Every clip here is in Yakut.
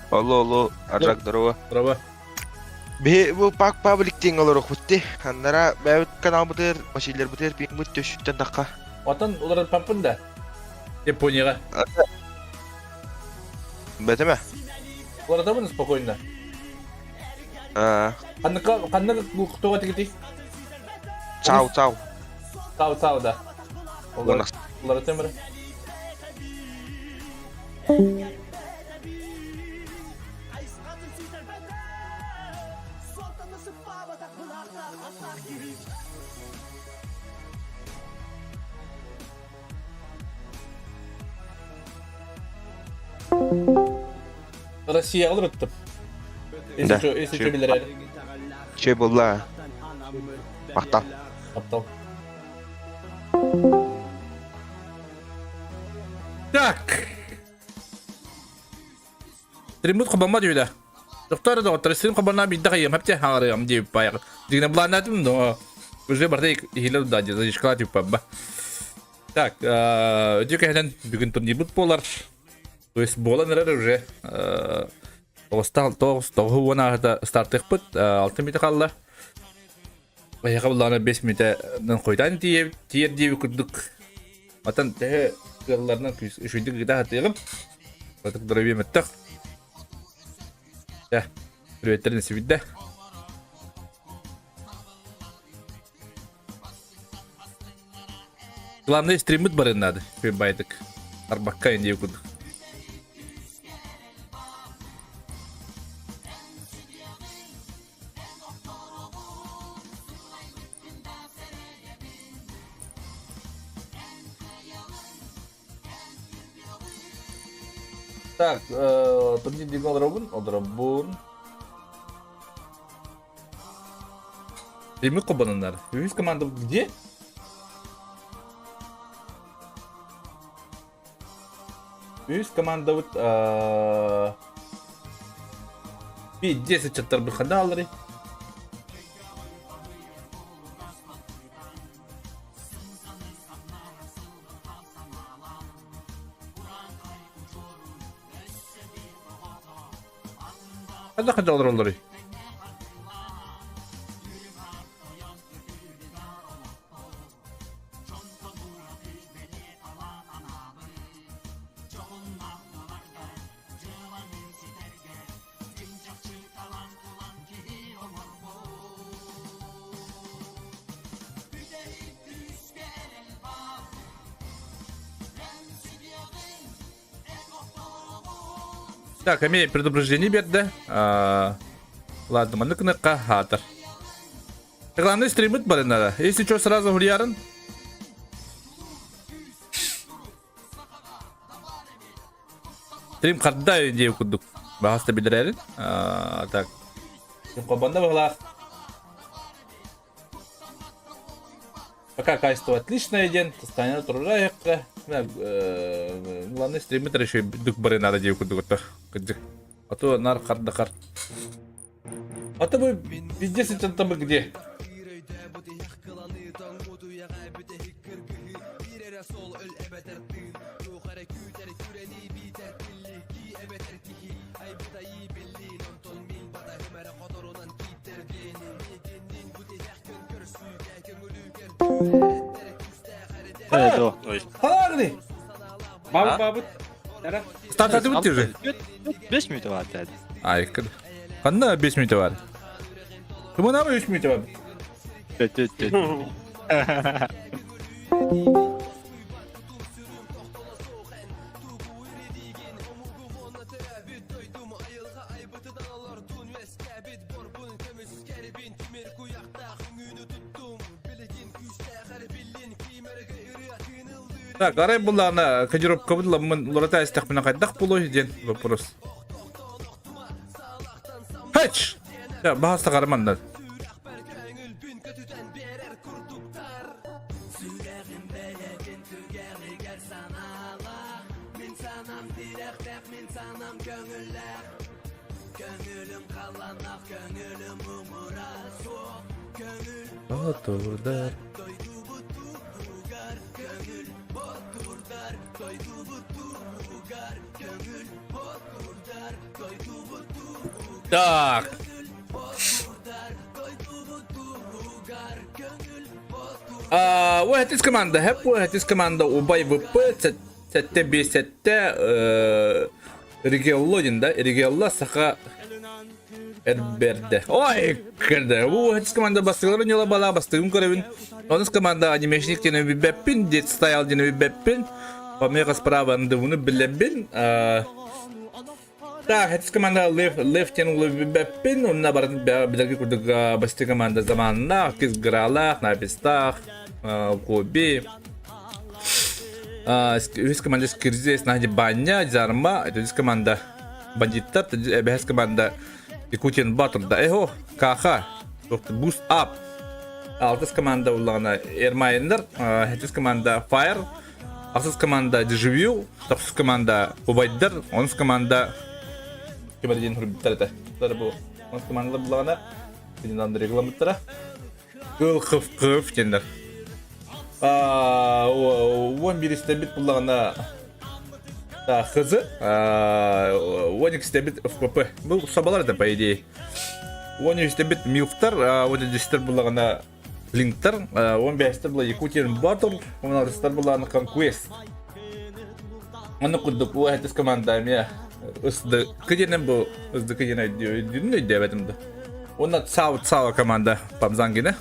Алло, алло, Аржак, здорово. Здорово. Биһи бу пак паблик диэн олорохпут дии. Аннара бэйэбит каналбытыгар, Василийбытыгар пиҥмит төссүттэн тахха. Отон уларыппаппын да? Японияҕа. Бэтэмэ. Уларытабын спокойно. Аа. Ханныка ханнык туга тигитий? Цау, цау. Цау, цау да. Уларытым эрэ. Россияҕа олоруттум. Да. Если билэр Че буолла? Махтал. Махтал. Так. Стриммут хабамма дүйдэ. Доктор доктор стрим хабана бидда кайым хапте хаңарыам дип баягы. Дигне буланатым но уже барда ихилер да дежишкала дип ба. Так, өтө кэһэнэн бүгүн турнирбут буолар. То есть буолан эрэр уже тоҕустан тоҕус тоҕуһу уон ааһыта стартыахпыт алта мүнүүтэ хаалла. Эһиэхэ буллаҕына бэс мүнүүтэнэн хойутаан тиийэр тиийэр диэбит курдук. Оттон төһө кыалларынан үчүгэйдик ыыта сатыаҕым. Ытык доруобуйа мөттөх. Дьэ, приветтэрин сибидде. Главное стриммит барын надо, байтык. Арбакка инде курдук. Так, турнир диэн олоробун, олоробун. Демик кобаныннар. Үһүс команда где? Үһүс командабыт Пиздец ыччаттарбыт ханна хаалларый? Ханна ханна олороллоруй? Так, эми предупреждение берді. Ладно, маннык гыныкка хаатар. Главное стримит бары надо. Если что, сразу гулярын. Стрим харда диye курдук. Баҕаста билэрэрин. Так. Хобонно быһылаах. Пока качество отличное диэн, состояние турара иһэххэ. Главное стриммит еще дүк бары надо диye курдук кырдьык. А то нар хардахар. А то вы везде сейчас там где? Ой. Харли! Бабыт, бабыт. Эра. Стартаты бит уже. 5 минут бар деді. Ай, Ханна 5 минут бар. Кымына 3 минут бар. Төт төт төт. Так, арай буллаҕына кодировкабыт ламмын уларыта истэхпинэ хайдах буолуой диэн вопрос. Хэч! Баһаста карманнар. Боотурдар. Так. Уһэтис команда хэп, уһэтис команда Убай ВП, сэттэ биэс сэттэ Региолло диэн да, Региолла саха эрбэрдэ. Ой, кэрдэ. Уһэтис команда бастыгыларын ньыла бала бастыгын көрөбүн. Онус команда анимешник диэн билбэппин, дед стайл диэн билбэппин. Помеха справа ндвуну билэбин. Так, хэттис команда Лев, Лев диэн улы билбэппин. Онна барытын билэргэ курдук басты команда заманнаах, кис гралаах, напистаах, Коби. Үһүс команда Скирзес, Нади Баня, Зарма, это команда бандиттар, бэһэс команда Якутин Батл, да, эхо, КХ, Boost Up. Алтыс команда уллаҕына Эрмайнер, хэттис команда Fire, ахсыс команда Дежавю, тохсус команда Убайдар, онус команда ким диэн хурбуттар этэ. Бу онус командалар буллаҕына билин регламенттара. Кыл кыф кыф диэннэр. 11 истэбит буллаҕына хызы, 12 истэбит ФПП. Бу сабалар это по идее. 13 истэбит Милфтар, 14 буллаҕына Линктар, 15 була Якутиан Батл, 16 буллаҕына Conquest. Онно курдук бу хэтис команда эмиэ ысды кыденен бу ысды кыден өйдүнүн өйдөөбөтүм да. Онно Цао Цао команда Памзангина.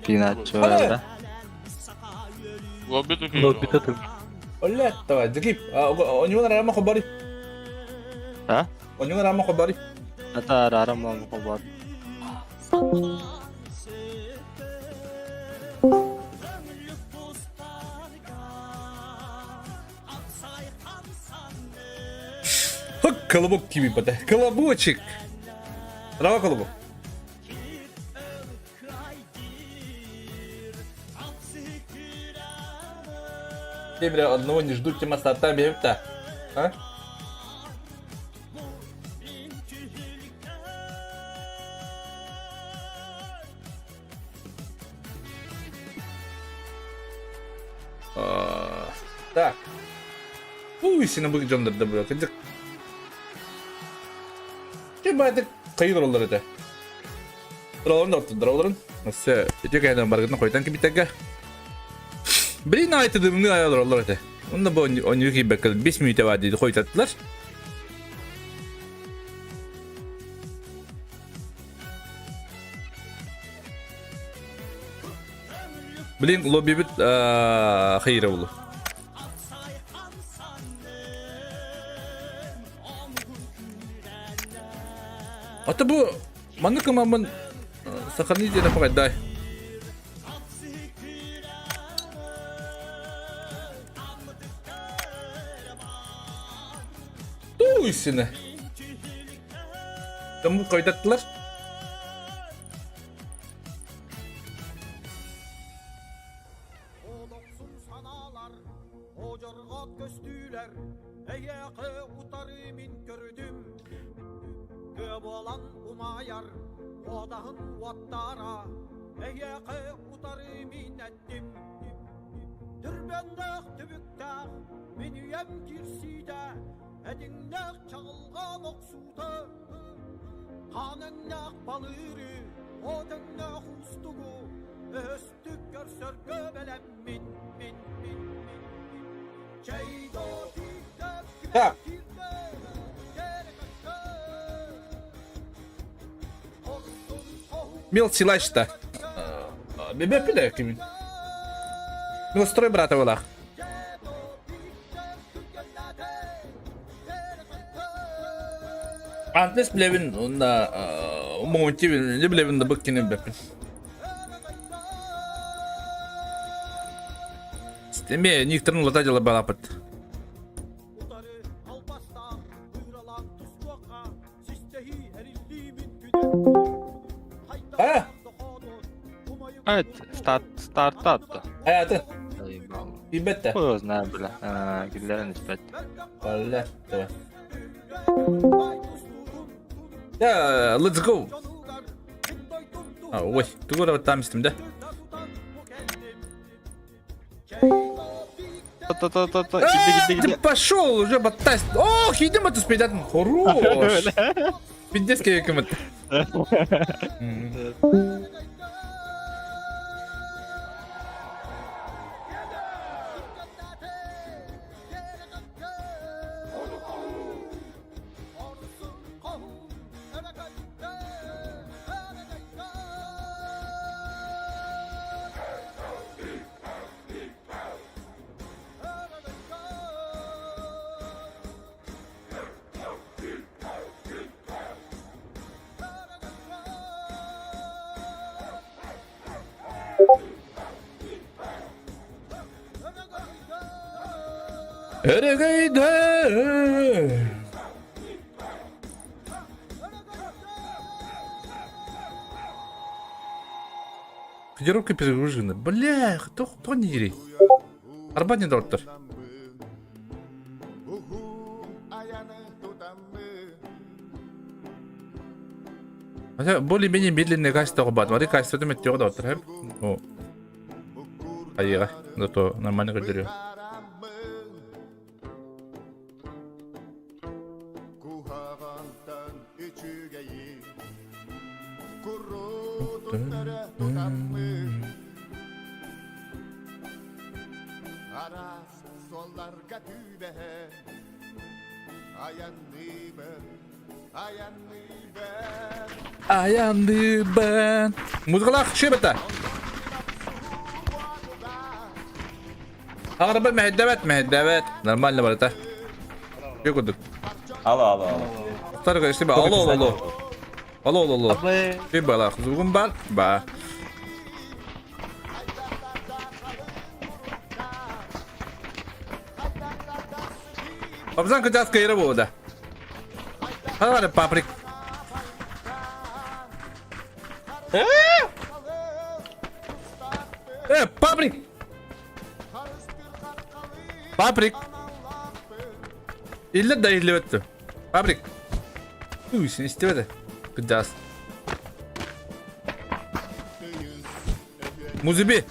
Пиначо да. Лобби тут. Олет, давай, закип. Онюн рама хобари. А? Онюн рама хобари. Ата рарам хобар. Колобок кими пота. Колобочек. Трава колобок. Теперь одного не ждут тема старта бебта. А? Так. Уй, сен бу дьоннор да була. Кырдьык. Ким кайыр олар этэ. Тураларын да оттудураларын. Өссө үтүө кэһэнэн баргытын хойтан кибитэргэ. Блин, айтыдымны аялар олар этэ. Онно бу онньуу киирбэккэ 5 мүнүүтэ баар диэти хойтаттылар. Блин, лоббибит хайыра булу. Ата бу маннык ымаммын саханы диэн апаҕайдаай. Туйсыны. Кому койдаттылар? Олохсун санаалар, одьорҕот көстүүлэр, эйиэхэ утары мин көрдүм. Тыа буолан умайар, уодаһын уоттара, эйиэхэ утары мин эттим. Түрбэннээх түбүктээх, мин үйэм кирсиитэ, этиҥнээх чаҕылҕан охсуута, хаан өҥнөөх балыыры, от өҥнөөх уустугу, өһөстүк көрсөргө бэлэммин, мин, мин, мин, мин. Чэй Так. Мил силачта. Бебе кимин. Милстрой брата была. Антес билэбин уонна Монти билэбин да быккини билбэппин. Эми никторын улата дьыла балапыт. А? А, старт, стартатта. Hayatı. Билбэт Хуй знаю, бля. Киллэрэн испэт. Бля, давай. Да, let's go. А, ой, тугу там истим да? Та-та-та-та, Ты пошел уже батасть. Ох, идем это спидат. Хорош. Пиздец, кем это. Өрөгөйдө! Кодировка перегружена. Бля, кто, кто не дери? Арбат не доктор. Хотя более-менее медленное качество бат. Смотри, качество это метеор доктор. О. Айыга. Зато нормально көрдөрүө. Айанныыбын. Музыкалаах шебета. Арба мэһэйдэбэт, мэһэйдэбэт. Нормально барыта. Үө курдук. Алло, алло, алло. Старый истиба. Алло, алло. Алло, алло, алло. Үө балаах. Звугум бар? Ба. Абзан кытас кайра буолда. Хара паприк. Э, паприк! Паприк! Иллер да иллебетті. Паприк! Уй, сен истебеди. Кыдас. Музыби!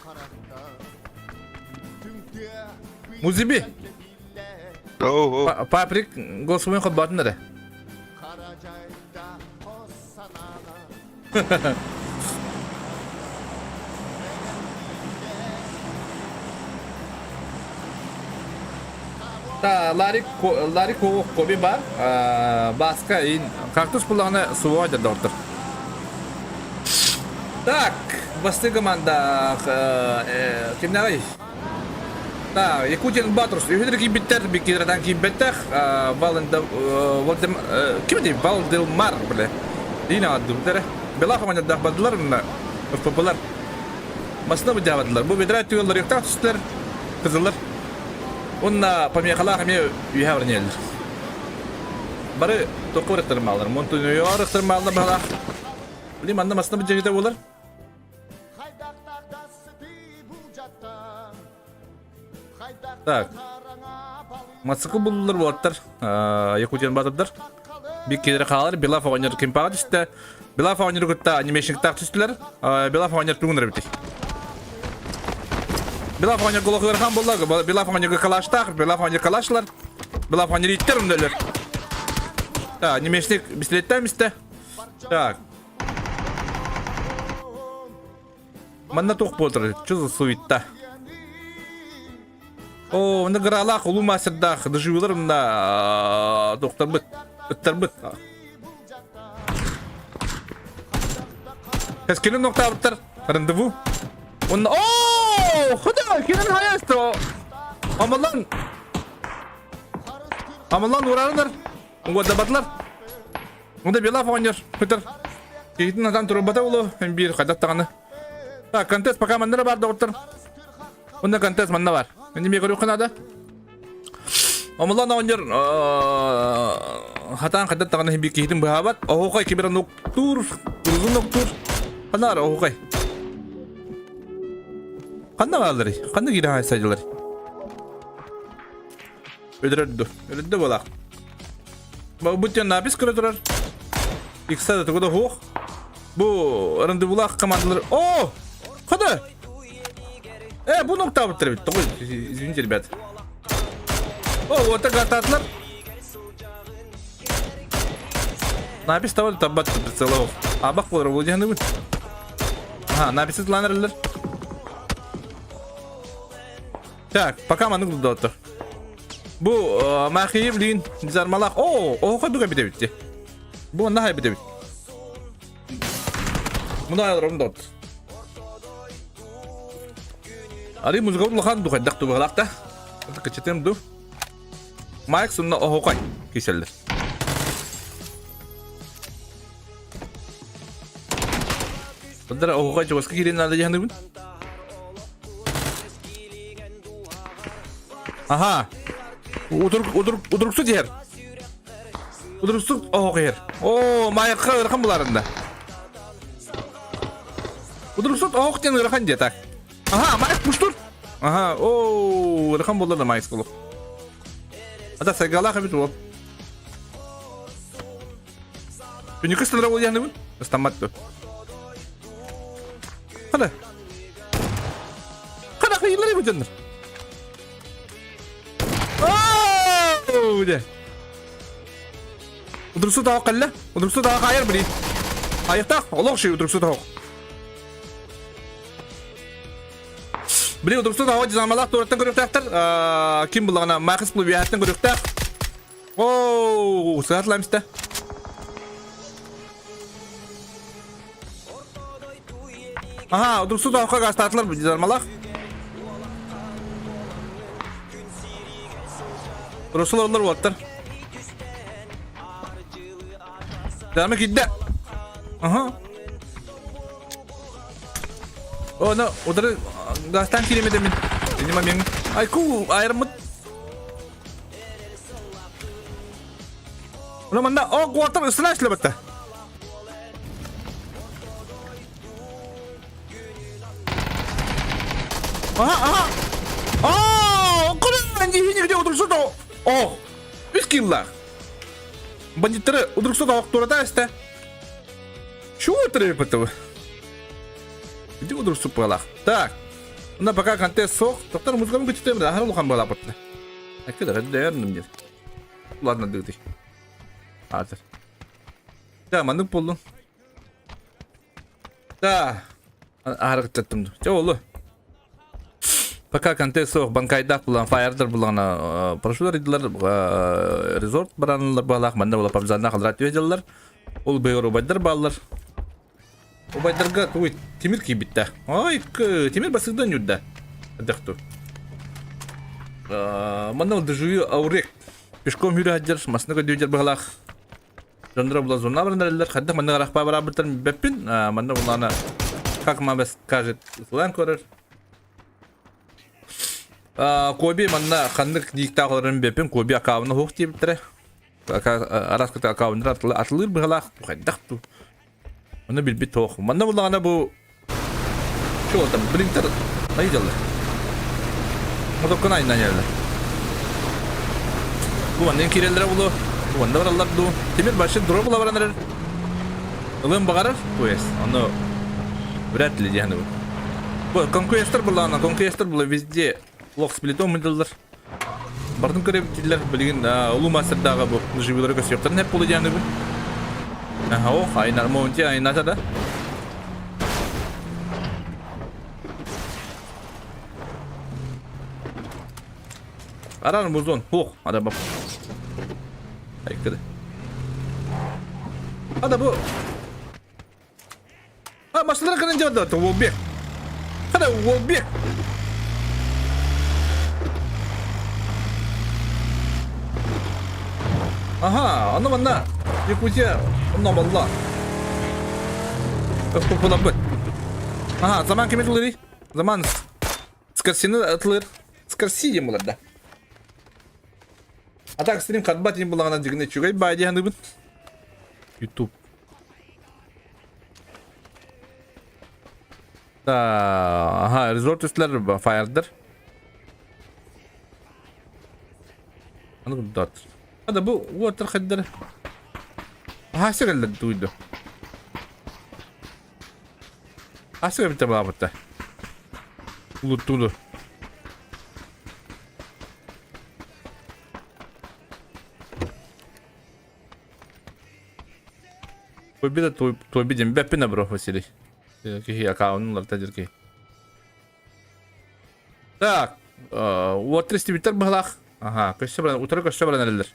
Музыби! Оо, Паприк голосовой холбоотун эрэ. Та Ларик Ларик Коби бар. Баска ин кактус буллаҕына суоҕа доктор. Так, бастыы команда кимнээҕий? Так, Якутин Батрус. Үһүнэр киирбиттэр, биккидратан киирбэттэх. Валында Валдем ким этэй? Валделмар, бля. Дина аддыбыттара. Бела командадах бардылар мына. ФППлар. Масына быдьаабатылар. Бу бедра түгэллэр юктаах түстүлэр. Кызыллар. Уонна помехалаах эмиэ үһэ баран иһэллэр. Бары тоққа ырыктырмаалар. Монтуньо ырыктырмаалар баһалаах. Били манна масына быдьыгыта буолар. Так. Мотоцикл буллулар уолаттар. Якутиян батырдар. Бик келері қалар. Белав оғанер кемпаға түсті. Белав оғанер кытта анимешниктақ түстілер. Белав оғанер туғыныр бітік. Белав оғанер голохырхан болла. Белав оғанер калаштақ. Белав оғанер калашлар. Белав оғанер иттер үндөлер. Так, анимешник пистолеттен мисте. Так. Манна туох буолар? Чузу суетта. О, онно гыралаах улуу мастердаах доживилар мына туохтарбыт, ыттарбыт. Кэскилин нуктаабыттар. Рандеву. Онно О, худа, кирен хайасто. Амалан. Амалан ураранар. Угадабатлар. Онда Белав оҕонньор Петр киһитин атан турбата улу биир хайдах даҕаны. Так, контест пока манна бар доҕоттор. Онда контест манна бар. Инде көрүөххэ наада. Омулан оҕонньор хатаан хайдах даҕаны биир киһитин быһаабат. Оһуохай кибер нуктуур, урузун нуктуур. Ханна оһуохай? Ханна баалларый? Ханна киирэн хайсайдылар? Өлөрөрдө. Өлөрдө буолаах. Бу диэн напис көрө турар. Икса да тугу да суох. Бу рандевулаах командалар. О! Хода! Э, бу ноктаабыттар эбит. Тоҕо извините, ребят. О, вот так ататлар. Напис табар табат прицелов. Абак болар бу диэн бу. Ага, написи тланарлар. Так, пока маннык дудоттор. Бу Махиев лин дизармалах. О, оһо дуга битебитти. Бу онна хай битебит. Муна айылрым дот. Ари музыка улахан ду хайдах тубалах та. Кычытым ду. Майк сунна оһокай киселлер. Бұлдар оһуға жуаска кирен надо дьаһаныбын. Аха. Удурук удурук удуруксу диһэр. Удуруксу оһох иһэр. Оо, маайыкка ыарахан буларында. Удуруксут оһох диэн ыарахан диэ так. Аха, маайык пуштур. Аха, оо, ыарахан буолла да маайык олох. Ата сайгалаах эбит уол. Күнүкү станара буолуохныбын? Ыстаммат дуо? Хана. Хана кыйылар эбит дьоннор. Ооо, дэ. Удурсу таах кэллэ. Удурсу таах айар били. Айыктаах, олох ши удурсу таах. Били удурсу таах дизамалаах туораттан көрүөхтээхтэр. Ким буллаҕына Маахыс булу көрүөхтээх. Оу, сыатлайм истэ. Аха, удурсу тоохко гастаатылар дизармалах. Русул олар уоттар. Дама кидде. Аха. О, но, удары гастан киремеде мин. Видимо, мен. Ай, ку, айырмыт. Ону манна о куотар ыстана эшлэбэтэ. Аха, аха. Аа, куда дихини где удурсу то. О, үс киллах. Бандиттары удурсу то турата эсте. Чего трепетова? Где удурсу палах? Так. Мына пока контест сох. Тоқтар музыканы күтүтөм да, ахыр улахан балапытты. Әккедер, әддәйәрнім деді. Ладно, дыгдый. Азыр. Да, маннык болдун. Да. Арыгыттаттым. Чэ олу. Пока контест суох банкайдаах булан фаердар булана прошу ридилар резорт баранылар балах манна була пабзанна халрат түһэллэр. Ол быйыр убайдар бааллар. Убайдарга туй тимир кийбиттэ. Ой, тимир басыгдан юрда. Дехту. Манна дежую аурек. Пешком хүрэ сылдьар, массыына көрдүү быһалаах. Дьонноро була зона баран хайдах манна арахпа бараабыттарын билбэппин. Манна булаана как мама скажет, ысылаан көрөр. Коби манна ханнык дииктаах олорорун билбэппин, Коби акаабына суох диэбиттэрэ. Араас кытта аккауннар атылыыр быһалаах хайдах ту. Оны билбит тоох. Манна буллаҕына бу Что там, блинтер айдаллар. Мотоккун айынан geldi. Бу манна киирэллэрэ булу. Бу манна бараллар дуу. Тимир башы дроп була баран эрэр. Ылыан баҕарар, то есть, ону вряд ли диэн бу. Бу конкуэстер буллаҕына, конкуэстер була везде лох сплитом мыдыллар. Бардын көрөбүттилэр билигин улуу мастердааҕы бу живилары көсүөхтэрин эп буолу диэн бу. Аха, о, айнар монти айната да. Арар музон, хух, ада бап. Айкыры. Ада бу. А, машиналар кырын жабады, Уолбек. Хада Уолбек. Ага, аны манна Якутия онно балла. Өкпөппулаппыт. Ага, заман кими тылырый? Заман Скорсины атылыр. Скорси диэн булар да. А так стрим карбат диэн булаҕына дьигинэ үчүгэй баай диэн саныыбын. Ютуб. Да, ага, резорт үстүлэр фаердар. Аны курдат. Ада бу уоттар хайдары. Аха сирэллэр дуйду. Асы эбитэ баабыта. Улуттуду. Победа твой, твой бидем бэппин бро, Василий. Киһи аккаунун ларта дирки. Так, уоттар истибиттер быһалаах. Ага, көссө баран, утары көссө баран эрэллэр.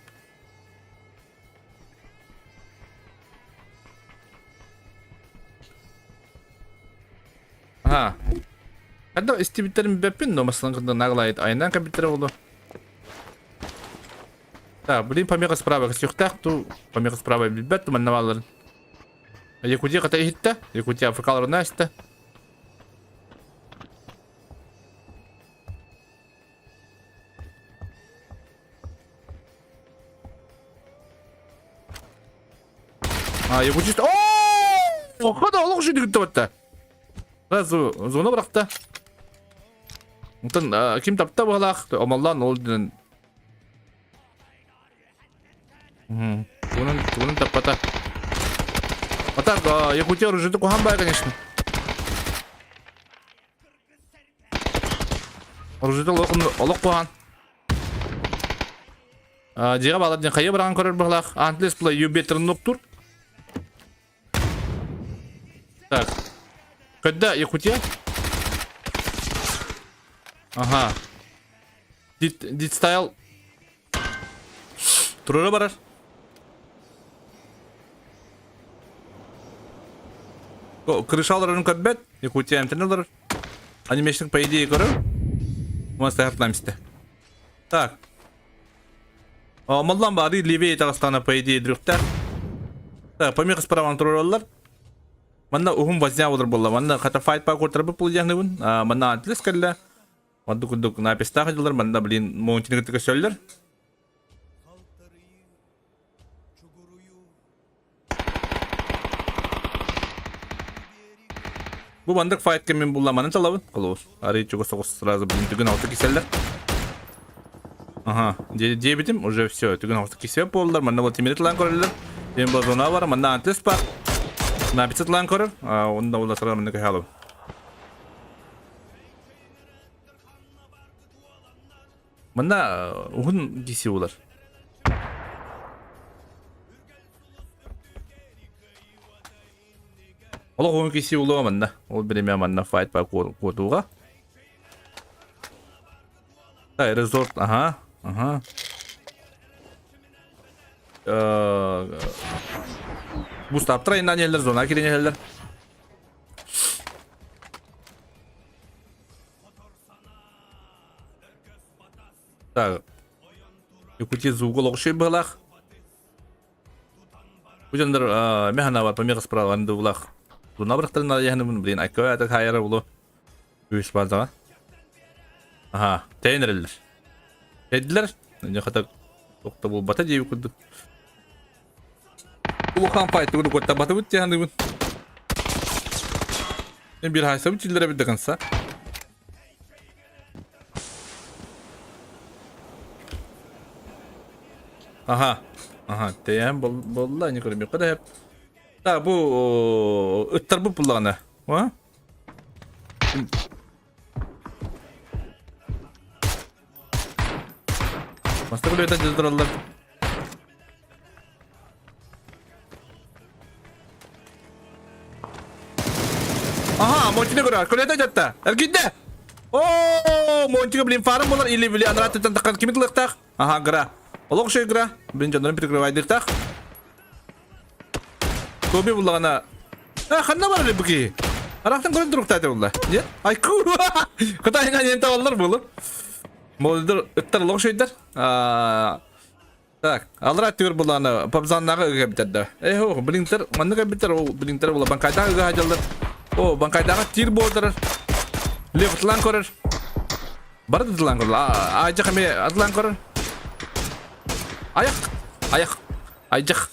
Ага. Когда истибиттерин бэппин, но маслан кында наглайт айынан компьютер болду. Так, блин, помеха справа көстүөхтээх ту, помеха справа билбэт туманна бааларын. Якутия ката иһиттэ, Якутия Африкаларына истэ. А, Якутия... О! Хада олох жүдү күттэ Сразу зона бырахта. Онтон ким тапта быһалаах, омоллоон ол дынан Тугунан, тугунан таппата. А так, Якутия оружиеты куһаҕан баай, конечно. Оружиеты олох куһаҕан. Дьиэҕэ баалар диэн хайа быраҕан көрөр быһалаах. Антлес плей юбетрын нуктур. Так. Когда Якутия? Ага. Дит, дит стайл. Турура барар. Крыша аларын көрбөт, Якутия эмтен алар. Анимешник по идее көрөр. У нас исте. Так. Маллан бары левее таҕыстаҕына по идее дрюхтар. Так, помеха справа тураллар. Манна уһун возня болар буолла. Манна хата файт па куртарбыт булдьаһыныбын. Манна антлес кэллэ. Манна курдук напистаах дьыллар, манна блин Монтинигы көсөллөр. Бу бандык файтка мен булламаны талабын. Холобур. Арый чугас соҕус сразу блин түгэн алты киселлер. Ага, диэбитим уже все. Түгэн алты кисе буоллар. Манна бол тимири тылан көрөллөр. Мен бу зона бар, манна антис бар. Написы тылан көрөр. Онда була сразу манна көһө Манна уһун киси булар. Олох уһун киси булуга манна. Ол биремэ манна файт па куотууга. Да, резорт, ага, ага. Бустаптар айынан еллер, зона кирен еллер. Так. Якутия звук олохшуй быһылаах. Бу дьоннор механа помеха справа булах. Луна бырахтарына яһаныбын блин айкка ата хайара булу. Үс базаға. Аха, тейнереллер. Эдилер. Не хата тохта булбата диэби курдук. Улахан файты куттабатыбыт диэханыбын. Мен бир хайсабыт чиллere bir даканса. Аха. Аха, тэйэн болла не көрөм. Када хеп. Та бу ыттар бу буллагана. А? Маста күлөтө дьылдыраллар. Аха, Монтине көрөр. Күлөтө жатта. Эргидде. О, Монтига блин фарм болар или били анраттан таккан кими тылыктах? Аха, гра. Олох шей гра. Блин жоннорун прикрывайдыктах. Тоби буллагана. А, ханна бар эле буки. Арахтан көрөн туруктааты булла. Нет? Ай, ку. Кытайга нен табаллар булу. Молдор ыттар олох шейдер. Так, алра түр булланы пабзаннагы ыга битер Эх, о, блинтер, манныга битер, ол блинтер була банкайдагы ыга хадьаллар. О, банкайдагы тир болдырар. Лев атлан көрөр. Бары атлан көрөр. Айжак эме атлан көрөр. Аяк, аяк, айжак.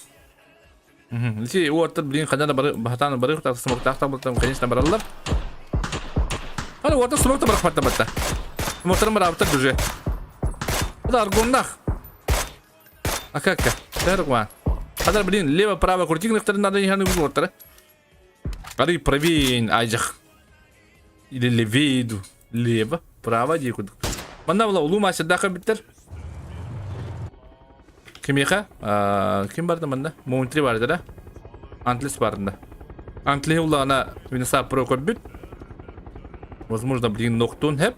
Ити уоттар блин ханна да бары баһатаан бары смоктаах бултам конечно бараллар. Аны уоттар смокта барахпатта батта. Смоктарым барабыттар уже. Это аргоннах. А как? Тэргва. Хадар блин лево-право крутик надо не уоттар. Ары правее айжах. Или левее Лево, право дии курдук. Манна була улуу мастер биттер. Кимиэхэ? Ким барды манна? Моунтри барды да? Антлис барды. Антли улаана Винеса Про көрбүт. Возможно, блин, ноктун хеп.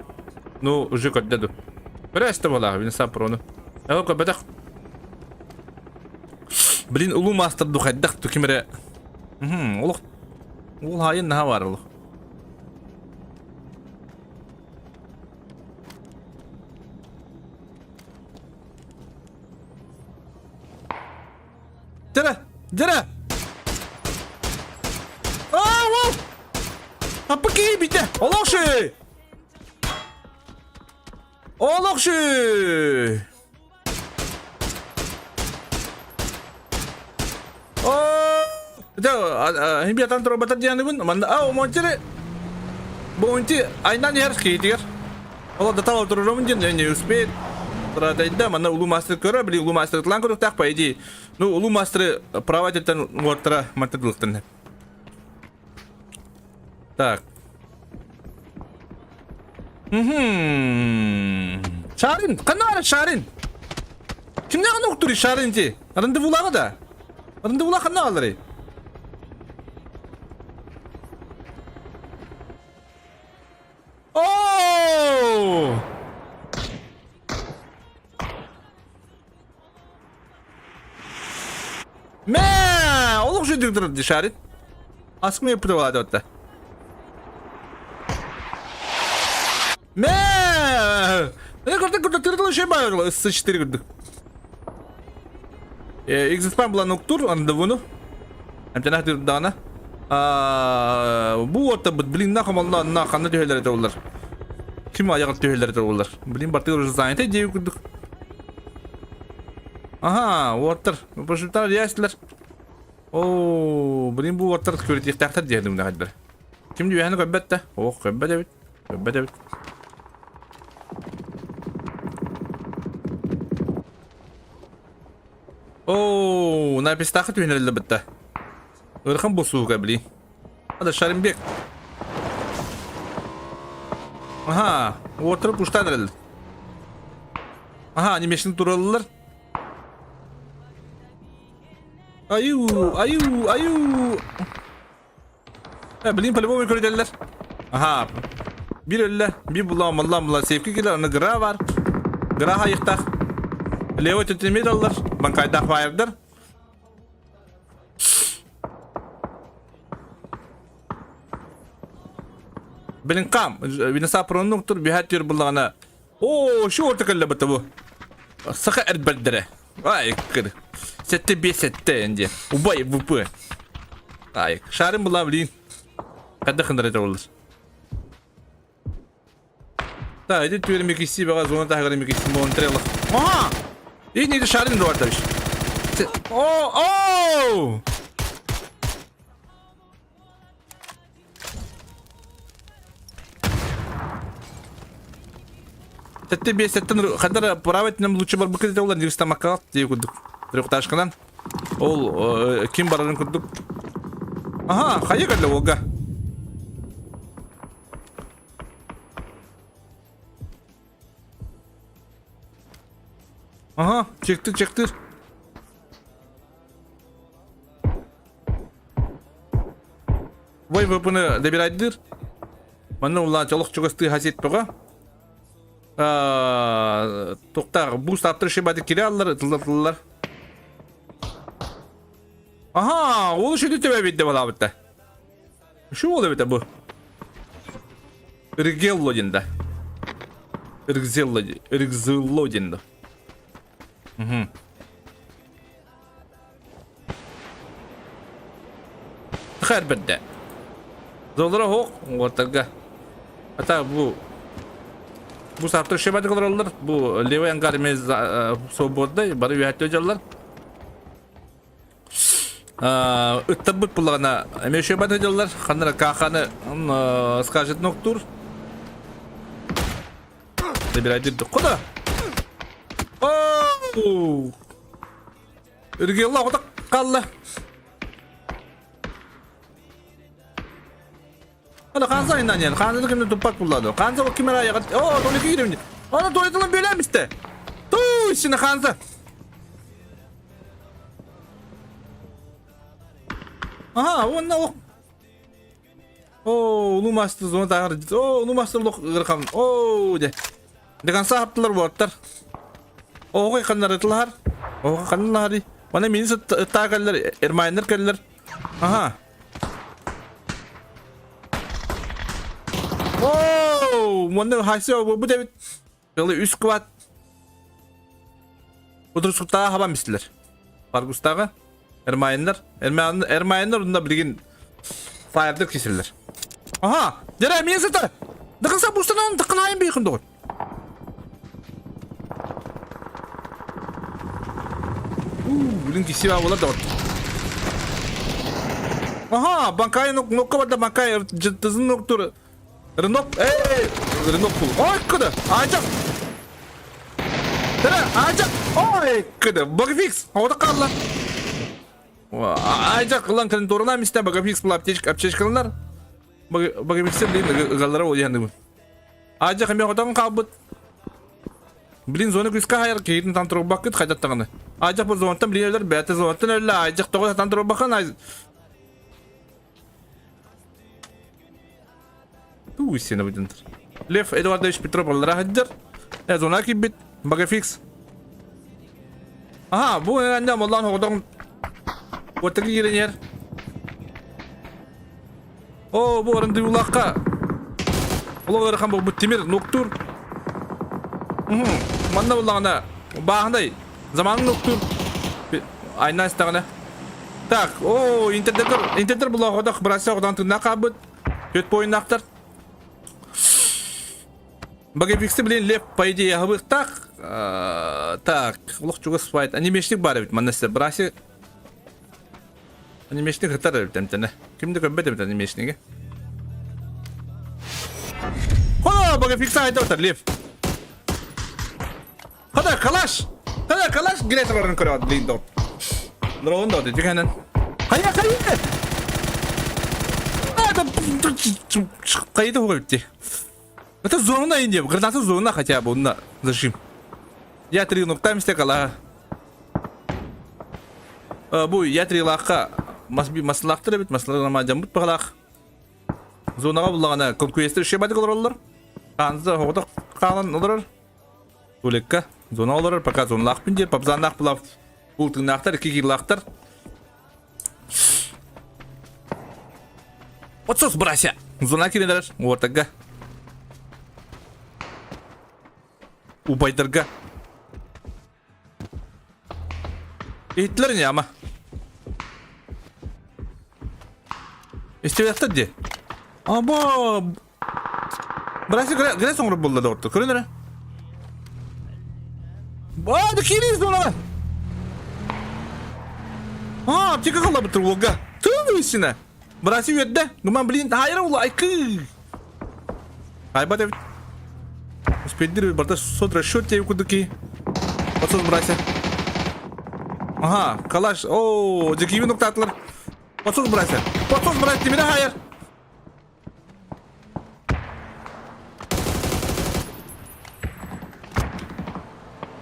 Ну, уже көрдөдү. Көрөстө була Винеса Прону. Эго көрбөтөх. Блин, улуу мастер духайдах ту кимере. Олох. Ол хайын наха бар олох. Дьэрэ! Дьэрэ! Аа, уол! Аппы бите! Олохши! Олохши! Оо! Дэ, химби атан тура дианыбын. Манна, аа, монтире. Бонти, айнан яр скейтигер. Ола да тала турурумун диэн не успеет. Тратайда, манна улуу мастер көрө, били улуу мастер тлан көрүктах, по идее. Ну, улуу мастеры права теттен уоттара маттыдылыктын. Так. Мгм. Шарин, канара Шарин. Кимнеҕин уктури Шарин ти? Рандевулаҕа да? Рандевула ханна алары? Оо! Мэ! Олох жүйдік тұрды Шарин. Асқмай пытывады отта. Мэ! Э, көрдік, көрдік, тырдылы шей бар, С4 көрдік. Экзиспан була нуктур, рандевуну. Эмтенах дырдана. Бу отта блин нахам алла на ханна түһэлэр это олар. Ким аяҕар түһэлэр это олар. Блин бартыгар уже занято дии курдук. Ага, уоттар. Пошутар яслар. Оо, блин бу уоттар көрүтүөхтээхтэр диэдим да хайдар. Ким дүйэһэни көрбөт да? Ох, көрбөт эбит. Көрбөт эбит. Оо, напистаха түһүнэрэллэ бытта. Ыарахан босууга, блин. Ада Шаримбек. Ага, уоттары пуштан эрэл. Ага, немешин тураллар. Аю, аю, аю. Э, блин, по-любому көрделлер. Ага. Бир өллө, бир була малла була сейфке келер, аны гра бар. Гра хайыктах. Лево төтемей аллар, банкайдах байырдар. Блин, кам, винаса пронуктур биһат түр буллагана. О, шу орта кэллэ быта бу. Саха эрбэрдэрэ. Ай, кыр. Сетте бе сетте энди. Убай ВП. Ай, шарым була блин. Кадда хындар это болар. Да, иди түр микиси бага зона тагыр микиси Монтрелла. Ага! И не шарым дуар тавиш. О, о! Сэттэ биэс сэттэн ханна правый өттүнэн лучше барбыккыт этэ улар Ньургустамакка дии курдук. Трехташканан. Ол ким барарын курдук. Аха, хайа кэллэ уолга. Ага, чектир, чектир. Вой ВП-ны добирайдыр. Манна улаан олох чугастыы хасит бөҕө. Туохтаах буст аптыр шибады кире аллар, ытыллар. Аха, ол үшүтү төбө бидде балабытта. Şu ол эбитэ бу. Ригелло диэн да. Ригзелло, Ригзелло диэн да. Угу. Хэр бэрдэ. Золора хоқ, уортарга. Ата бу бу саптыр шебадык олороллар. Бу левый ангар эмэ свободный, бары үһәттө дьаллар. Ыттарбыт буллаҕына эмиэ үчүгэй дьаллар. Ханна кааханы скажет ноктур. Забирайте. Куда? Оу! Үргелла оҕото қалла. Ана қанса айынан yani. Қанса кімді туппак буллады. Қанса ол кимер аяғы. О, толики киремин. Ана туалетылын бөлемісті. Ту, ішіне қанса. Аха, онна оқ. Оо, улуу мастер зона тааҕар Оо, улуу мастер олох ыарахан. Оо, дьэ. Деканса хаптылар буоттар. Оҕо ханнарытылар. Оҕо ханналари. Мана мини ыттаа кэллэр, эрмайнер кэллэр. Аха. Оо, манна хайсы бу дебит. Жылы үс кват. Удурсуктааҕа хабан бистилэр. Баргустааҕа Эрмайннар. Эрмайннар онно билигин фаердыр кисиллэр. Аха, дere мен сытар. Дыкынса бустанан тыкынайын бийхин доҕор. Уу, билин кисиба болар доҕор. Аха, банкай нокка барда банкай жыттызын ноктур. Рынок, эй, рынок бул. Ой, кыды, ажак. Тара, ажак. Ой, кыды, багфикс. Ода қалла. Ажак ылан кырын турына мисте багфикс бул аптечка, аптечкалар. Багфикс блин, галлара ол янды. Ажак эме хотон қалбыт. Блин, зона күскә хайыр кейтин тан турбак бакыт хайдаттаганы. Ажак бу зонтан блин бәте зонтан өллә ажак тогы тан турбакын. Туу сена бүтүн. Лев Эдуардович Петров аллара сылдьар. Зона киирбит. Багафикс. Аха, бу эннэ моллаан оҕотон уоттан киирэн иһэр. Оо, бу орон Олох ыарахан буолбут тимир нуктуур. Манна буллаҕына бааһынай заманын нуктуур. Айна истэҕинэ. Так, оо, интердер, интердер булаҕодох бырасса оҕотон тыыннаах хаалбыт. Түөрт буойуннаахтар. Багабиксы, блин, лев, по идее, аһыбыктаах. Так, олох чугас файт. Анимешник бар эбит, манна Браси Анимешник ытар эбит эмтэнэ. Ким да көрбөт эбит анимешниги. Хоно, багафикса айда отар, лев. Хоно, калаш! Хоно, калаш! Грета баран көрөт, блин, дот. Дрон дот, дигенен. Хайа, хайа! Кайда хугайбти. Это зона Индия, граната зона хотя бы, онна зажим. Я три нукта мисте кала. Бу я три лаха маслахтыр эбит, масларына жамбыт багалах. Зонаға буллаҕына конкуренция шебадык олороллор. Хаанза оҕото хаалан олорор. Тулекка зона олорор, пока зоналаахпын диэн, папзааннаах булав бултыҥнаахтар, икки киилаахтар. Отсос брася! Зона кирилэр уортарга. Убайдарга. Иһиттилэр ини ама. Истибэхтэр дии. Або Брася грес оҥорор буолла доҕоттор. Көрүн эрэ. Аа, да киирии зонаҕа. Аа, аптека халлабыттыр уолга. Тыл истина. Брася үөрдэ. Гуман, блин, таайра ула айкы. Айбат эбит. Успейдир барда сот расчет тебе кудуки. Подсос братья. Ага, калаш. О, дикими ноктатлар. Подсос братья. Подсос братья, тебе хайер.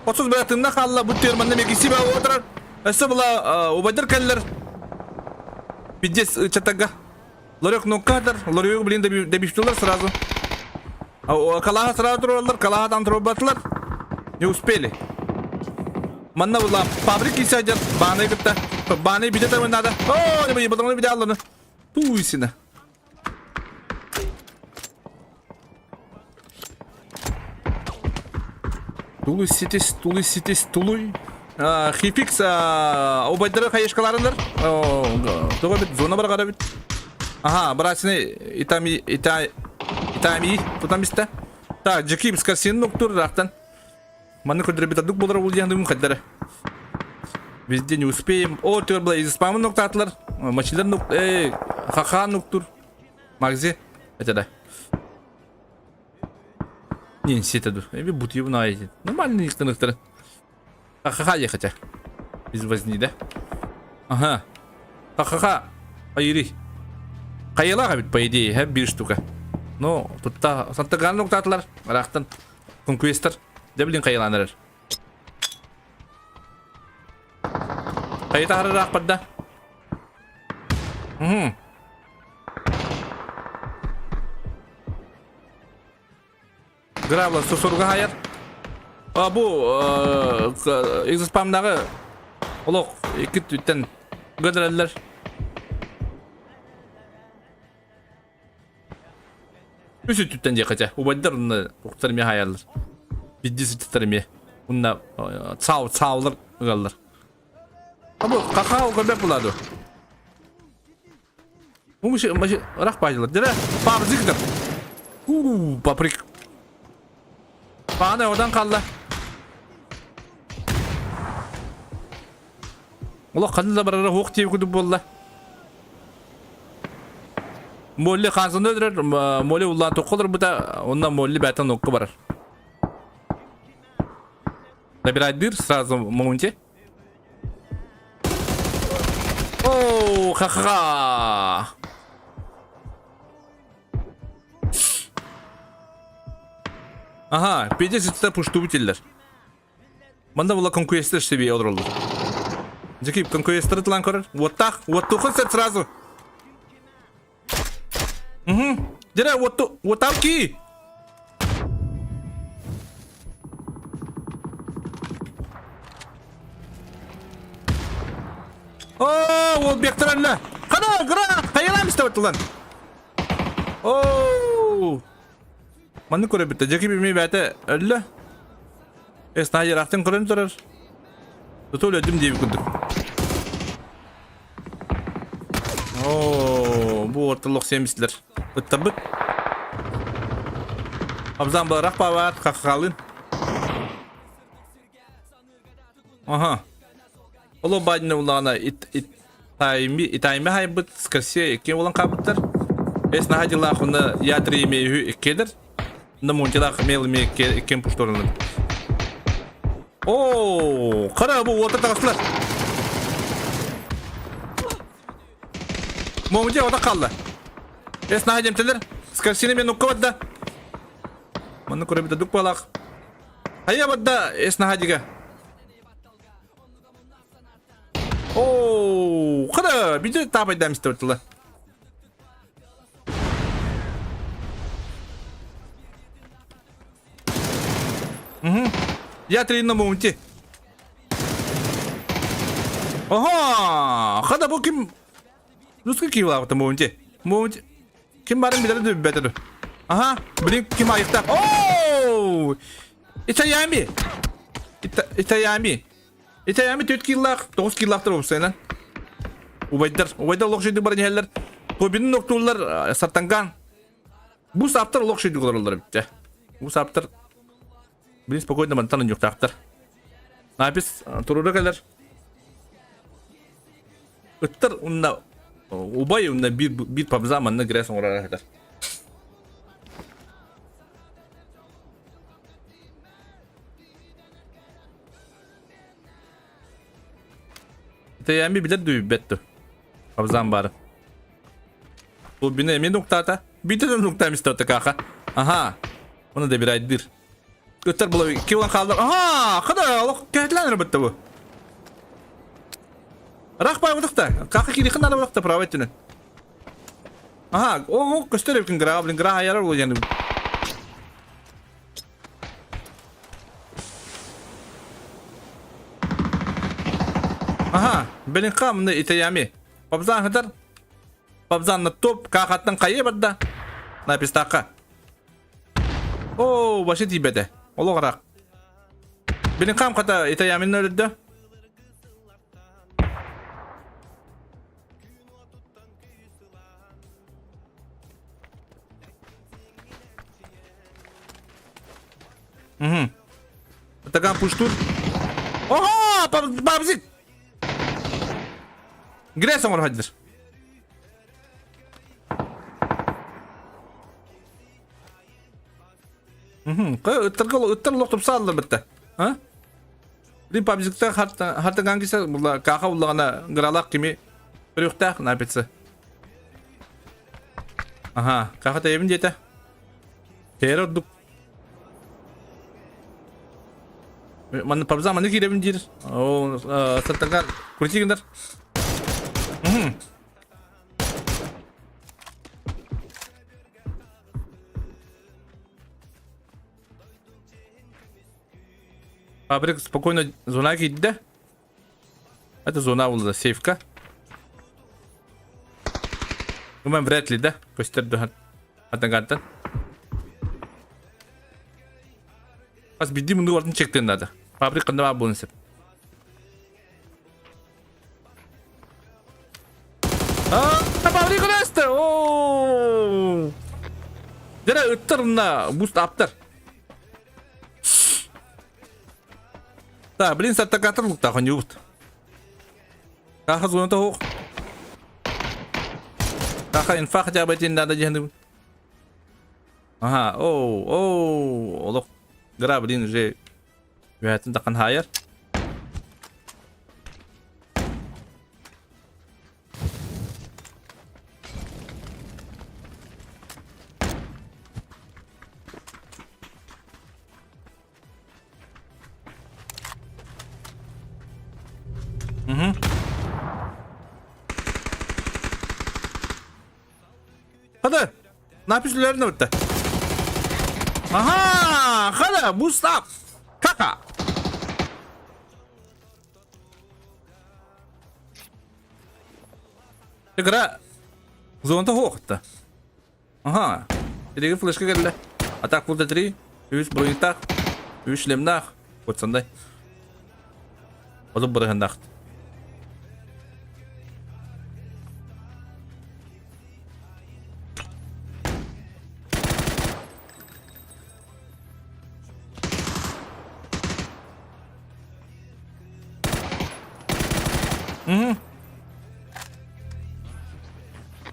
Подсос братья, тынна халла, бу терманна мекиси ба отырар. Өссө була убайдар кэллэр. Пиздец чатага. Ларек ноккатар, ларек блин добивтылар сразу. Калаха сразу тураллар, калаха там турбатылар. Не успели. Манна була фабрик кисәдер, баны кытта. Баны бите там надо. О, не бу, бите алланы. Туйсина. Тулуй ситис, тулуй ситис, тулуй. Хипикс убайдары хайышкаларындар. Туга бит зона бар бит. Ага, братины итами ита итами тутам исте. Так, Джеким скарсин нуктур рахтан. Манны көрдөрө бит адык болар ол диэн хаддара. Везде не успеем. О, төр была из спамы ноктатлар. Мачилер нук, э, хаха нуктур. Магзи, это да. Не, сета ду. Эби бутьебун айы. Нормальный ихтыныктары. Ха-ха-ха ехать. Без возни, да? Ага. Ха-ха-ха. Айыри. Хайылаға бит, по идее, хә бир штука. Но тутта саттыган ноктатылар. Рахтан. Конквестер. Дә билин хайыланырыр. Хайыта харыраах барда. Угу. Грабла сусурга хайар. А бу экзоспамнагы олох икки түттен гөдөрөллөр. Үс үттүттэн диэхэтэ. Убайдар уна уктар эмиэ хаайаллар. Бидди сыттар эмиэ. Уна цау цаулар ыгаллар. А бу какао көрбөт буладу. Бу мыши мыши ырах баайдылар. Дere пабзиктер. Уу, паприк. Пааны одан қалла. Олох ханна да барара хуох тиэбит курдук буолла. Молли хаансаны өлөрөр, Молли улаан тоххо олорбута, онно Молли бээтэ нокко барар. Набирайдыр сразу моменте. Оу, ха-ха-ха! Ага, пиздец это пуштубителлер. Манна була конкуестер себе олороллор. Дьэки конкуестеры тылан көрөр. Уоттаах, уоттуохун сөп сразу. Угу. Дьэрэ уотту, уоттаах кии. Оо, уол бектер өллө. Хана, гра, хайалаам истэбит тылан. Оо. Маннык көрөбүт да, дьэки бими бэйэтэ өллө. Эс наһаа көрөн турар. Туту өлөдүм диэбит курдук. Оо, бу ортолох семислер. Ыттарбыт. Абзан барах бабаат хахалын. Аха. Оло бадина улаана ит ит тайми итайми хайбыт скорсе икки улан кабыттар. Эс наһаа дьылаах уна ятри имею иккедер. На мунтилах мел ме иккен пушторланыр. Оо, кара бу ота тагыстылар. Момунте ота қалды. Эс наһаа демтелер. Скорсини мен нукка бадда. Манны көрөбүт дук балах. Хайа бадда эс наһаа дига. Оо, кара биде табайдам истеп Угу. Я три на моменте. Ага, хада бу ким? Русский киилаабыта моменте. Моменте. Ким барын билэр билбэтэ Ага, блин, ким айыкта. Оу! Итаями. Итаями. Итаями 4 киллаах, 9 киллаахтар уопсайынан. Убайдар, убайдар олох шүйдүк баран иһэллэр. Тобинин октууллар сартанган. Бу сааптар олох шүйдүк олороллор эбит Бу сааптар блин спокойно мантан онньуктаахтар. Напис турура кэлэр. Ыттар унна убай унна биир биир пабза манна грязь оҥорор этэр. Итаями билэр дуу билбэт дуу? Абзан бары. Бу бини эмиэ нуктаата. Биитэ да нуктаам истэ каха. Аха. Оны да бир айдыр. Ыттар була килон хаалдар. Аха, хада олох кэһэтлэн эрэ бу. Рах бай удахта. Каха кирихин ана удахта право өттүнэн. Аха, о, көстөр эбикин гра, блин, гра хаярар ол яны. Аха, Белинха мында итаями. Пабзан хатар. Пабзан на топ, кахаттан кайы барда. На пистакка. О, башы тиибэтэ. Олох ыраах. Билин хата Итаямин өлөрдө. Угу. Такая пуштур. Ого, бабзик! Грес оҥор хадыр. Ыттарга ыттар олох тупсааллар бытта. А? Бин пабзикта хартаган кисе була каха уллагана гралак кими көрүөхтээх напится. Аха, каха тэйэбин диэтэ. Тэйэр ордук. Манна пабза маны киирэбин диир. О, саттагар крутигиндар. Фабрик спокойно зона киирдэ. Это зона буолла сейфка. Думаем, вряд ли, да? Көстөр дуһан. Атангантан. Бас бидди мунду бартын чектен надо. Фабрик канда бар буолун сөп. Аа, фабрик өлөстө. Оо. Дere ыттар мына буст аптар. Да, блин, саттакатыр луктахан юбут. Каха зоната хоқ. Каха инфа хотя бы этин надо дьяны. Ага, оу, оу, олох. Гра, блин, уже Үөһэттэн таххан хаайар. Угу. Hadi. Ne yapıyorsun bitti. Aha! Hadi boost up. Kaka. Игра зоната хоқта. Аха. Тириги флешка кэллэ. Атак булда 3, үс бронитах, үс шлемнах. Вот сондай. Олуп бырыһыннахт.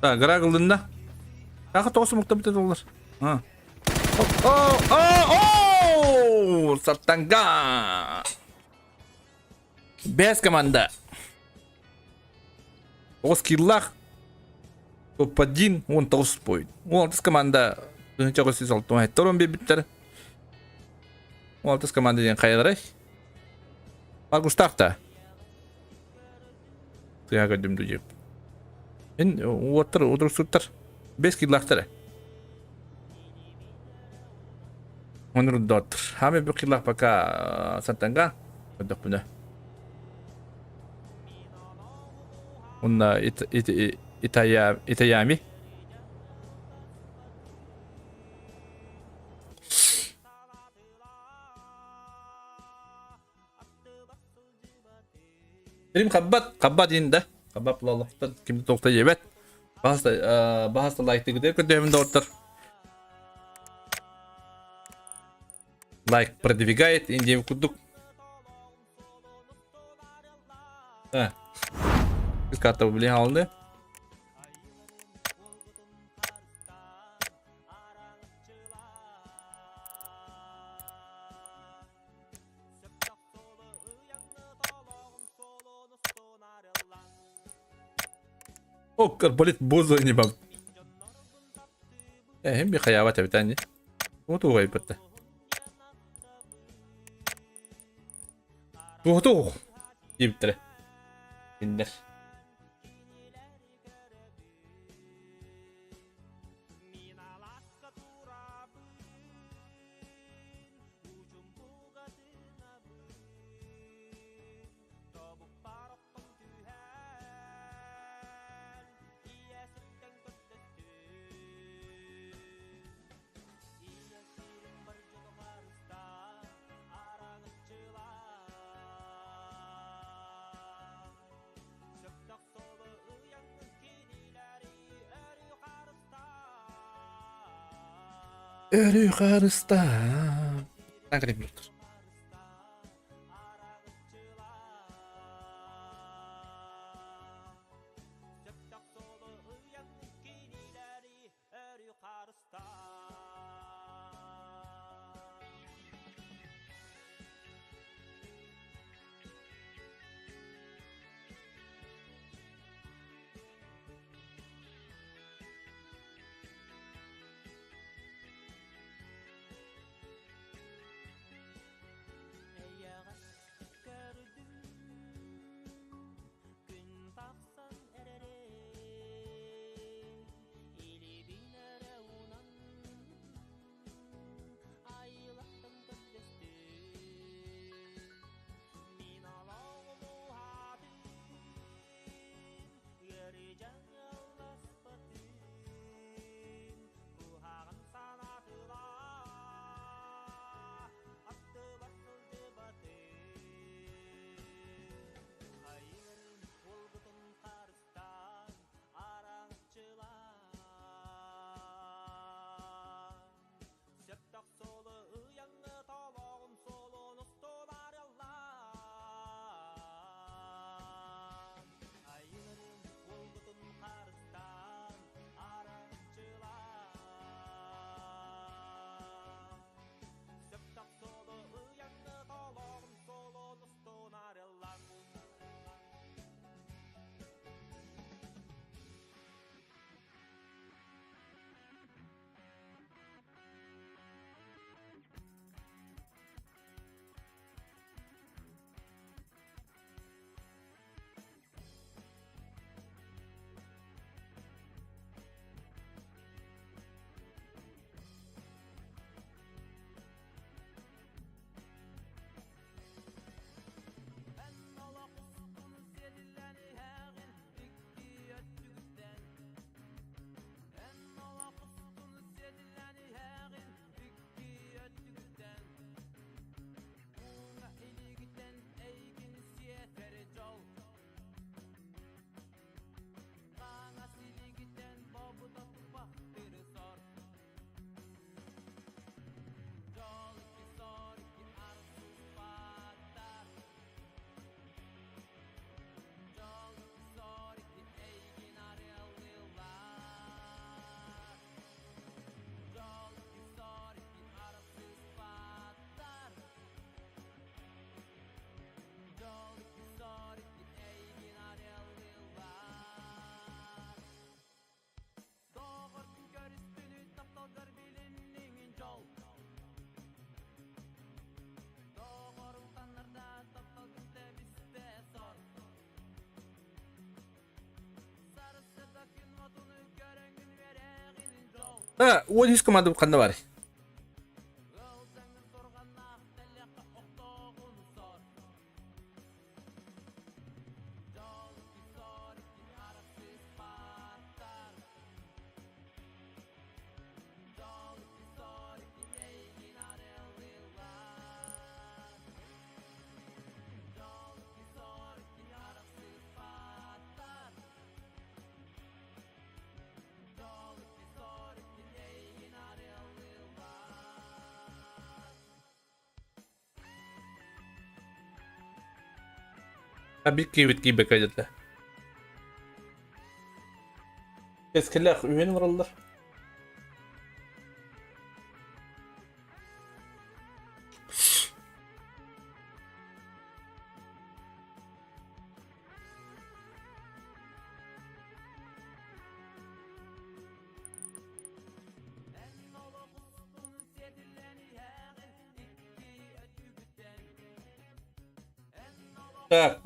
Так, гра кылынна. Тағы тоғыз мукта бітеді олар. А. О, о, о, Сартанга! Бэс команда. Тоҕус киллах. Топ-1 19 point. 16 команда 1967 биэрбиттэр. 16 команда диэн хайаларай? Аргустаах да. Тыа көрдүм дуу диэп. Эн уоттар удурсуттар. Бэс киллаахтар. Онруддоттар. Хаме бу киллах пока саттанга. Көрдөхпүнэ. Уонна Итаями. Рим хаббат, хаббат диэн да. Хаббат буолаллахтан ким да диэбэт. Баһаста баһаста лайктыгытыгар көрдөһөбүн доҕоттор. Лайк продвигает индиэбит курдук. А. Карта билин алынды. О, арбалет боза не бам. Эһим би хайаабат эбит ани. Тугу тугай бытта. Тугу тугу диэбиттэрэ. Кинилэр. Өрүү харыстаа. Агримлыктыр. А, 13 команда ханна баарый? Биир киирбит киирбэккэ дьэтэ. Кэскиллээх үһүөн олороллор. Так,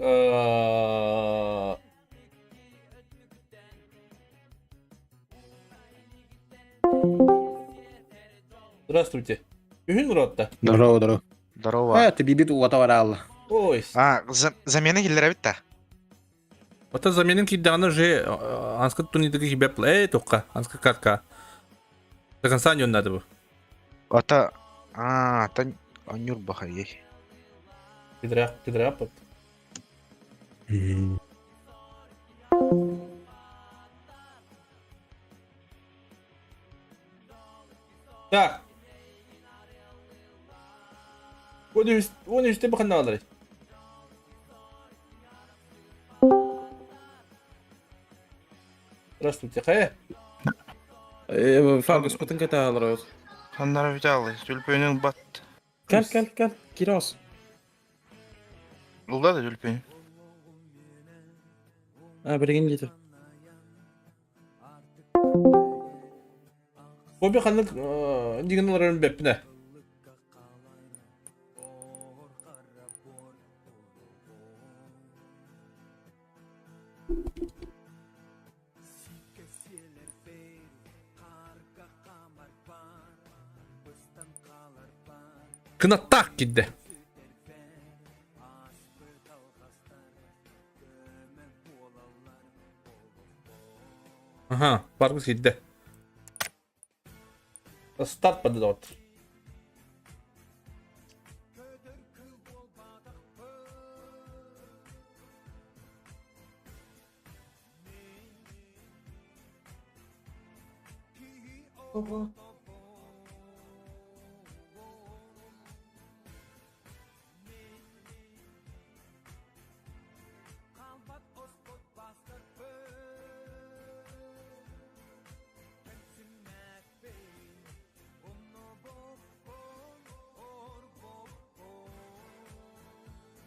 Здравствуйте. Үһүн уротта. Здорово, здорово. Здорово. А, ты бибит уота бараалла. Ой. А, замена киллэрэ бит та. Ота заменин киддаҕына уже анска тунидыгы хибеп эй тоққа анска картка. До конца не надо бы. Ата а, та онюр бахай. Кидряк, кидряк вот. Так. Он үсте баханналары. Здравствуйте, хэ. Фаргус кутын кэтаалар. Ханнара Виталий, түлпөнүң бат. Кел, кел, кел. Кирос. Улда да түлпөн. А, билигин дите. Бобби ханнык дигэн олорорун бэппинэ. Кынаттаах киирдэ. Аха, барбыс киирдэ. Старт подот.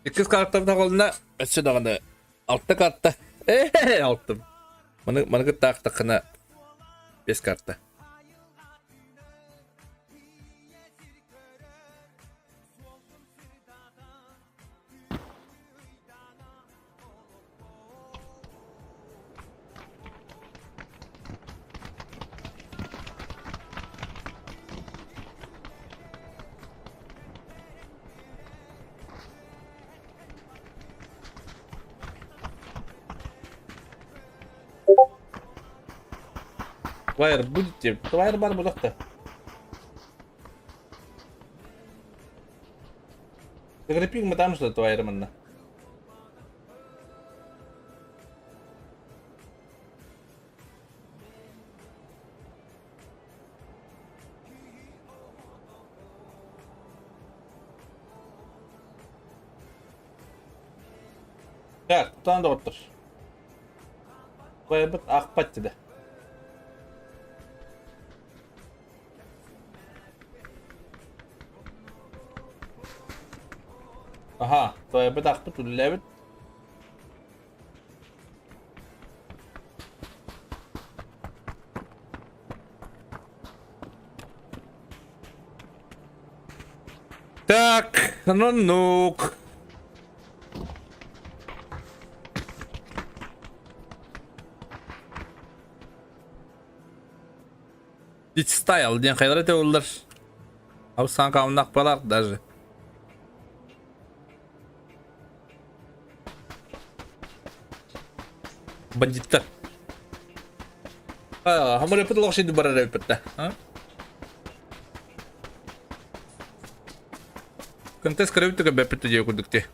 Иккис картабыт аҕалына өссө даҕаны алта карта. Ээ, алтым. Маны маны кытта аахтаххына бес карта. Вайер будете? Вайер бар будахта. Закрепим мы там что-то вайер манна. Так, тутан доҕоттор. Байбыт аахпат дедэ. Аха, байбыт аахпыт үлэлээбит. Так, ну-нук. It's style диэн хайдара этэ буоллар. Абыс саҥа балар даже. Бандиттар. Хамар лохши барар эппитте. Контест көрөбүт бэппитте диэ курдук ти.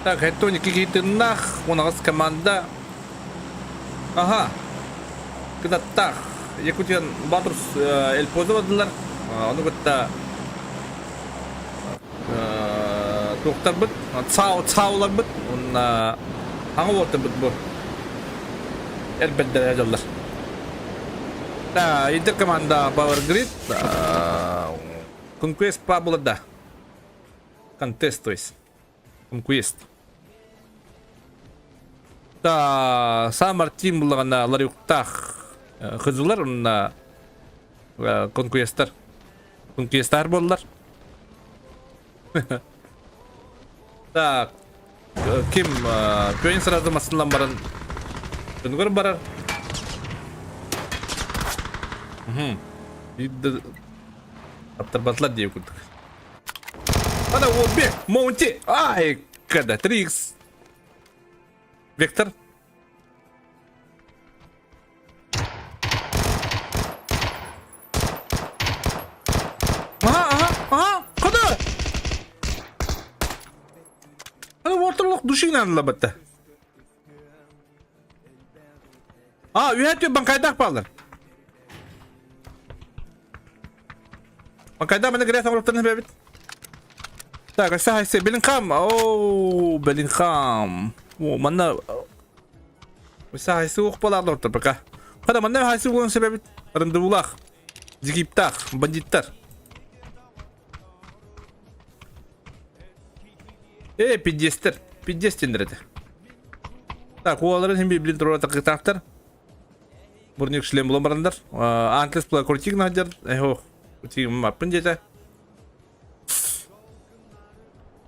Так, это Никитинах, у нас команда. Ага. Кытаттах. Якутиян Батрус Эль Позовадылар. Ону кытта туохтарбыт, цау цауларбыт, уонна хаҥа уолтарбыт бу. Эр бэрдэрэ дьаллар. Да, Интер команда Power Grid Conquest па да. Контест, то есть. Conquest. Да, Самар Тим буллаҕына ларюктаах хызылар уонна конкуестар. Конкуестар буоллар. Так, ким Көнь сразу массылан баран дьонугар барар. Таптарбатылар диye курдук. Ана Уолбек, Монти, ай, когда 3х. Вектор. Аха, аха, аха, куда? Аны уортарлық душиңнан лабатта. А, үйәтті банкайдақ балдар. Банкайда мені грязь оңырыптарын бәбіт. Так, аса хайсы, Беллингхам. Оу, Беллингхам. О, манна Өссө хайсы уох буолаалар пока. Хата манна хайсы буолан себебит рандевулаах, дигиптаах, бандиттар. Э, пиздестер, пиздестендер это. Так, уолларын хим библин турура такытаахтар. Бурник шлем булан барандар. Антлес була крутик наһадьар. Эхо, крутик маппын диэтэ.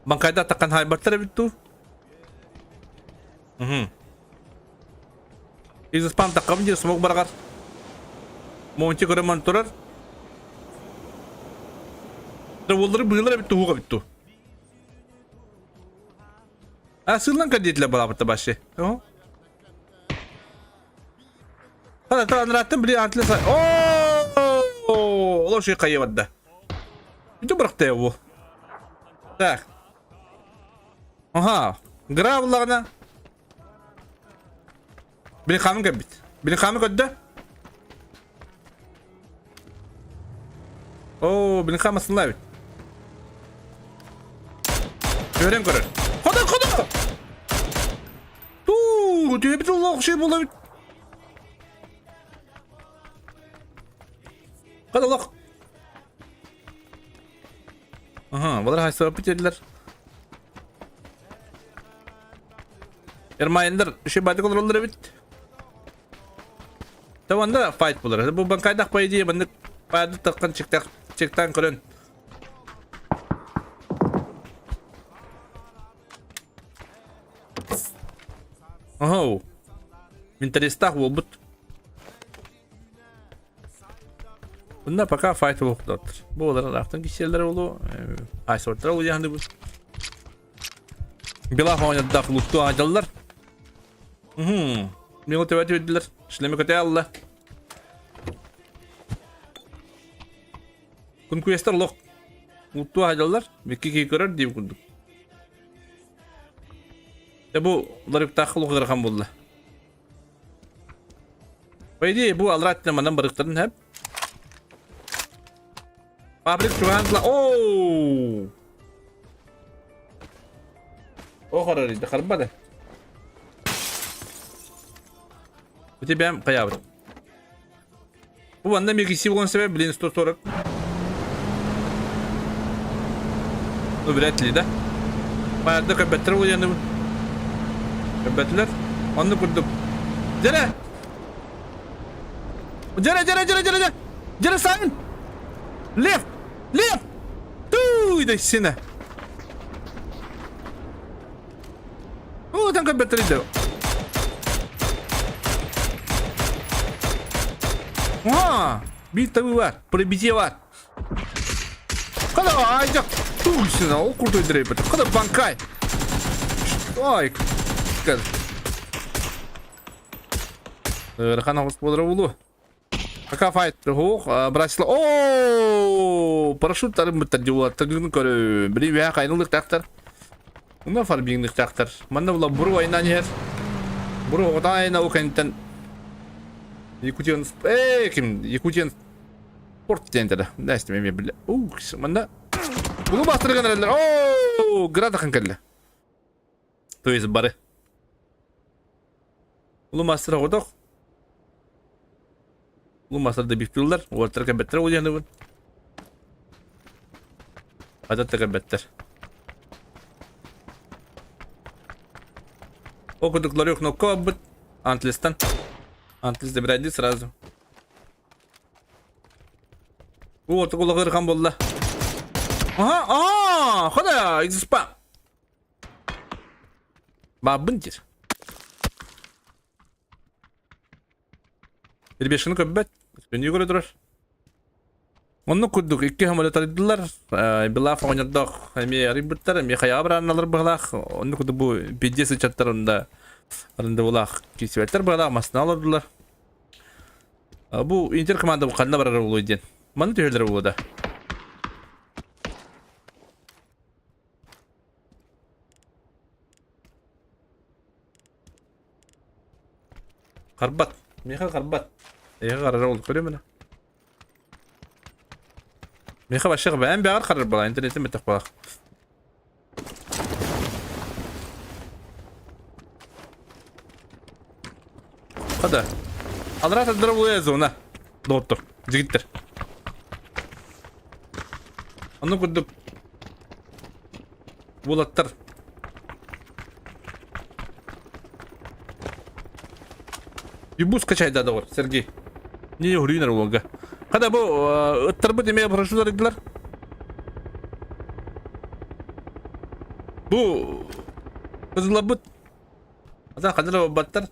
Банкайда таккан хайбаттар эбит дуу. Угу. Изыспан таккам диир смог барагар. Монти көрөмөн турар. Уоллары быылар эбит туһуга эбит ту. А сыллан кадитле балабыта башы. О. Хана та анраттым били антлы сай. О! Олор шей кайы барда. Бүтүн бырахта бу. Так. Аха, гра буллаҕына били хаамын көрбүт. Били хаамы көрдө. Оо, били хаам асылла эбит. Көрөн көрөр. Хода, хода! Туу, түһэбит улаах шей буола эбит. Хода олох. Аха, балар хайсыбаппыт диэтилэр. Эрмайындар үчүгэй баайдык олороллор эбит. Таванда файт булар. Бу банкайдах по идее маннык паады таххан чектах чектан көрөн. Оһоу. Менталистах буолбут. Bunda пока файт буолуохтаахтар. Бу олар ыраахтан кисиэллэрэ буолуо. Айсортара улуйаһаныбыт. Белах оонньордоох луктуу аадьаллар. Уһум. Миҥа төбө түһэрдилэр. Шлеме көтө алла. Кункуестар олох луктуу аадьаллар. Бикки киһи көрөр диир курдук. Дьэ бу ларыктаах олох ыарахан буолла. По идее, бу аллараа өттүнэн манан барыахтарын сөп. Паблик чугаһаан тыла Оу! Ох арарыйда харбады. У тебя хайаабыт. Бу манна микси буолан себе блин 140. Ну, вряд ли, да? Баярда көбөттөр буолуяныбын. Көбөтүлэр. Онну курдук. Дьэрэ! Дьэрэ, дьэрэ, дьэрэ, дьэрэ, дьэрэ! Дьэрэ, Савин! Лев! Лев! Тууй, да сина! О, там көбөттөр Аа, биир табыы баар, пробитие баар. Хада айдак тугсина, ол крутой дрейпер. Хада банкай. Ой, Ыарахан оҕус буолара буолуо. Пока файт хуох бросила. О, парашюттарын быттар дьулаттаргын көрө. Били үһэ хайнылыктаахтар. Уна фарбиҥныктаахтар. Манна була буру айнаан иһэр. Буру оҕотон айна ол кэнниттэн Якутиан э ким Якутиан спорт диэн этэ да. Истим эмиэ биллэ. Уу, манна Булу бастырган эрэллэр. Оо, градахын кэллэ. То есть бары. Улу мастер оҕотох. Улуу да биптыллар, уолаттар кэлбэттэр уйаныбын. Хата да кэлбэттэр. Ол курдук ларек кнопка барбыт. Антлистан. Антлис забирай сразу. Вот улаҕырхан буолла. Аха, аха, хода, изспа. Баабын дир. Ребешканы көрбөт, күнүү көрө турар. Оннук курдук икки самолет арыйдылар. Белав оҕонньордоох эмиэ арыйбыттар, эмиэ хайаҕа бараанналар быһалаах. Оннук курдук бу пиздец ыччаттар онда арындыбылаах киирсибэттэр быһалаах массыына олордулар. Бу Интер команда бу ханна барара буолуой диэн. Манна түһэллэрэ буолуо да. Харбат. Миэхэ харбат. Эйиэхэ харара ол көрүөм эрэ. Миэхэ вообще бэйэм бэҕэр харар буолаа интернетим бэтэх буолах. Хада. Алра таддара буолуя зона. Доҕоттор, дьигиттэр. Онно курдук Булаттар. Юбу скачай да доҕор, Сергей. Не уһуруйунар уолга. Хада бу ыттарбыт эмиэ парашют арыйдылар. Бу кызылларбыт ата хадара баттар.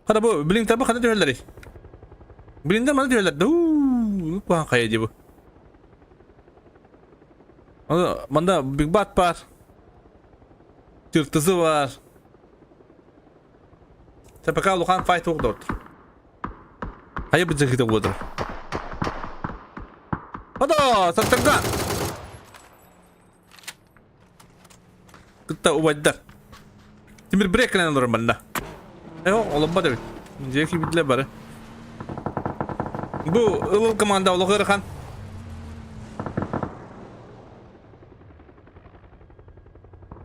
Хата бу билин таба хата түһэллэрий? Билиндер маны түһэллэр да уу куһаҕан хайа дии бу. Манда Big Bat бар. Тыртызы бар. ТПК улахан файт угдорт. Хайа быдьыгыта буолар. Ада, саттарга. Кытта убайдар. Тимир брек кэлэн олорор манна. Э, оломбот эбит. Дьиэ киирбитилэр бары. Бу ылыл команда олох ыарахан.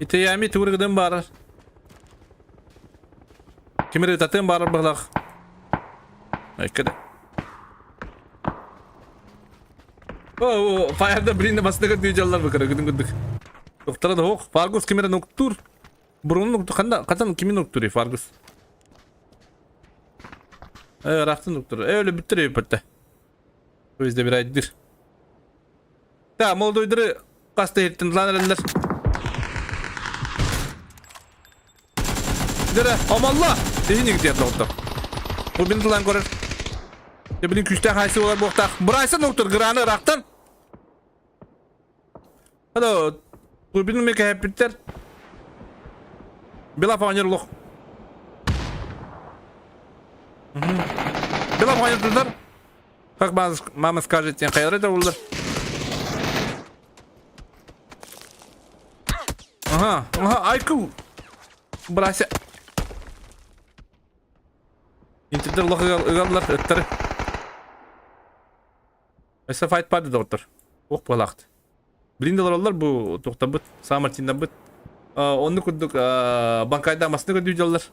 Итиями тугургыдын баарар. Кимир ытатын баарар быһылах. Айкада. О, фаерда блин бастыгы дүйжаллар быкыры күдүн күдүк. Доктора да ох, Фаргус кимире нуктур. Бурун нуктур, канда катан кими нуктур Фаргус. Э, рахтын нуктур. Э, өлө бүттүр өйпөттө. Өзде бир айдыр. Та, молодойдыры каста хеттин лан эреллер. Дere, амалла! Дехин игит доктор. Бу бин тылан көрөр. Блин күстээх хайсы болар буохтаах. Брайсон доктор граны ырахтан. Хада турбин ме кэһэппиттэр. Бела фанер лох. Бела фанер тутар. Как мама скажет, тен хайры да улар. Ага, ага, айку. Брася. Интердер лох ыгаллар ыттары. Өссө файт пады доктор. Ох буолаахт. Блин олороллор бу туохтарбыт, Сан-Мартиннарбыт. Онну курдук банкайда масны көрдүү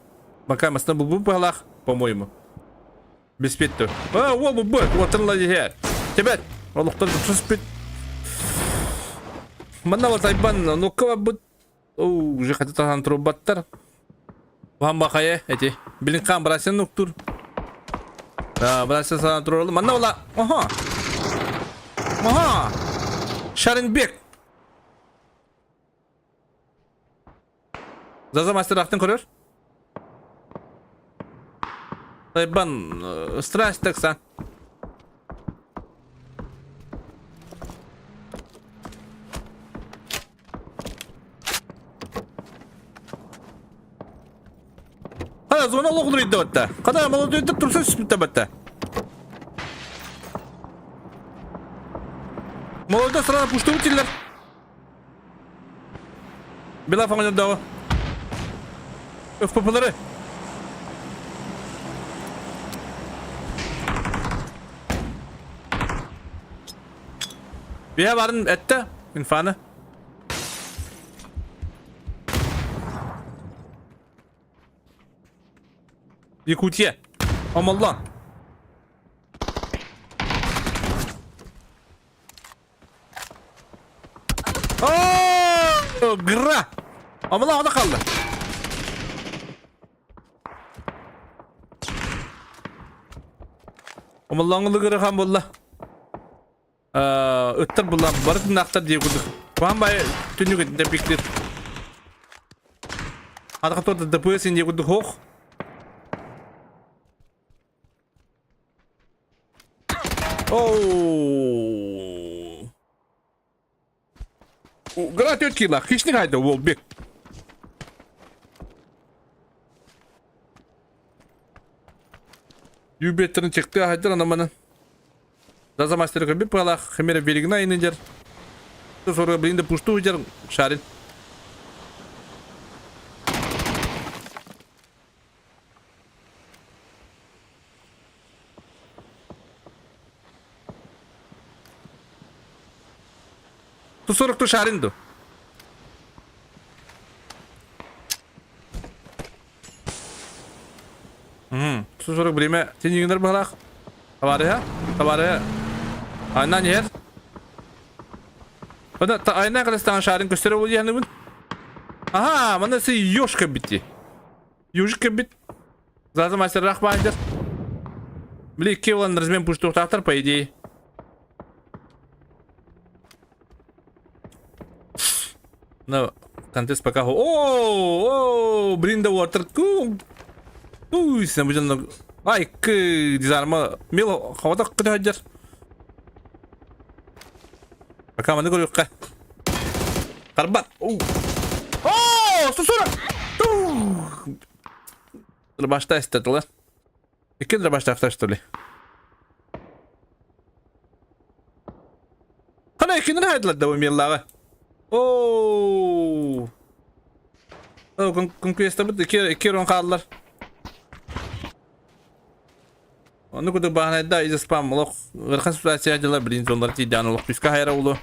Банкай масны булбут быһалаах, по-моему. Беспетту. А, уол бу, уоттан ла дихер. Тебет, олохтон туспит. Манна вот айбан, ну-ка бут Уже хата тахан турбаттар. Ван бахая эти. Билин кан брасен нуктур. Брасен сана туролу. Манна ола. Ага. Ага. Шаринбек. Заза мастер ахтын көрөр. Тайбан страсть такса. Хара зона олоҕун батта. Хата молодойдар турса түспүттэ батта. Молодой сразу пуштубут диллер. Бела фоңонордоҕу. ФППлары. Биһэ барын этте инфаны. Якутия. Омоллон. Оо, гра! Омоллон оҕо хаалла. Омоллоҥҥа лыгырыхан буолла. Ыттар булла бары тыыннаахтар диye курдук. Куһаан бай түннүк этинде пиктир. Атака тута ДПС инде курдук хоох. Оу. Гра төрт кило. Хищник хайда ол бек. Юбеттерин чекти хайдар анаманы. Заза мастер көбүп палах хемере берегина инедер. Соры блин да пушту жер шарин. Ту 40 ту шарин ду. Ту 40 время тенигинер баһалаах. Табаарыһа, табаарыһа. Айнан иһэр. Мана айнан калестан шарин көстөрө бу диэхнибин. Аха, мана си ёшка битти. Ёжик бит. Заза мастер рахмандер. Били кевлан размен пуштуктактар по идее. Ну, контест пока... О, о, блин, да water. Уй, сен бу Ай, к дизарма мил хавата кыдыр. Пока маны көрүөххэ. Тарбат. О, сусура. Дробашта истетилер. Икки дробаштаахтар что ли? Хана иккини хайдылар да умеллаҕа. Оо. Оо, конквестабыт икки рон хааллар. Ону курдук бааһынайда из спам олох ыарахан ситуация дьыла блин дьоннор тиийдээн олох күүскэ хайара улу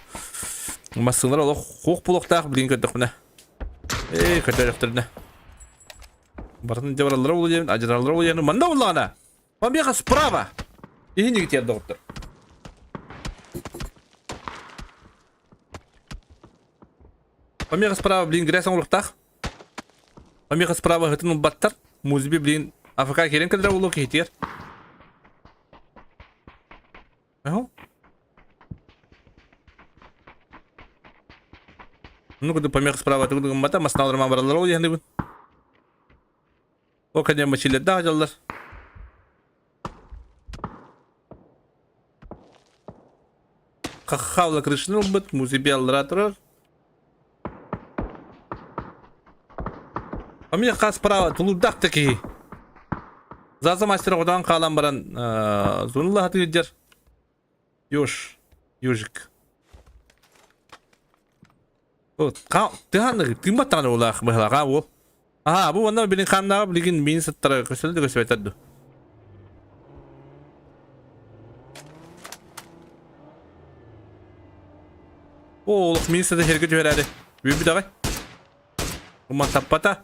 массыылар олох хуох булуохтаах блин көрдөхпүнэ ээ көрдөрөхтөрүнэ барытын дьэ бараллара улу диэн адьыраллара улу диэн манна уллаҕына Побега справа иһин игитиэр доҕоттор Помеха справа блин грязь оҥоруохтаах Помеха справа ыһытын ылбаттар. Музби блин АФК киирэн кэлэрэ буолуо киһитигэр. Эһо. Ну куду помеха справа тугу гыммата масналарыма бараллар ол диэхнибин. О кадем мачилердаах дьаллар. Хаххалла крышаны ылбыт, музей аллара турар. А мне хас справа тулуурдаах да киһи. Заза мастер оҕотоон хаалан баран зонула сатыыр Ёж, ежик. Тыһааны тыыммат даҕаны улаах быһалаҕа уол. Аха, бу уонна билин хааннааҕы билигин миин сыттара көстөлө да көстүбэтэр ду. Оо, олох миин сыта сиргэ түһэрээри. Үөрбүт аҕай. Уман таппата.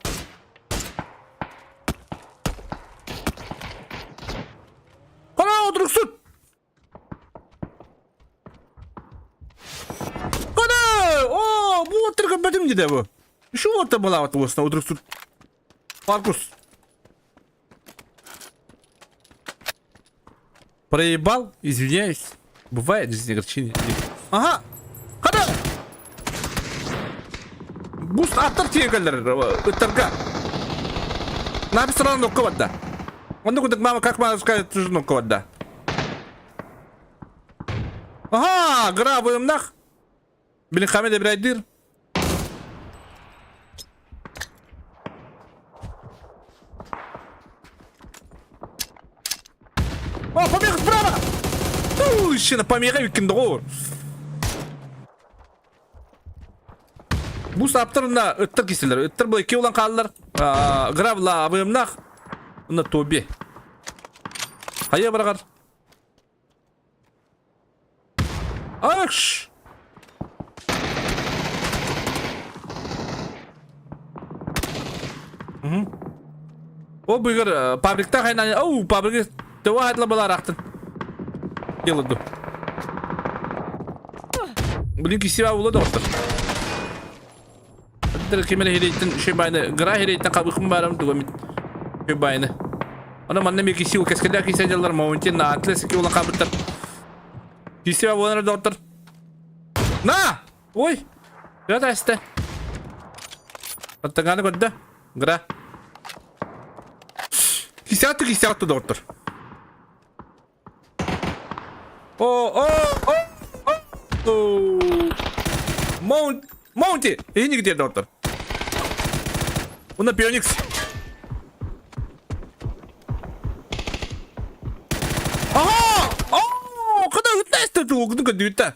Хана отыруксут! Хана! О, бу оттар көрбөтүм дии бу. Şu оттар балаабат уосна отыруксут. Маркус. Проебал, извиняюсь. Бывает в жизни огорчение. Ага! Хана! Буст аттар тиийэн кэллэр ыттарга. Написано нокко барда. Онно курдук мама как мама сказать тоже нокко барда. Ага, гра вымнах. Блин, хамед эбрайдыр. О, помеха справа! Туущина, помеха викин доҕор. Бу сааптарына ыттар киселер. Ыттар бұл икки улан хааллар. Гравла абыымнах. Уна Тоби. Хайа барагар. Аш! Ол быгыр пабрикта хайнан, оу, пабрик төва хатла баларахтын. Деладу. Блин, кисива ула доктор. Аттар кимер хирейтен шөбайны, гра хирейтен кабыхым барам дугамит. Шөбайны. Ана манна ми киси кескелер кисе жаллар маунтин на атлес ки ула кабыттар. Кисива ула доктор. На! Ой! Гра тасты. Аттаганы көрдө. Гра. Кисятты кисятты доктор. О, о, о, о. Маунт, Маунти, иһини где доктор? Уна Пионикс. Ага! О, када үтәсті тугны көдүтә.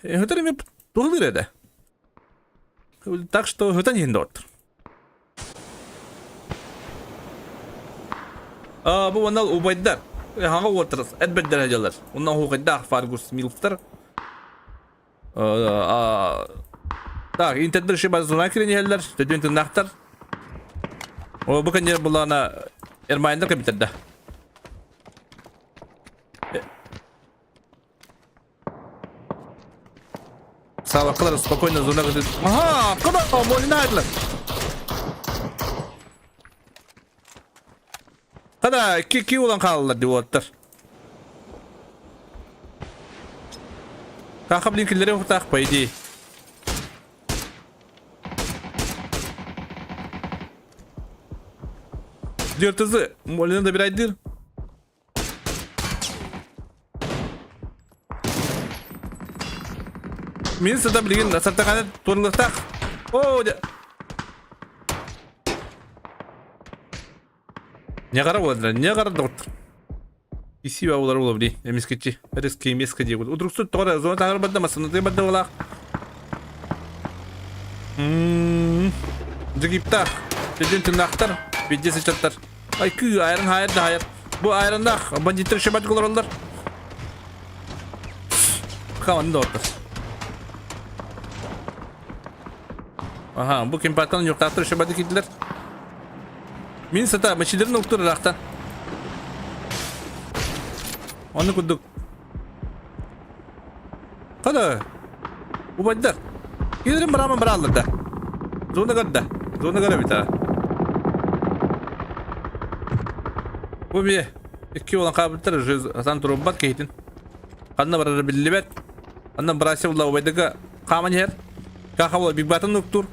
Өтөр эми тугулыр эде. Так что өтөн иһин доктор. А, бу оннал убайдар. Хаҥа уоттар, эдбэддэр дьалар. Оннан хуукайдаах Фаргус Милфтар. Так, интердер шиба зона кирен иһэллэр, төдүн тыннаахтар. О, бу кэннер булаана Эрмайндар кэбитэрдэ. Саалаккалар спокойно зона кытыт. Аха, куда? Молина айдылар. Када ки ки улан хааллар деп уоттар. Каха блин киллери ухтаах по идее. Дертызы, Молина добирайдыр. Мин сыта билигин сартаканы турлыктах. О, дя. Не қара болады, не қара доктор. Иси бабулар була били, эмискечи. Резкий меска дей болды. Удруксу тоғра зона тағыр бадда масыны бадда болақ. Жигиптах. Деден тынақтар, бедде сычаттар. Ай кыы айран хайыр да хайыр. Бу айраннах бандиттер шебат олар. Хаман да отыр. Аха, бу кемпаттан юктактыр шебат кидлер. Мин сата мачилерин уктур рахтан. Оны кудук. Када. Убайдар. Килерин бараман бараллар да. Зона гадда. Зона гара бита. Бу бие. Икки olan кабыттар уже асан турубат кейтин. Ханна барара биллибет. Анна брасе була убайдага каман хер. Каха була бигбатын нуктур.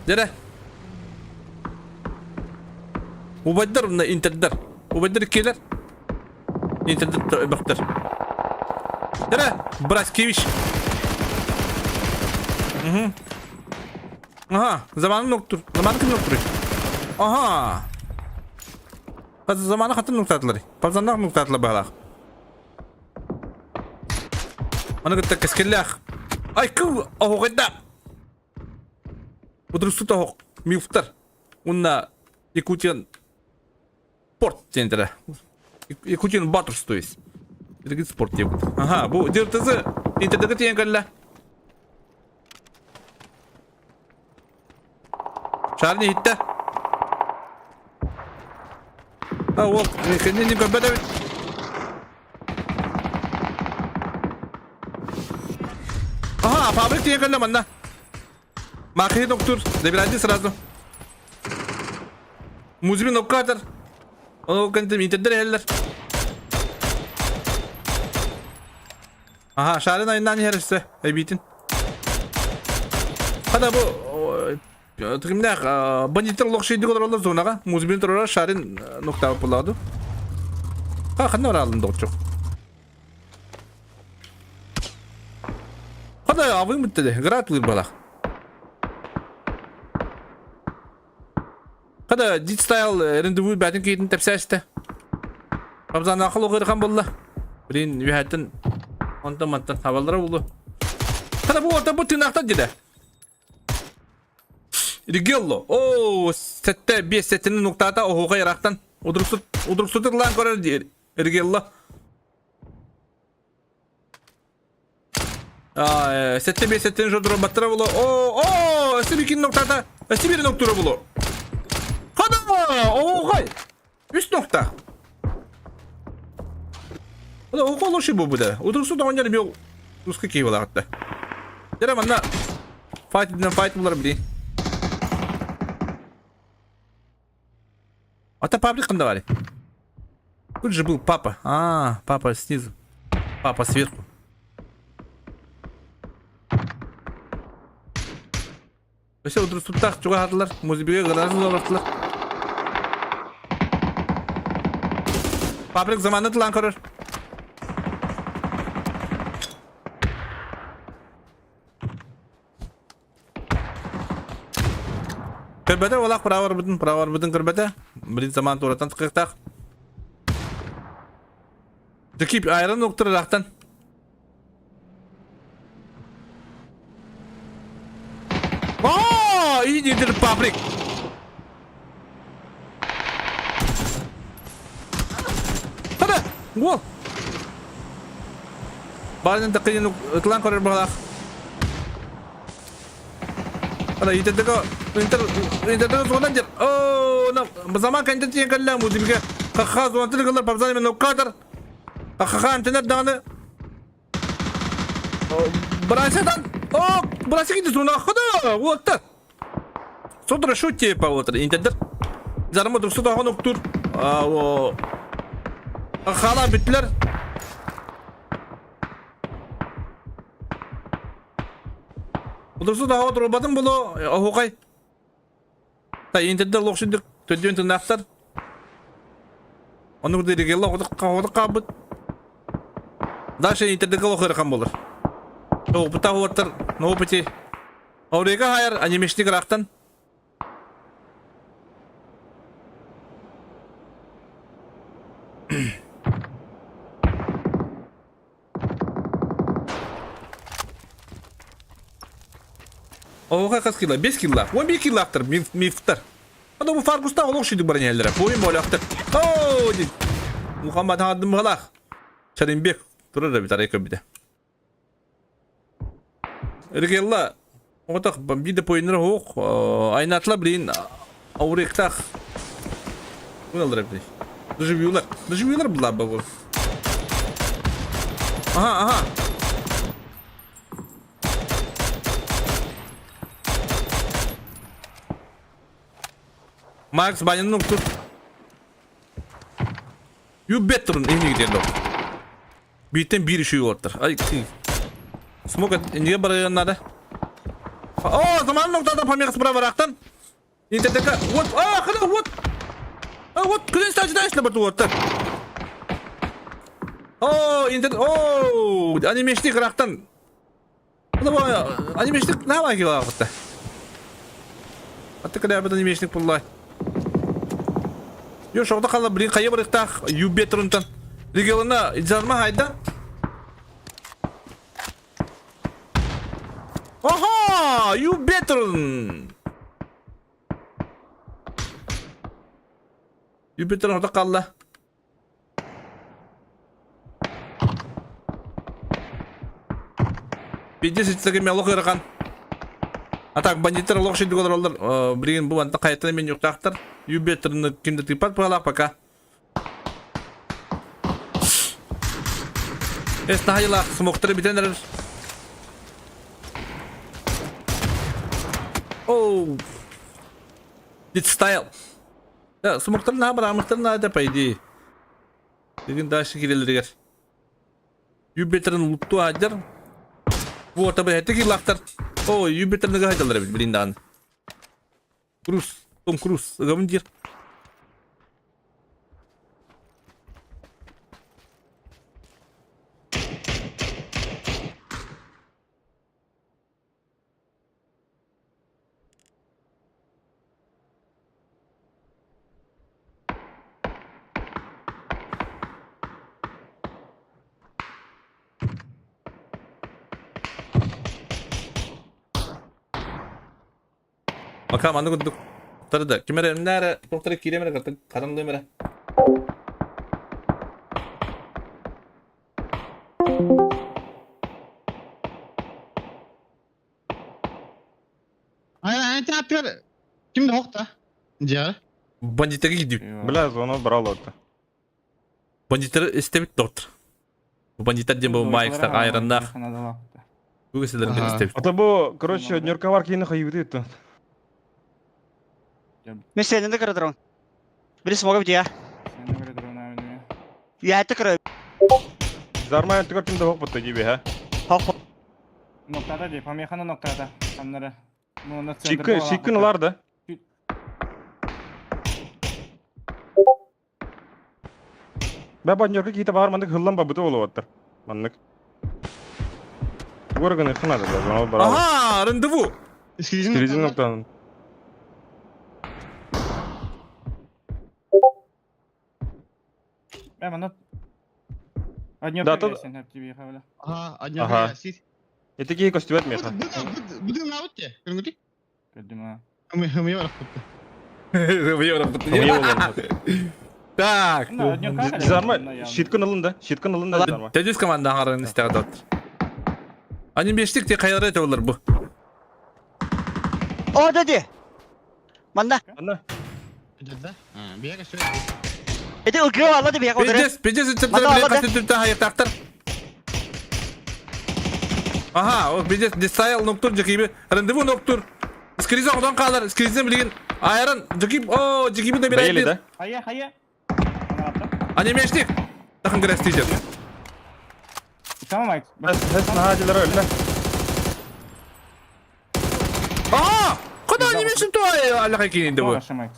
Дере. Убайдар мына интердер. Убайдар келер. Интердер бактар. Дере, Браскевич. Угу. Ага, заманы ноктур. Заманы ким ноктур? Ага. Заманы хатын ноктатылар. Пазаннах ноктатылар балах. Аны кытта кэскиллээх. Ай кыл оһоҕойда. Удурсут оһох милфтар. Уонна Якутиан порт диэн Якутиан Батурс то есть. Это спорт диэбит. Ага, бу ДРТЗ интернетке тиийэн кэллэ. Шарни иһиттэ. А уол кэннин көрбөт эбит. Ага, фабрик тиийэн кэллэ манна. Махи доктор, забирайте сразу. Музбин оккатор. Ол кэнтим интердер иһэллэр. Аха, шарын айынан иһэр өссө, эбиитин. Хата бу тигимнээх бандиттар олох шейдик олороллор зонаҕа. Музбин турара шарын нуктаабыт буоллаҕа дуу. Ха, ханна бараалын доҕоччук. Хата абыҥ бүттэ де, град балах. Хата дит стайл рендеву бәтин кейтин тэпсээстэ. Абзан ақыл оғырхан болла. Блин, үһәттен онтон мантан хабаллара булу. Хата бу орта бу тыынахтан деді. Ригелло. О, сетте бес сеттини нуктата оһуға ярақтан. Удурсут удурсутурлан көрөр Ригелло. Сетте бес сеттини жодура баттыра булу. О, о, өссө бикин нуктата. Өссө бир нуктура булу. Хада! Оҕай! Үс нохта. Оҕо лоши бу буда. Утурсу оҕонньор эмиэ узкий киһи буолаҕытта. Дьэ манна файт файт булар били. А то паблик давали. Тут же был папа. А, папа снизу. Папа сверху. Өссө утурсуттаах чугаһаатылар, музыбыга гранат олортулар. Паприк заманны тылан көрөр. Көрбөтө олах праворбытын, праворбытын көрбөтө. Блин заман туратан тыкыктаах. Дикип айран доктор рахтан. О, иди паприк. Хада, уол. Баарынан такыйын ытылан көрөр баҕалаах. Ана итендеге интер интердеге зонан дер. О, на заман кэнтен тиен кэллэ музыка. Хаха зонтын кылар папзан мен ноккатар. Хаха антенер даҕаны. Бырасыдан. О, бырасы кити зона хада. Уотта. Содра шо тепа отыр. Интердер. Зарма дұрсы тағын оқтур. О. Хала бүттілер. Удурсу таҕа турбатын булу оһуохай. Та интерде лохшидик төдүөн тынаахтар. Ону курдук оҕотук хаалбыт. Дальше интердеге лох ыарахан буолар. Опыта уоттар на опыте. Аурека хайар анимешник ыраахтан. Оҕо хас килла? 5 килла. 11 киллаахтар мифтар. Ада бу Фаргуста олох шүйдүк баран иһэллэрэ. Буйун боолоохтор. Оо дит. Мухаммад хаадым быһалаах. Чаримбек турар эбит арай көрбүтэ. Регелла оҕотох биир да поиннара суох. Айнаатла блин ауректах. Буналар эбит. Доживюлар. Доживюлар была бы. Ага, ага. Макс баняны уктур. You better инник диэн док. Бииртэн биир үчүгэй уолаттар. Ай, смок иннигэ барыан надо. О, заман ноктадан помеха справа барахтан. Интернетка, вот, а, хана, вот. А, вот, күнүн стажда бар уолаттар. О, интернет, о, анимешник рахтан. Анимешник наамай килаахытта. Атты кэлээбит анимешник буллай. Йо, шоғда қала блин қайы барықтақ юбетрунтан. Регионына жарма хайда. Ага, юбетрун. Юбетрун орда қалла. Биирдэ ситсэгэ олох ыарахан. А так бандиттар олох шидик олороллор. Билигин бу манта хайаттан эмиэ ньуктаахтар. Юбетрны ким да тыыппат быһалаах пока. Эс наһайылаах смоктары бүтэн эрэр. Оу. Did style. Смоктары наһаа бараамыктарын наада по идее. Билигин дальше киирэллэригэр. Юбетерин лутту аадьар. Вот, абы хэти киллахтар. О, Юбетерныга хайдалар эбит, блин даҕаны. Круз, Том Круз, ыгабын диир. Пока маннык курдук да ким эрэ эмнэ туохтара киириэм эрэ харанлыым эрэ. Ай, аттыгар ким да охта. Дьиэҕэ. Бандиттарга киирдибит. Бля, зона брал это. Бандиттары истэбит доктор. Бандиттар диэн бу Майкстар айраннаах. Бу кеселерин истэбит. А то бу, короче, Нюрковар киини хайыбыты ыттын. Мен сенин де көрө Били смогу бит я. Яйты көрө. Зармайын түгөр ким да хоқ бұтты дейбе, ха? Хоқ. Ноктада дей, помеханы ноктада. Аннары. Чиккин, чиккин улар да. Бә баннерга киите бар маннык хыллан бабыты болуп Маннык. Горганы хынады да, зона бар. Ага, рандеву. Скризин ноктан. Бә мана. Да, тут- Ага, Ага. Это кии костюмет меха. Будем на утте. Көрүңүтү? Көрдүм. Мы мы бар. Так. Зарма, щиткын алын да, щиткын алын да зарма. Тәдүс команда аңарын истәгә Они бештик те кайры это булыр бу. О, деди. Манна. Анна. Да? А, бияга шö. Эти ылгы алла деп бияга Пиздец, пиздец, үтіп Мана, билет алла, кастын хайыр тақтыр. Ага, о, пиздец, дистайл ноктур жекиби. Рандеву ноктур. Скриза одан қалар, скризен билген. Айран, жекип, о, жекиби да Бейли бир. да? Хая, хая. Они мештик. Тахын грәс тиҗер. Tamam Mike. Хәс нахадилер өлле. Ага! Куда они мешин то алла кийинде бу?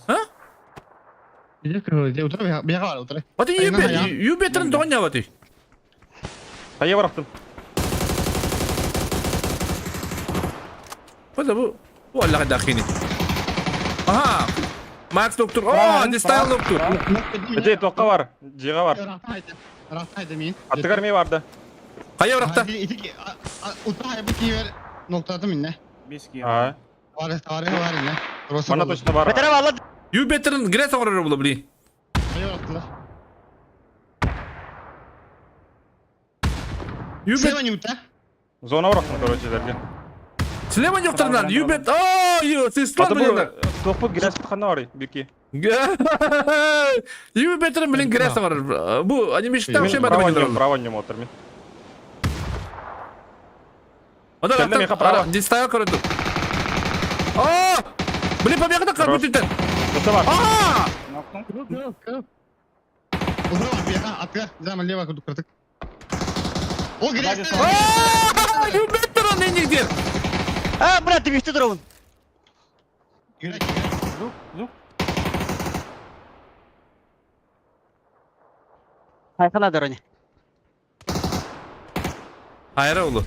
А? Бияга утра бияга бар утра. Аты юбетрин тоня баты. Хая барактым. Куда бу? Бу алла дахини. Ага! Макс доктор. О, дистайл доктор. Эте тоққа бар, жиға бар. Рахта мин. Аттыгар ме барды. Кая баракта? Ити утра хайбы кийер ноктада минне. 5 ки. А. Бар бар бар инне. Мана точно бар. Бетер алла. Юбетрин грәс оңры булы бли. Хая барактылар. Юбет Слева не утра. Зона барактым, короче, дерге. Слева жоктарынан Юбет. О, ю, сестра Аты бу блин. тоқпы грәс хана бар, бики. Юбетрин блин грәс оңры. Бу они мешта вообще бар Право блин. право нем отыр мен. Ода Кәлле меха право. Дистайл көрөтү. О! Блин, побегда как Хорош. будто. Тоқта бар. Ага! Ноктун. Утра бар бияга атка. Зама лево кырдык. О, грязь. А, Юбетрин нигде. А, брат, ты дровын. Зук, зук. Хайхана дороне. Айра улу.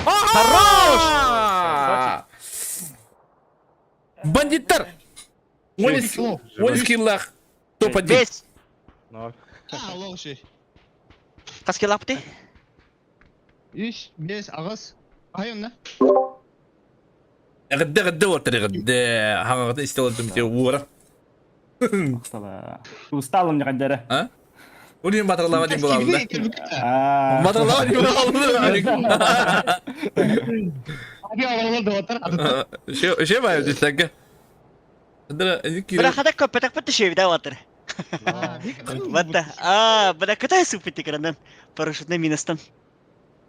Хорош! Бандиттар! Он скиллах. Топ-1. Бес. Ноль. А, лоуши. Каски лапты. Үш, бес, агыс. Айонна. Гыдды гыдды отыр гыдды. Хаңғыды истелдім те ура. Устала. Усталым не кадары. А? Улин батырлава дейм болады да. А. Батырлава дейм болады. Аби алалар да отыр. Ше бай десәгә. Дра, Бра хада көп петак петте шеви да отыр. Ватта. А, бра кытай супити крандан. Парашютный минустан.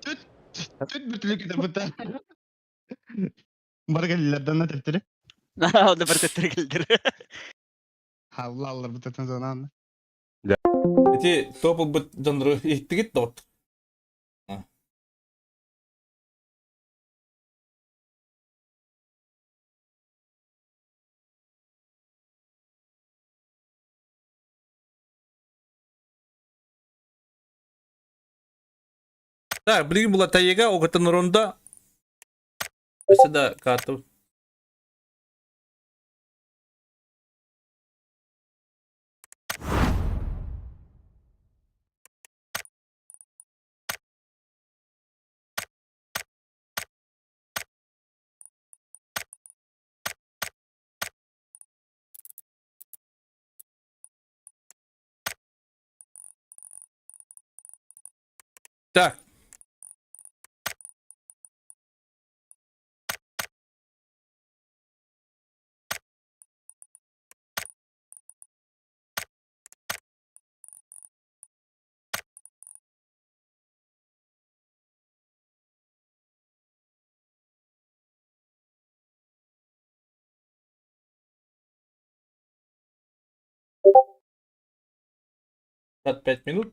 Түт бүтүлүк да бута. Баргаллардан на тептери. Онда бір теттер келдір. Алла аллар бутатын зонан. Эти топ бут жанры иттигит дот. Так, билигин була тайга огытын ронда. Өсө да карта. Так. 25 минут.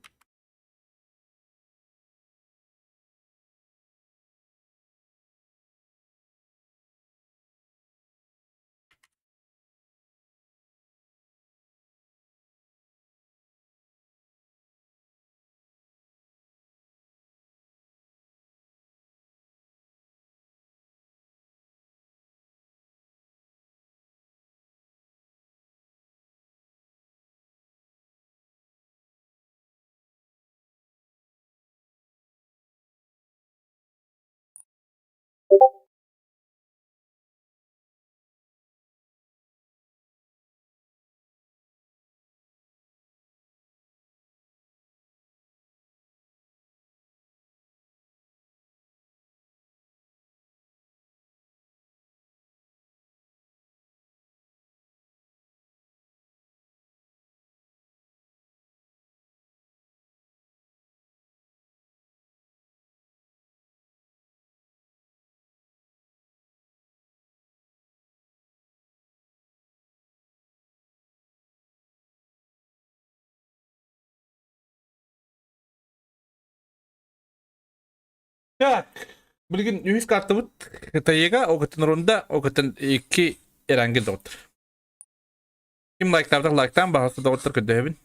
Так, билигин үһүс картабыт Кытайга, окутун рунда, окутун икки эрангил доҕоттор. Ким лайктаабытах лайктаан, баҕалаах доҕоттор көрдөһөбүн.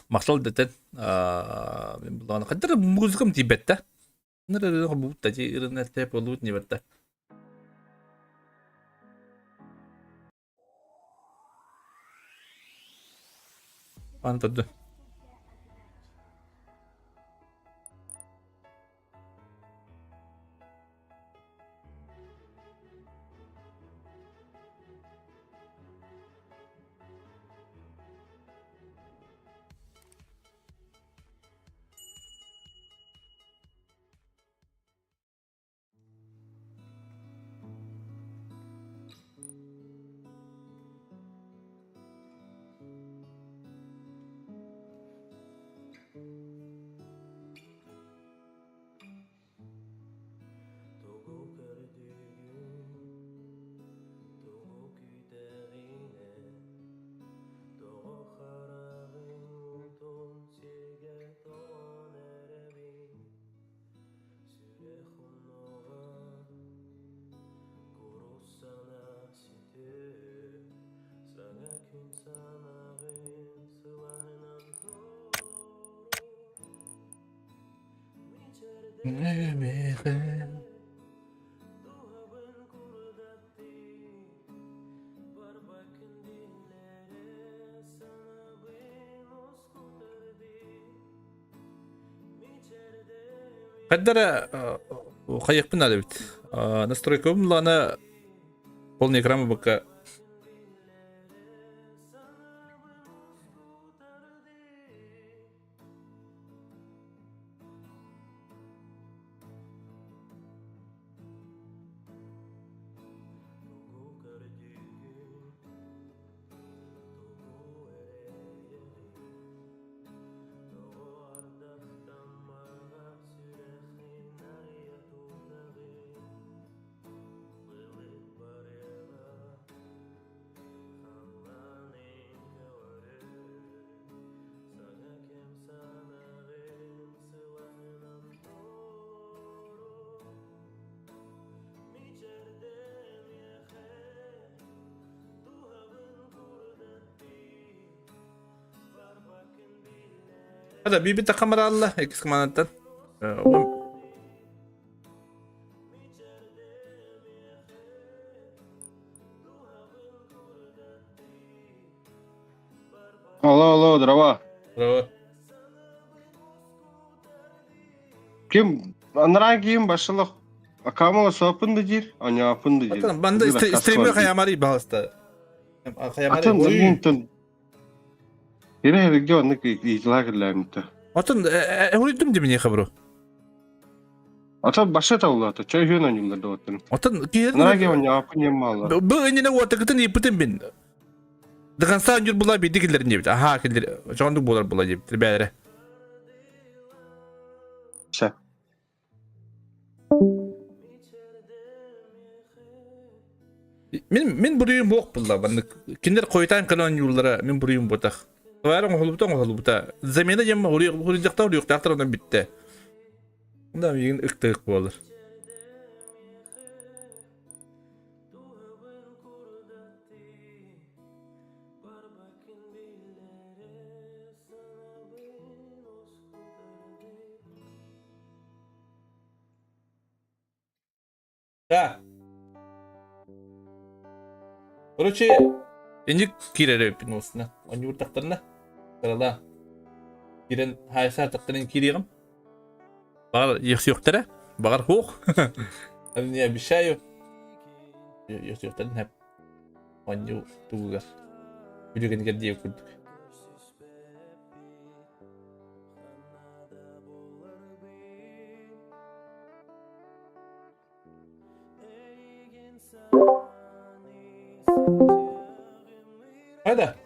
Махсал дэтэн, мен буллаҕына хаддара музыкам тиийбэт да. Ныры буутта чи ырын эрте болуут не барда. Аны турду. Хайдара хайыахпын наада эбит. Настройкабын лана полный экран букка Hada bir bir kamera alla X командаттан. Алло, алло, дрова. Дрова. Ким анараа ким башылық Акамала соапын да диир, аньаапын да диир. Атын банда стример хаямари баһаста. Хаямари. Атын дыргинтон. Ире херге оннук ийтилаа киллээммитэ. Атын эһуридум димини хабру. Атын баша таулата, чой хүн аньюлар да оттун. Атын киһи Анараа ким аньаапын еммаала. Бу иннинэ уотакытын ииппитин бин. До конца аньюр була биди киллерин диэбит. Аха киллер жондук буолар була диэбит ребята. Все. Мин мин буруйум буох булла. Маннык кинилэр хойутаан кэлэн оонньууллара мин буруйум буотах. Тварь оҥоһуллубута оҥоһуллубута. Замена диэн хуруйдахтар хуруйуохтаахтар онон бүттэ. Да миигин ыктык буолар. Да. Короче, инник киирэр эбиппин уосна. Онньуурдахтарына кырала киирэн хаайсаатахтарын киириэҕим. Баҕар иэхсиэхтэрэ, баҕар хуох. Не обещаю. Иэхсиэхтэрин хэп. Онньу тугугар. Бүлүгэнигэр диэ курдук. Хайда?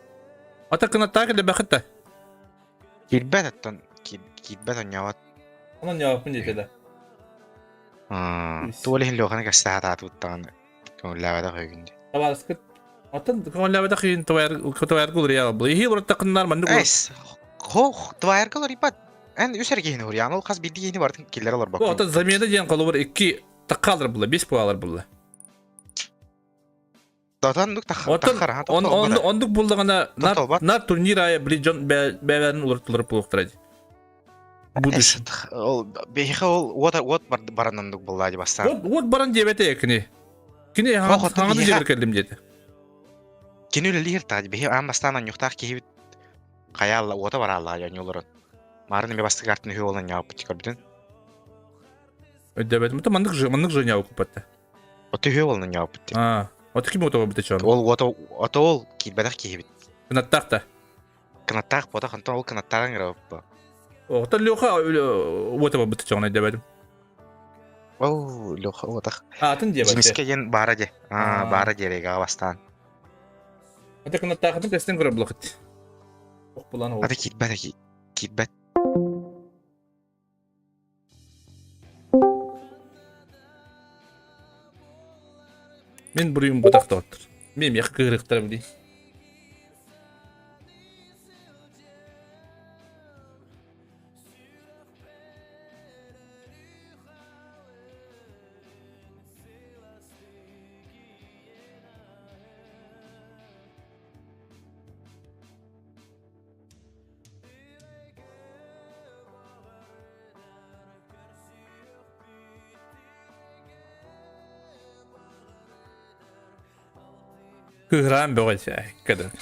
Ата кынаттаах элбэхит да. Киирбэт оттон киирбэт онньообот. Онон ньооппун диэтэ да. Туол иһин Леханы кэстэһэ атаатыбыттаҕын көҥүллээбэтэх өйгүн дии. Табаарыскыт Оттон көҥүллээбэтэх иһин твоярга уларыйа албыл. Иһи уларыттаххыннар маннык Эс, хох, твоярга уларыйбат. Эн үс эрэ киһини уруйаан, ол хас биирдии киһини барытын киллэрэ олорбоккун. Оттон замена диэн холобур икки такка алар булла, бес буолар булла. Дотон Оттон оннук буллаҕына нар турнир аайы били дьон бэйэлэрин уларыттылар буолуохтара дии. Будущем. Ол биһиэхэ ол уот уот баран оннук буллаа дии бастаан. Уот уот баран диэбэтэ кини. Кини хаҥа дьиэбэр кэллим диэтэ. Кини үлэлиир таа биһи аан бастаан онньуктаах киһибит хайаалла уота барааллаа дьонньулорун. Марын эми бастык артын үһү олан ньааппыт көрбүтүн. Өйдөбөтүм. Маннык маннык же ньааппыт. Ото үһү олан ньааппыт. Аа, ото ким ото бит чон. Ол ото ото ол киирбэтэх киһибит. Кынаттаах да. Кынаттаах ботах онтон ол кынаттааҕын ыҥырабыппа. Оҕотон Леха уота барбыт чоҕун өйдөбөтүм. Ол Леха уотах. Аатын диэбэт. Димискэ диэн баара дии. Аа, баара диэрэйгэҕэ бастаан. Ата кынаттаахытын көстөн көрөр булахыт. Ох булан ол. Ата киирбэт киирбэт. Мин буруйум бутах доҕоттор. Мин миэхэ кыырыктарым дии. Кыыһыраан бөҕө кэдэр.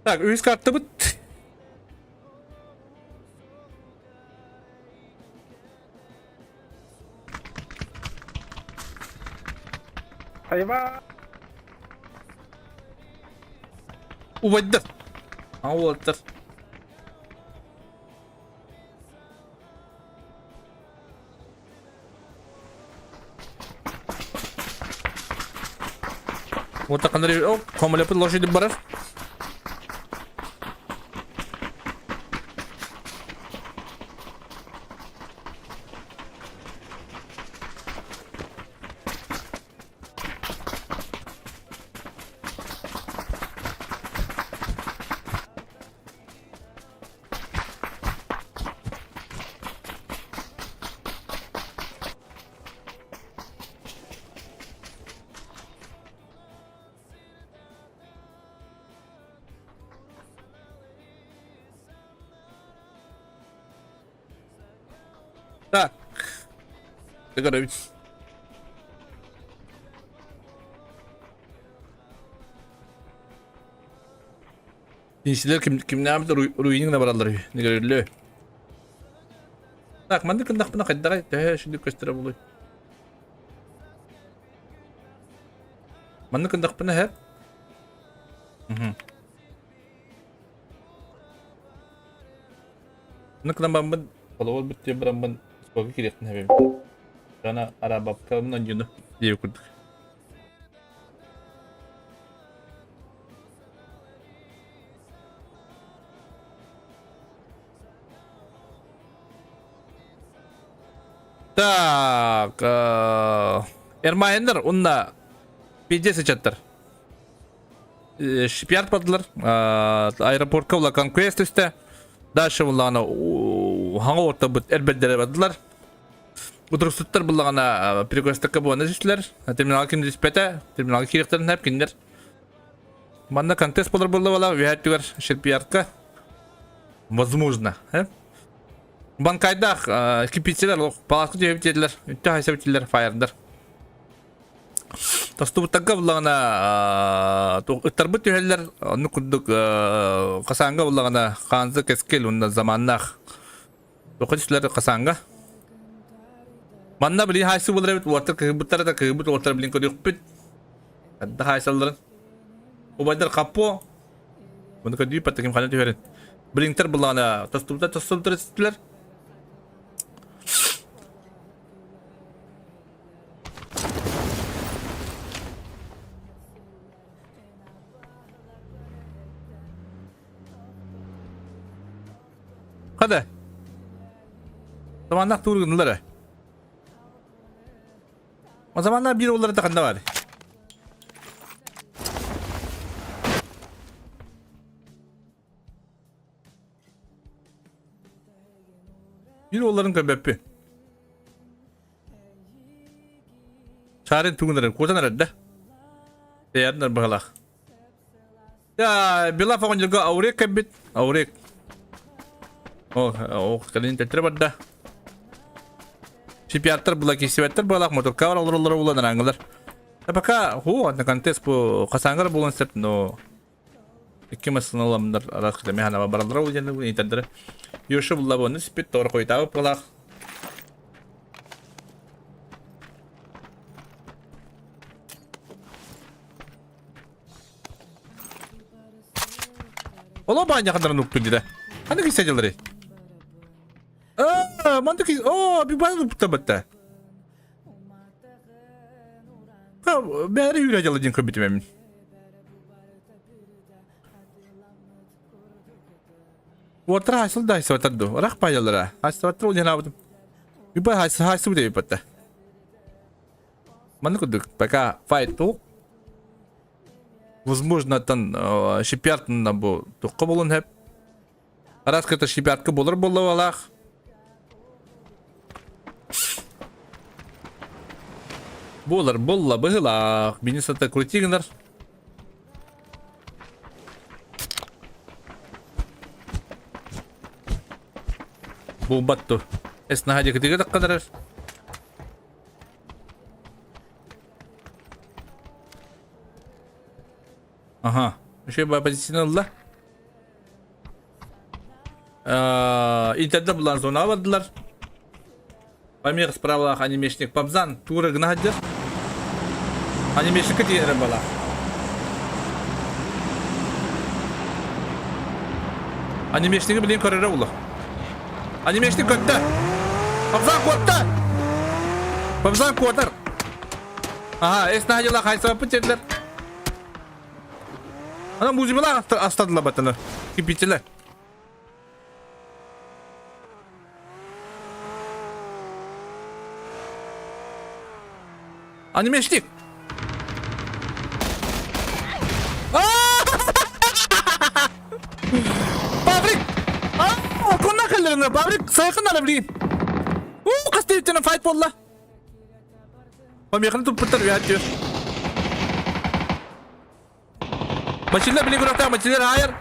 Так, үһүс картабыт. Айба! Убайдар. Ауаттар. Вот так Андрей, о, комаляпы лошади барар. Так. Ты готовить. Кинилэр ким кимнээбит руининг да бараллар үһү. Нигериллөө. Так, маннык гыннахпына хайдаҕай төһө сүдүк көстөрө буолуй? Маннык гыннахпына һэ? Мгм. Маннык гынан бараммын, холобур бүттүө бараммын спорка кириэхпин хэбэбин. Ана арабапкабын онньуну диэбит курдук. Так, Эрмайындар уонна пиздец ычаттар. Шипьярд бардылар. Аэропортка була конквест түстэ. Дальше буллаҕына хаҥа ортабыт эрбэрдэрэ бардылар. Утуруксуттар буллаҕына перекрестокка буолан түстүлэр. Терминалга ким түспэтэ, терминалга киириэхтэрин сөп кинилэр. Манна контест болар буолла үһэ өттүгэр Шипьярдка. Возможно. Банкайдаах кирпиччилэр палатка түһэбит диэтилэр, үттэ хайсабыт диэтилэр фаердар. Тостубуттарга буллаҕына ыттарбыт түһэллэр, оннук курдук Хасанга буллаҕына Ханза Кэскил уонна Заманнаах Тоқо түстүлэр Хасанга. Манна билин хайсы буолар эбит уоттар кыһырбыттара да кыһырбыт уоттар билин көрүөхпүт. Хадда хайсалларын. Убайдар каппо Маны көрдүү паттаким хана түһэрин. Блинктер буллаҕына тостубута тостубута түстүлэр. Хада. Заманнах туургынылар. O zamanlar bir onlara da var. Bir onların көбөппү. Сарын тугунары кутан эрдэ. Тэйэрнэр быһалах. Я Белав оҕонньорго Аурек кэлбит. Аурек. О, ох, кэлин төттөрө барда. Чемпионаттар була кисибэттэр буолах моторкаар олороллоро булан араҥылар. А пока ху на контест бу хасангар булан сеп, но икки масыналамнар арас кытами ханаба бараллара ол диэн интердere. Йошу булла буны спит тор койтаабы булах. Ола баанньаханнарын укпут дии. Ханнык истэдилери? Аа, мантык оо, бибан укпута батта. Бәрі үрэ дьала диэн көрбүтүм эмин. Уотра хайсыл да хайсыбаттар ду. Рах пайалара. Хайсыбаттар ол диэн Бибай хайсы хайсы бу батта. Маннык курдук пока файт туох. Возможно, тан шипяртында бу тухка болун хеп. Араската шипяртка болар боллавалах. Болар болла быһылаах. Бини сата крутигнар. Булбатту. Эс наһа дикитиге таккадарар. Ага. Еще бы позиционный ылла. Интернет булан зона бардылар. Памир справалах анимешник Пабзан тура гына хаддер. Анимешникке тиэрэ бала. Анимешниги билин көрөрө улах. Анимешник көттө. Пабзан куотта. Пабзан куотар. Ага, эс наһадьыла хайсабаппыт жердер. Ана музыбала астадыла батаны. Кипичилер. Анимешник. Паврик! Конна кэллэринэ Паврик сайкын ара билигин. Уу, хас тириттэн файт буолла. Помеханы туппуттар үһэ түөр. Машиналар билигин көрөхтөөх машиналар хаайар.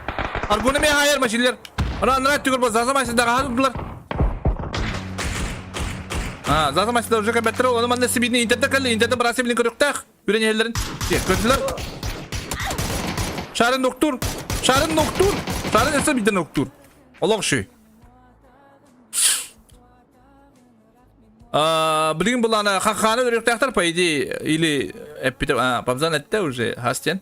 Аргуна эмиэ хаайар машиналар. Аны анараа өттүгэр бу Заза машинадаҕа турдулар. А, Заза машиналар уже кэлбэттэр. Ону манна сибиини интерде кэлли. Интерде бырасы билин көрүөхтээх. Үрэн иһэллэрин. Көрдүлэр. Шарын доктор. Шарын ноктуур. Шарын өссө биирдэ ноктуур. Олох үчүгэй. Билигин былаана хаххааны өлөрүөхтээхтэр по идее или эппитэ Пабзан этте уже хастен.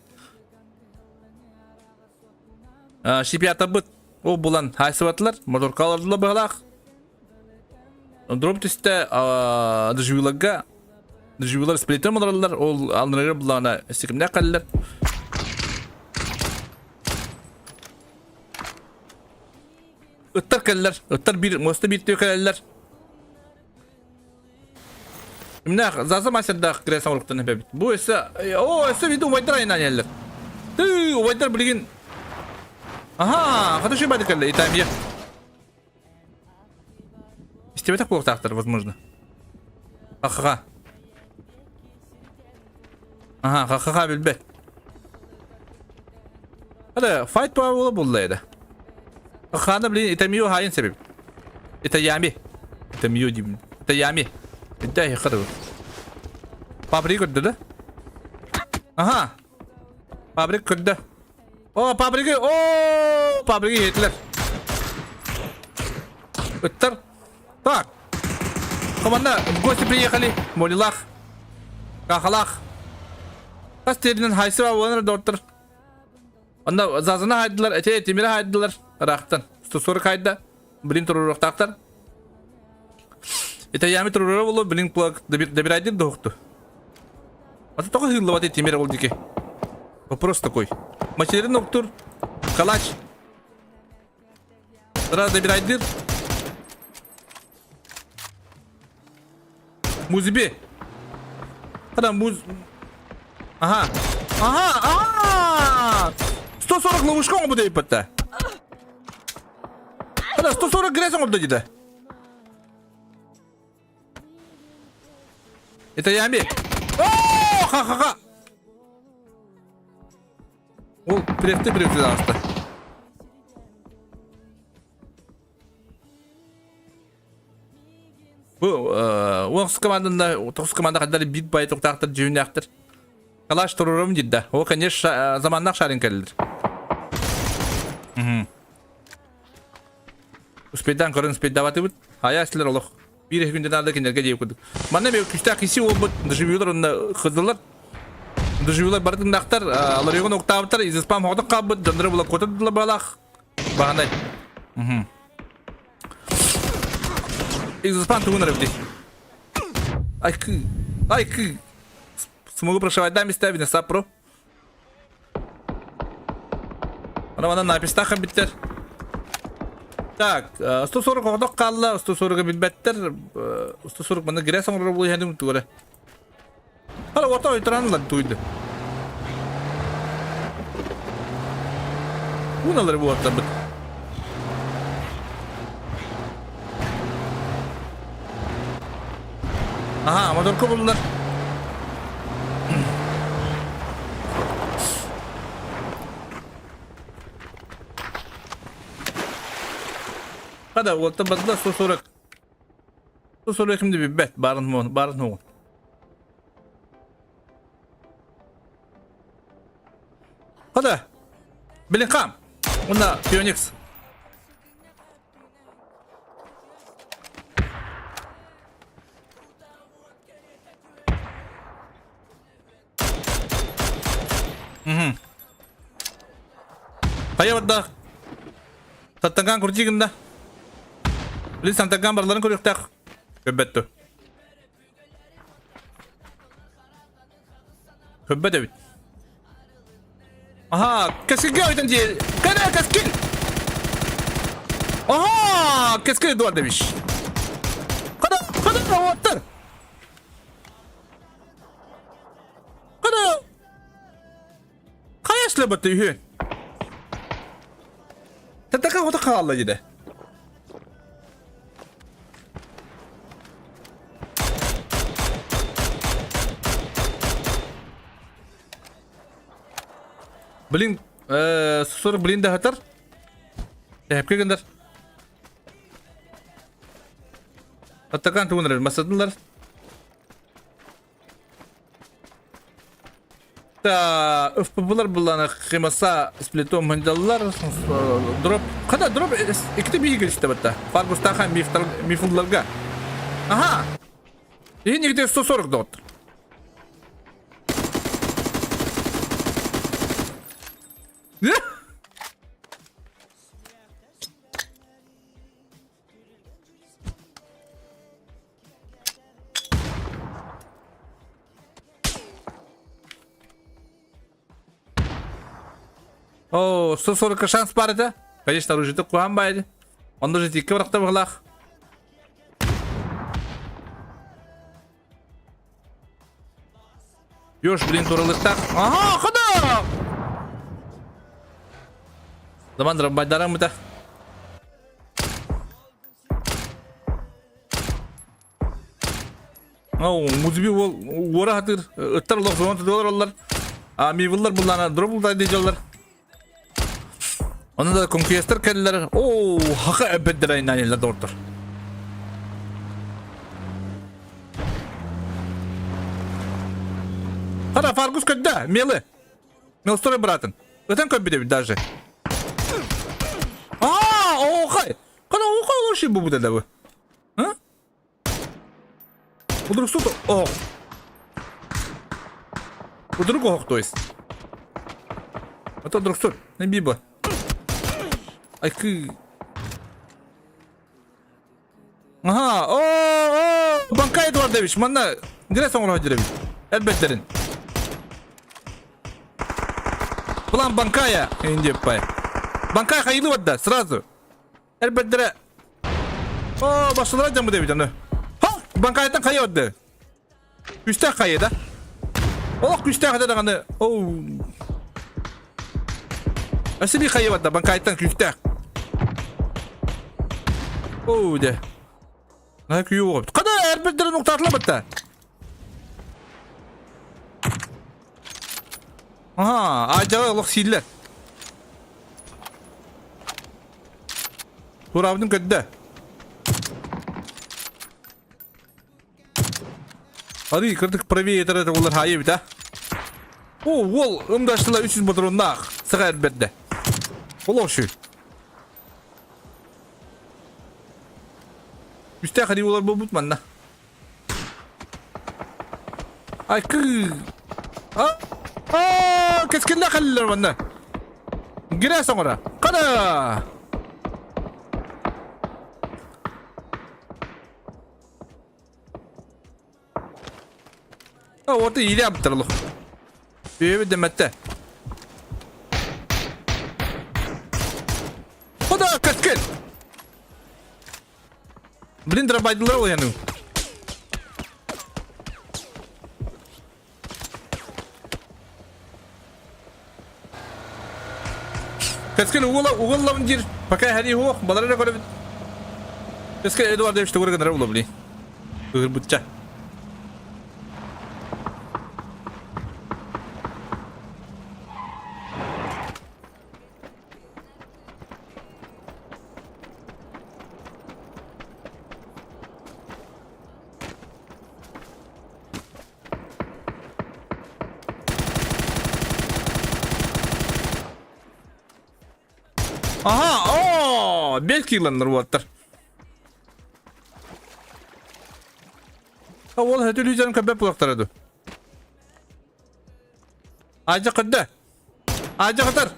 Шипятабыт ол булан хайсыбатылар моторкалардылар быһалаах. Дроп түстэ дежавюларга дежавюлар сплиттер олороллор ол алнарыгар булаана сикимнээх кэллэр. Ыттар кэллэр. Ыттар биир муоста биир түө кэлэллэр. Кимнээх Заза мастердаах кире саҥырыктан эбэбит. Бу өссө о өссө биир убайдар айынан иһэллэр. Тыы убайдар билигин Аха, хата шибады кэллэ Итамия. Истибэтэх буолуохтаахтар, возможно. Ха-ха. Аха, ха-ха билбэт. Hadi fight буола булла еді. Хана блин, Итамио хайын себеп. Итаями. Итамио деймін. Итаями. Итай хады. Фабрик көрді да? Аха. Фабрик көрді. О, фабрики, о, фабрики етілер. Ыттар. Так. Команда в гости приехали. Молилах. Кахалах. Хас теринен хайсы бар доктор. Онно Зазаны хайдылар, эти Тимири хайдылар ыраахтан. 140 хайда, блин туруруохтаахтар. Итаями турурура болу, блин кулак добирайдыр дохту. А то только хыллабат Тимир ол дики. Вопрос такой. Материн октур, калач. Сразу добирайдыр. Музби. Хада муз... Ага. Ага, ага! 140 ловушка оҥобут эбиппэтэ. Хада 140 грязь оҥордо дии Это Ями. О, ха-ха-ха! Ол префте-префте ааста. Бу уонс команданда тоҕус команда хаддар биир бай туктаахтар дьүһүннээхтэр. Калаш турурум диир да. О, конечно, заманнах шарин кэллэр. Успейдан көрөн успейдабатыбыт. Ая силер олох. Биир күнден алда кинилерге диэбит курдук. Манна мен күстээх киси уолбут доживюлар онно кырдылар. Доживюлар барытыннаахтар, ларыгын уктаабыттар, изыспам хоҕотох хаалбыт, дьонноро була куотардылар баалаах. Баһанай. Изыспан тугун эбитий? Айкы. Айкы. Смогу прошивать да места винеса про. Ана мана напистаха биттер. Так, 140 оҕодох хаалла, 140 билбэттэр, 140 маны грязь оҥорор буолуо тугура. Hala orta oyturan туйды. Уналары бу аттарбыт. Аха, моторка булдулар. Хада, уолта бадла 140. 140 кимди билбэт, барын барын оҕун. Хада, Билинхам, уна Феникс. Мгм. Хайа барда. Таттанган курдигин да. Билин Сантаган барларын көрүөхтээх. Көрбөттү. Көрбөт эбит. Аха, кэскилгэ өйтөн дии. Кэнэ кэскил! Аха, кэскил Эдуардович. Када, када, уоттар. Када. Хайа слабаты үһү. Татака хото хаалла дии. Блин, сорок блин да хатар. Тэпке гындар. Аттакан тугунар масадылар. ФПБлар булланы Химаса сплитом хындаллар дроп хата дроп икките биир киристэ батта Фаргустаха мифлларга Аха Иһин икките 140 доҕоттор О, 140 шанс бар edi. Конечно, оружиеты куһаан баайды. Онно же тикке барахта быһылаах. Ёш, блин, туралыктаах. Ага, хода! Заман драмбайдарам мыта. Музби уол уора хатыр ыттар олох зона тудалар оллар. А мивыллар буллана дробулда дежалар. Оны да конкуестер келлер. О, хака эбеддер айнанилер доктор. Хара Фаргус көддө, мелы. Мелстрой братын. Ытан көбүдө даже. А, оохай. Кана оохай олорши бу бу да бу. А? Удрук суд ох. Удрук ох, то есть. А то друг суд, не биба. Ай кы. Аха, о, о, Банка Эдуардович, манна гире соңор ходжеребит. Элбеттерин. План Банкая, индип пай. Банкай хайылы вадда, сразу. Элбэттерэ Оо, башылара дьаммыт эбит аны. Ха! Банкайтан хайа отды. Күстээх хайа да? Олох күстээх этэ даҕаны. Оу. Өссө биир хайа барда, банкайтан күстээх. Оу, дэ. Наһаа күйүү оҕобут. Хана эрбэрдэрин уктаатыла батта. Аха, аадьаҕа олох сииллэр. Тураабытын көрдө. Арый кырдык правее этэр олар хаайы эбит а. О, уол ымдаштыла 300 патроннаах саха эрбэрдэ. Олох үчүгэй. Үстээх арый олар буолбут манна. Ай кы. А? А, кэскиллээх кэллилэр манна. Гирээс оҥоро. Хана! А, орта иилэ абыттар олох. Үөбүт дэммэттэ. Хода, кэскил! Блин, дробайдылар ояну. Кэскил угула угуллабын диир. Пока хәри хуох, балар эрэ көрөбүт. Кэскил Эдуардович тугура гынара була блин. Ыгырбытча. Аха, оо, бэл кииланнар уолаттар. Ол хөтүлүүтэн көбөп буолахтара ду. Ажа көрдө. Ажа кытар.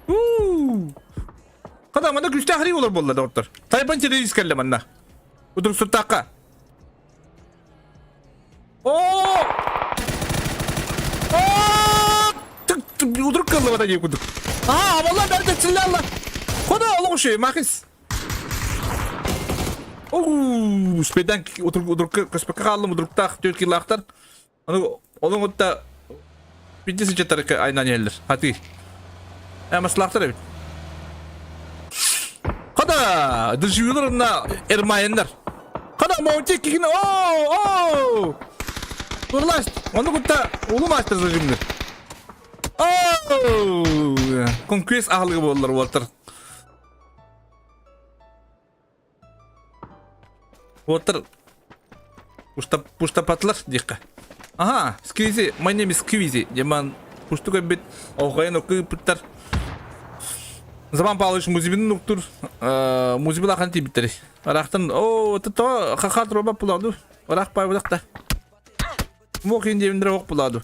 Уу. Када манна күстээх хри олор буолла доҕоттор. Тайпан телевиз кэллэ манна. Удрук суртаахха. Оо! Оо! Удрук кыллыбата дии курдук. Аа, валла бәрде циллалла. Хода олох үчүгэй, Махис. Оу, спедан удрук көспөккө хааллым удруктаах түөрт килаахтар. Аны олоҥ отта бидди сычаттар айнан иһэллэр. Хатыы. Э, маслаахтар эбит. Хада, дыржыылар онна эрмайыннар. Хада, маунти кигин, оо, оо! Турлаш, ону кутта улу мастер зажимныр. Оо! Конквест аһылыгы буоллар уолтар. Уолтар. Пуштапатлар диэххэ. Аха, Сквизи, my name is Сквизи. Деман пушту көрбүт, оҕойон окку ыппыттар. Заман Павлович музибин нуктур, музибин ахан тиийбиттэр. Арахтан, о, то хаха троба пуладу. Арах пай та. Мох индиевиндер ох пуладу.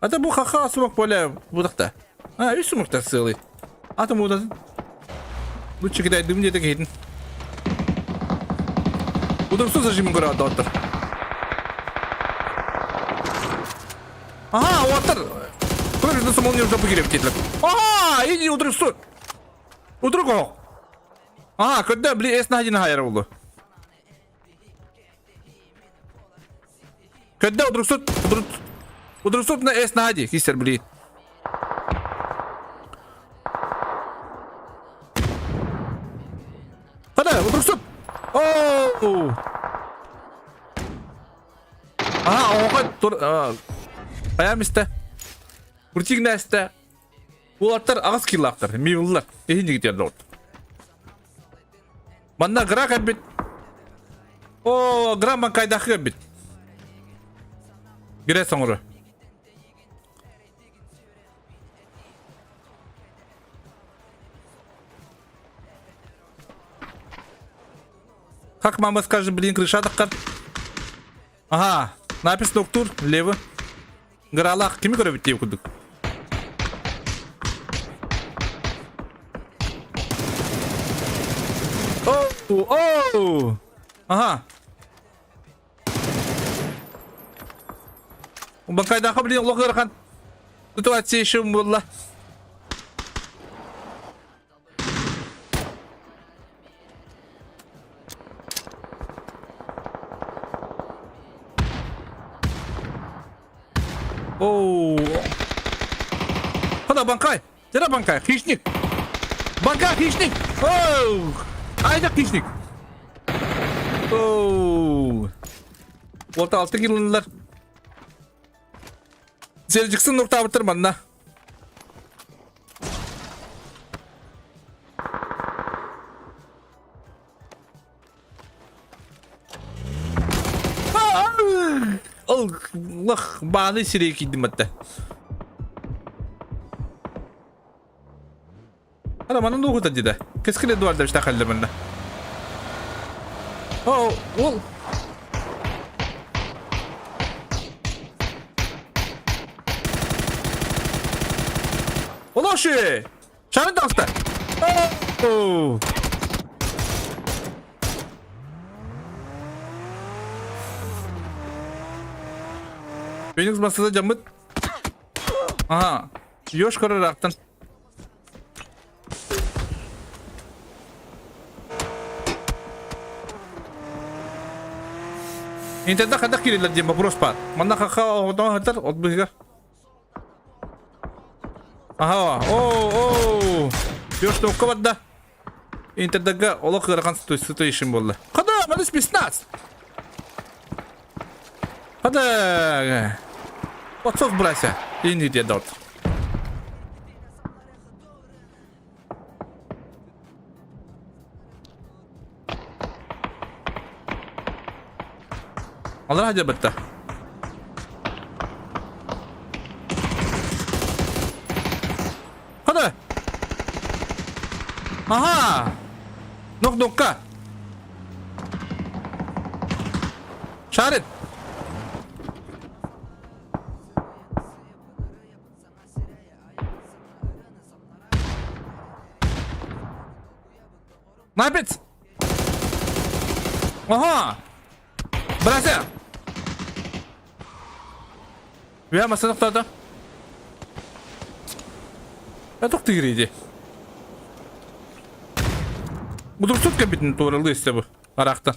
Ата бу хаха сумок поле будахта. А, үс сумоктар сыалы. Ата мудатын. Лучше кидай дым диэте киһитин. Удурсу зажимын көрө доттор. Ага, уоттар. Көрү на молнию жопу кирип кетлек. Ага, иди удурсу. Удурго. Ага, когда бли эс на один хайр болду. Когда удурсут, удурсут на эс на один, хистер бли. Хада, удурсут. Оу. Ага, оҕо тур хайа мистэ. Куртик нэстэ. Уолаттар аҕыс киллаахтар, мивыллар. Иһин дигитер доҕот. Манна гра кэлбит. О, гра манкайдахы кэлбит. Гире соҥору. Как мама скажет, блин, крыша таххар. Ага, напис доктор, лево. Гралах, кими көрөбүт диye курдук. Оу, оу! Ага. Бакайдаха, блин, лох ыарахан. Ситуация еще буолла. Оу. Хада банкай. Дера банкай. Хищник. Банкай хищник. Оу. Айда хищник. Оу. Орта алты килонлар. Зелжиксин нуктабыттыр манна. Аллах, бааны сирей кийдим атта. Ана манан нугута дида. Кескил Эдуардович тахалла манна. О, ол. Олоши! Шарын таҕыста! Оу! Феникс бастыда жаммыт. Ага. Ёш көрөр Интерда хайдах киирэллэр диэн вопрос баар. Манна хаха оҕотоон сытар от быһыгар. Аха, оо, оо. Ёш токка барда. Интердага олох ыарахан ситуation буолла. Хада, маны спецназ. Хада. Подсос брася. Инди дедот. Алар хадьабытта. Хана! Аха! Нок-нокка! Шарит! Напец! Ага! Братья! Үө масса тохтоото. Э тохтыыр иди. Будурсут кэбитин туоралыы истэ бу. Арахтан.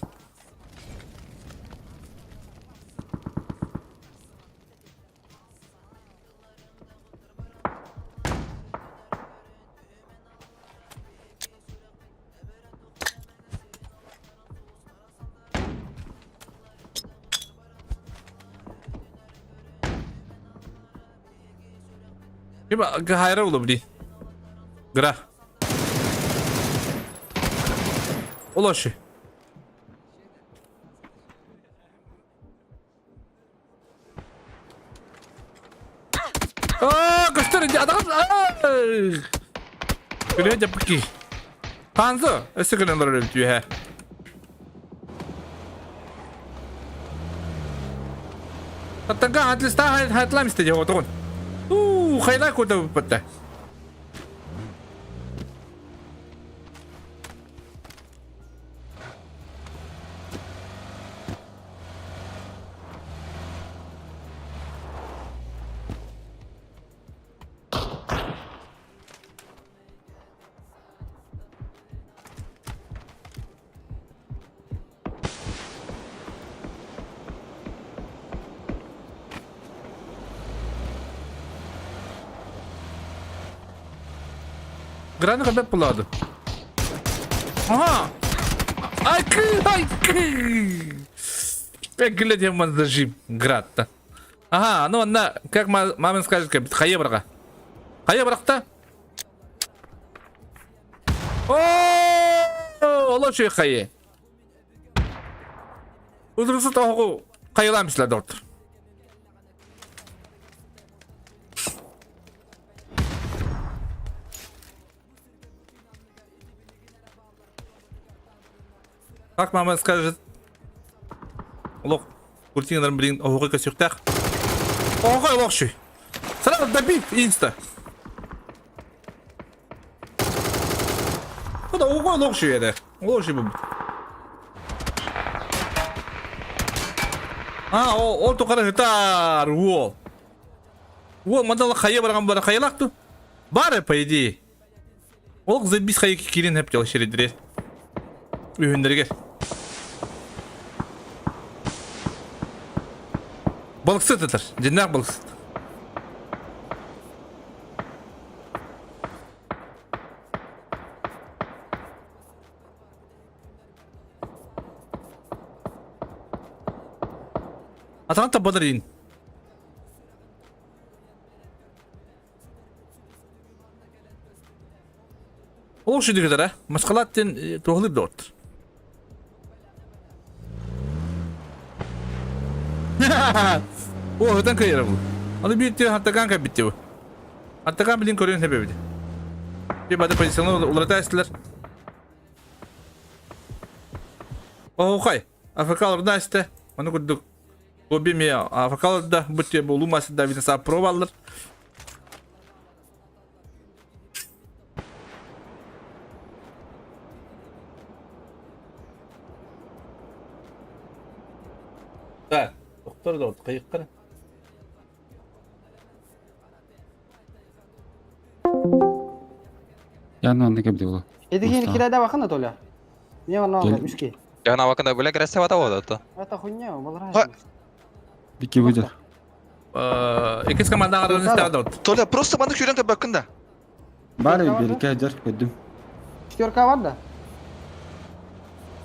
Хайра була били. Гра. Олоши. Аа, көстөр иди атаҕын. Күлүө дьаппыки. Ханзо, өссө кэлэн олорор эбит үөһэ. Аттанка атлиста хатлам исте дьэ отоҕун. Уу, хайла кута буппатта. Граны хабеп булады. Ага! Айкы, айкы! Эккиле диэн зажим градта. Ага, ну онно, как мамин скажет, хайа барга. Хайа барахта? О, олох үчүгэй хайа. Удурсут оһоҕу хайалаан бислэр доктор. Как мама скажет, олох куртиналарын билин оһоҕу көсүөхтээх. Оһоҕу олох шүй. Сразу добить инста. Bu da oğu олох шүй еді. Олох шүй бұл. А, ол ол тухары хытар, уол. Уол мандала хайа барган бара хайалак ту. Бары, по идее. Ол забис хайа кирин хеп жал шередире. Үһүннэригэр. Балыксыт этер. Дьиннээх балыксыт. Атаҕын табалар иин. Ол шүдүгүдара Москалат диэн туоһулуур доҕоттор. О, ытан кыайара бу. Аны биир тиэ хаттакаан кэлбит бу. Хаттакаан билин көрүөн сөп эбит. Би бады позицияны уларыта эстилер. Оһухай, АФК-ларда эстэ. Ону курдук Хобби ми АФК-ларда бу тиэ болуу масыда винса пробаллар. Так, доктор да кыйыккара. Я на кебди Эдигин кирада бакын Толя. Не ванна үске. Жана бакында гүлэ красиво это. Это хуйня, был Бики будет. Иккис командаҕа истэҕэ Толя, просто маны күүрэн көрбөккүн да. Бар береке жар көдүм. Четверка бар да?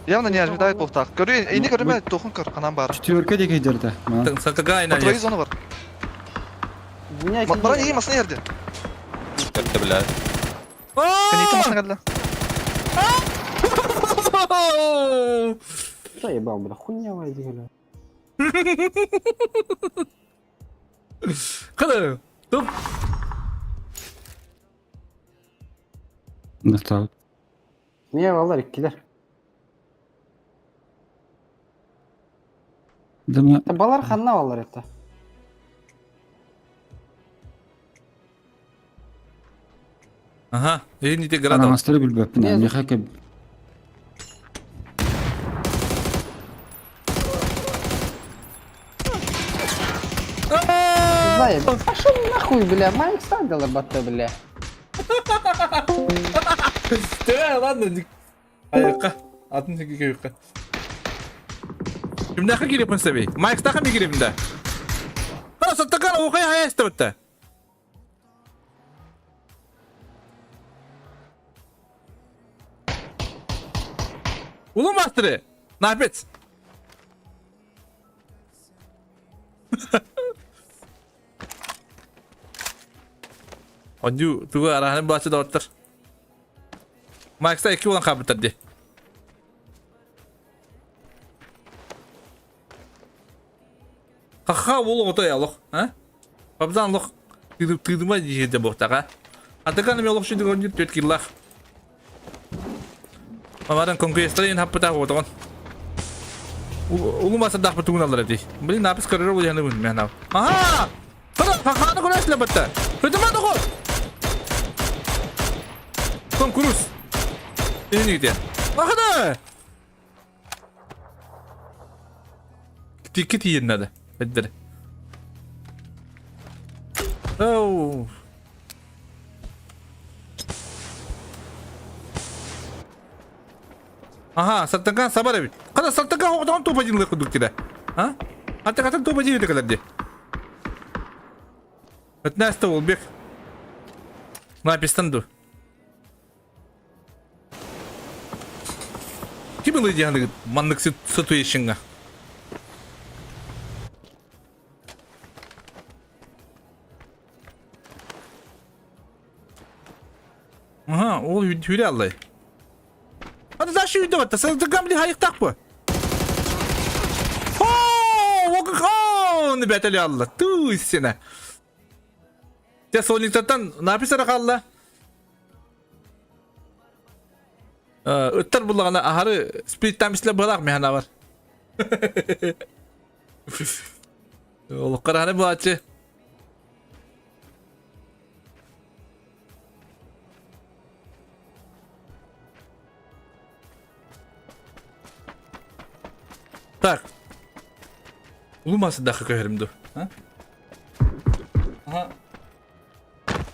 Явно не ожидает болтақ. Көрүү, эйни көрүмэ, тухун көр, канан бар. Четверка деке жерде. Сатыга Твои зона бар. Бара неге масына ерде. Көттө бля. Каните масына кәділі. Заебал, бля, хуйня бля. Кыды. Туп. Настал. Не, валар иккилер. Дама. Балар ханна валар это. Ага, ините Ана градов. мастер билбеппин. Меха кеб. Заебал. Пошел нахуй, бля, Майк садила батта, бля. Тэ, ладно. Айыққа. Атын теке күйікқа. Кімдәқі керепін сәбей? Майктақы мен керепін да. Қара саттақар оқай хая істеп Улу мастеры! Напец! Оню тугу араһын баачы доҕоттор. Макса икки буолан хаалбыттар дии. Хаха уол оҕото я олох, а? Бабзан олох. Тыыныма дьиһирдэ буохтаҕа. Атакан эми олох шүдүк онньут түөрт киллах. Мамаран конкуестар иһин хаппытаах уотоҕун. Улу масардаахпыт тугун аллар эти. Блин, напис көрөр улуйаны бун мен Аха! Хаханы көрөсүлэ батта. Көтүмэ доҕор! Том Круз. Инигде. Ахана! Тикки тиийэн надо. Эддер. Оу. Аха, сартакан сабар эбит. Хана сартакан оҕотоҕун топ один курдук тирэ. А? Аттакатын топ один кэлэр ди. Өтнәсті Олбек. Напистан ду. Ким ылый диһаныгыт маннык ситуэйшҥҥа? Аха, ол хүрэ аллай. Аны дальше үйдө батта. Сылдыгам ли хайыктак бу? О, не бәтели алла. Ту сена. Те Сониктартан напис эрэ хаалла. Ыттар буллаҕына аһары спирттаан бислэ быһалаах миһана бар. Олоххо раһаны булааччы. Так. Улумасы дахы көһөрүм ду. Aha.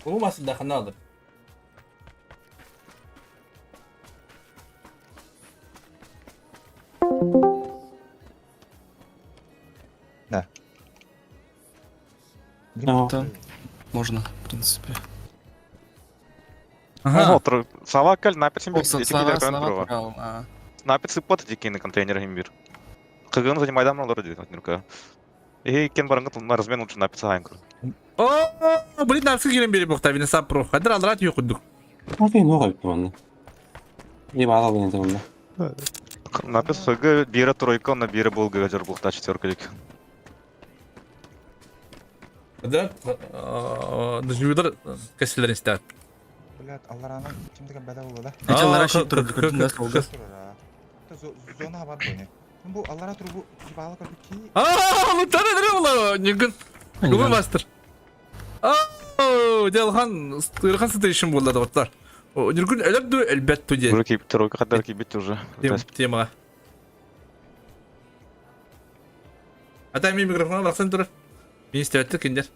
Улумасы дахы алыр. Да. Да, можно, в принципе. Ага. Сава кэл напис О, Слава, Слава брал, а. Напис сыппат дикин контейнер химбир. Кыгын занимайдан олор ди нурка. Эй, кен барыңгы на размен лучше напис хайын көр. О, блин, напис кирен бери бухта, вина сап про. Хадыр алрат юкудук. Офи, ну қойып оны. Не бала бұл енді онда. Напис хг бира тройка, на бира был гажер бухта четверка дик. Да, нажмюдар кәселер истә. Блядь, аллараның ким деген бәдә булды да. Аллара шит турды, көрдүм да солга. Зона бар бу не. Бу аллара туру бу бала көрдүк ки. А, ну тары дыры була, нүгүн. Бүгүн мастер. Оо, делхан, ырхан сытышым булды доктор. Нүгүн элеп ду элбет ту де. Уже кип тройка кадар кибит уже. Темага. Ата мен микрофонга барсан турар. Мен истебеттик киндер.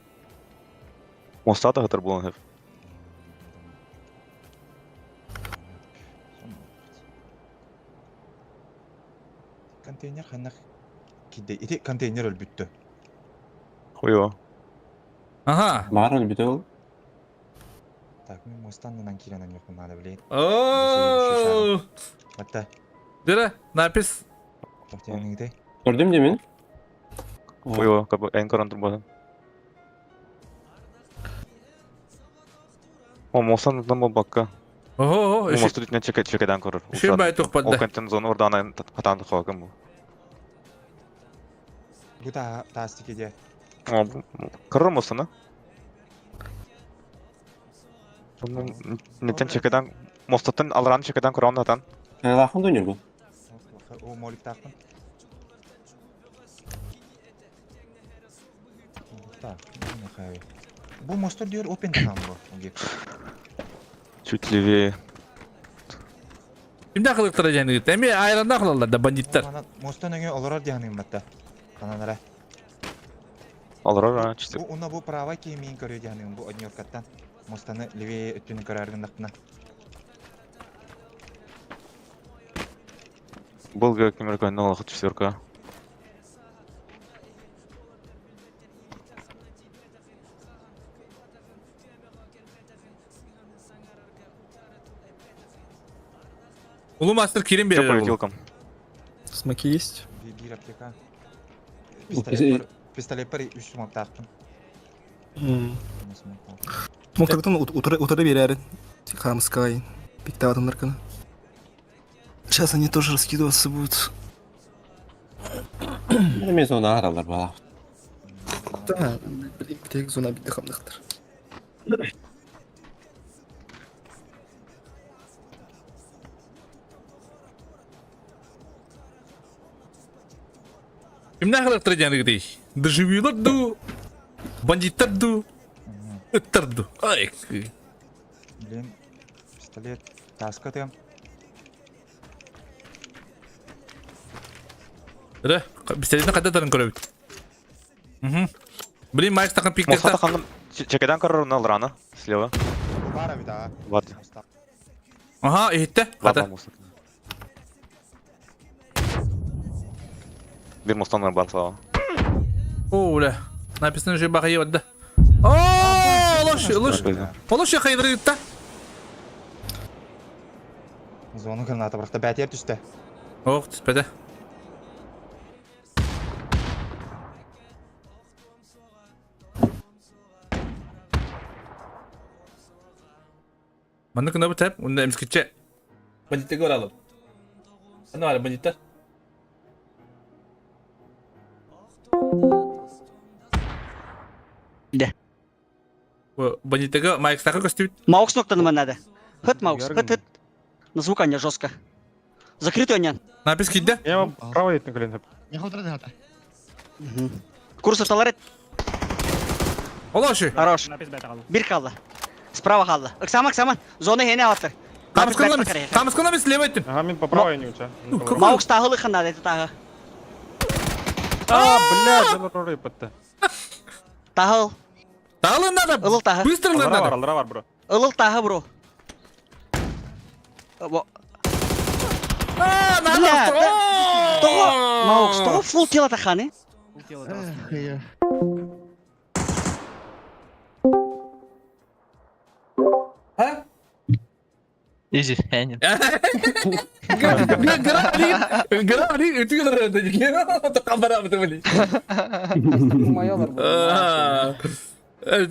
Моста да хатыр булган хеп. Контейнер ханнах киде. Ити контейнер өлбүттү. Хуё. Ага. Бар өлбүтө ол. Так, мен мостаннан киренен yok надо, блядь. Оо. Hatta Дера, напис. тоқтайын Көрдүм демен. Хуё, как бы энкор антыр булган. О, мостан там был бакка. Ого, ого. Мосту дитне чекет чекедан көрөр. Шин бай Ол тухпадда. контент зона ордан хатан хакым бу. Бу та тастики де. О, көрөр мостаны? Нетен чекедан мостаттан алран чекедан көрөн хатан. Лахын дөнер бұл. О, молик тақпын. Так, не хай. Бу мостор диyor open там бу. Чуть левее. Кимдә кылыктыра җәнегет? Эми айранда кылалар да бандиттар. Мостон өңө олорор диһаныгым батта. Кананара. Алрар, чисто. Бу уна бу права киймин көрү диһаныгым бу однёркаттан. Мостаны левее өттүнү көрөргүн Был кемер но четверка. Улу мастер кирен Че берер по бул. летилкам? Смоки есть? Бир аптека. Пистолет пистолет бар үч сумап тақпын. Смоктардан утыры берәрин. Хамскай. Пиктаватындар кына. Сейчас они тоже раскидываться будут. Мен зона аралар бала. Да, блин, зона битте хамдыктыр. Кимнээх ылыктара диэн ыгытый? Доживилар дуу, бандиттар дуу, ыттар дуу. Ай. Блин, пистолет таска тыам. Эрэ, пистолетин хайда тарын көрөбүт. Угу. Блин, Майк стакан пиктер. Мостата ханным чекедан көрөр уна лрана слева. Бара бит ага. Вот. Ага, иһиттэ. Хата. Бир мостан бар слава. О, бля. Написано же бахайы барда. О, лош, лош. Олош хайдырытта. Зону граната бырахта бәтер түсті. Ох, түспеді. Манна кына бу тэп, унда эмискиче. Бандиттер көралым. Аны бар бандиттер. Да. Бандиттерге Майкстакы көстүбүт. Маукс ноктаны надо. Хыт Маукс, хыт хыт. На звук они жестко. Закрытый они. Напис кидде. Я право еттин көлен. Меха отырады хата. Курс орталары. Олашы. Хорош. Бир қалды. Справа қалды. Ыксама, ыксама. Зона хене алаттыр. Камысканламыз. Камысканламыз слева еттин. Ага, мен по правой не уча. Маукс тағылы ханады, это тағы. А, блядь, залоры патта. Тағыл. Тағылы надо. Ылыл тағы. Быстро Алра бар, надо. алра бар, бро. Ылыл тағы, бро. А, надо. Бля, Того, Маукс, того фул тело таханы. А? Изи, Энин. Грабли,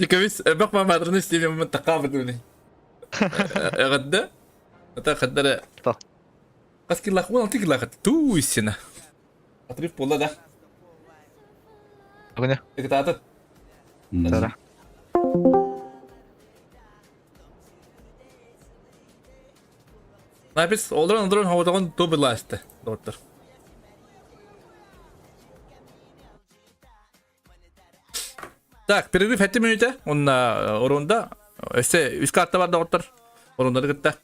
كميس بقى ما درنيش لي من تقابل دوني غدا تاخد قاسكي الله خونا نعطيك الله تو السنة اطريف والله ده Бүгүнэ. تعطت Сара. Напис олорон олорон хаватагон ту биласты доктор. Так, перерыв 7 минута. Он на орунда. Өсө үс карта бар доктор. Орунда гытта.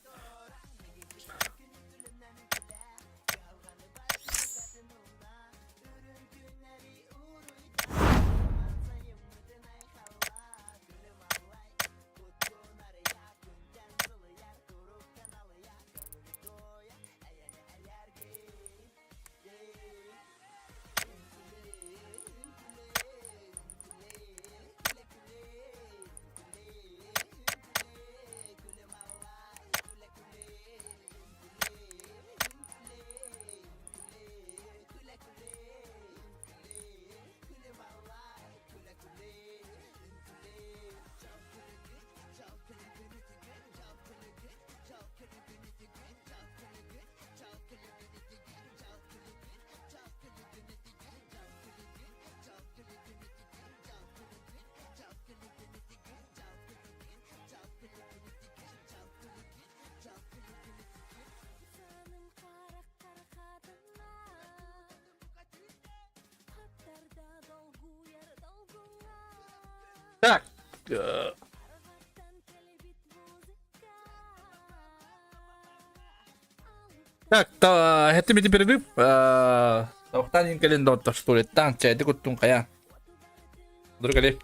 Так. Так, та хэтти мити перерыв. Тавтан кэлен доттор туалеттан чайды куттун кая. Дургали.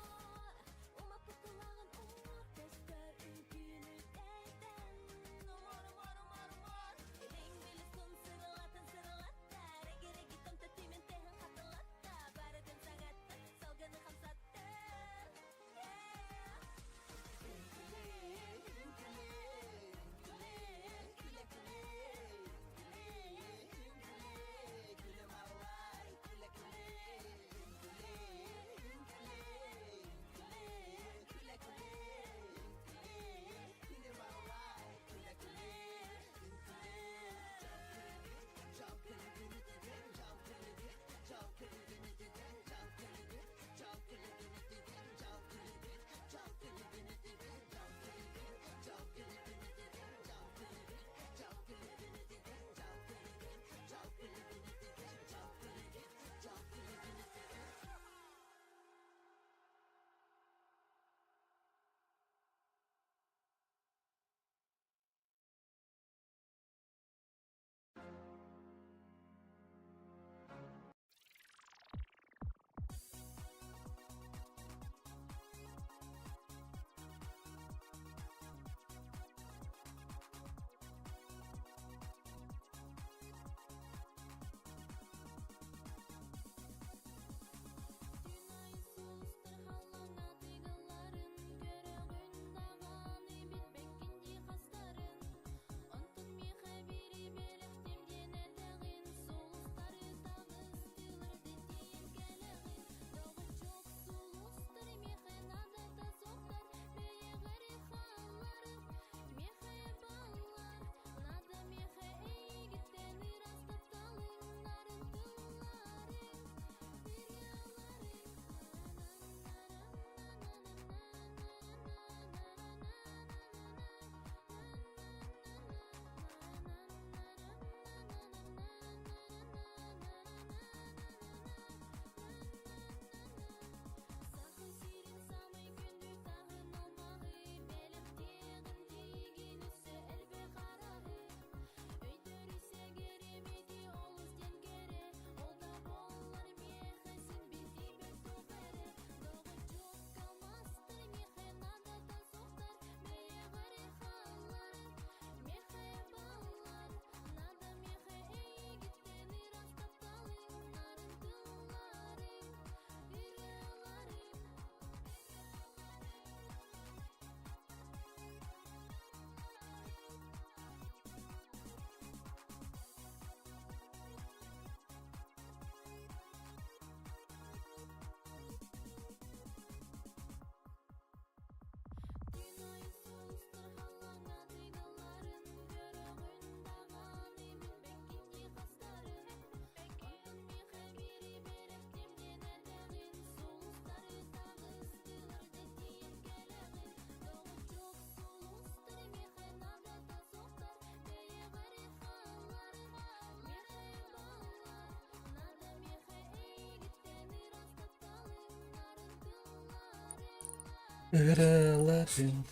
Ыраларын.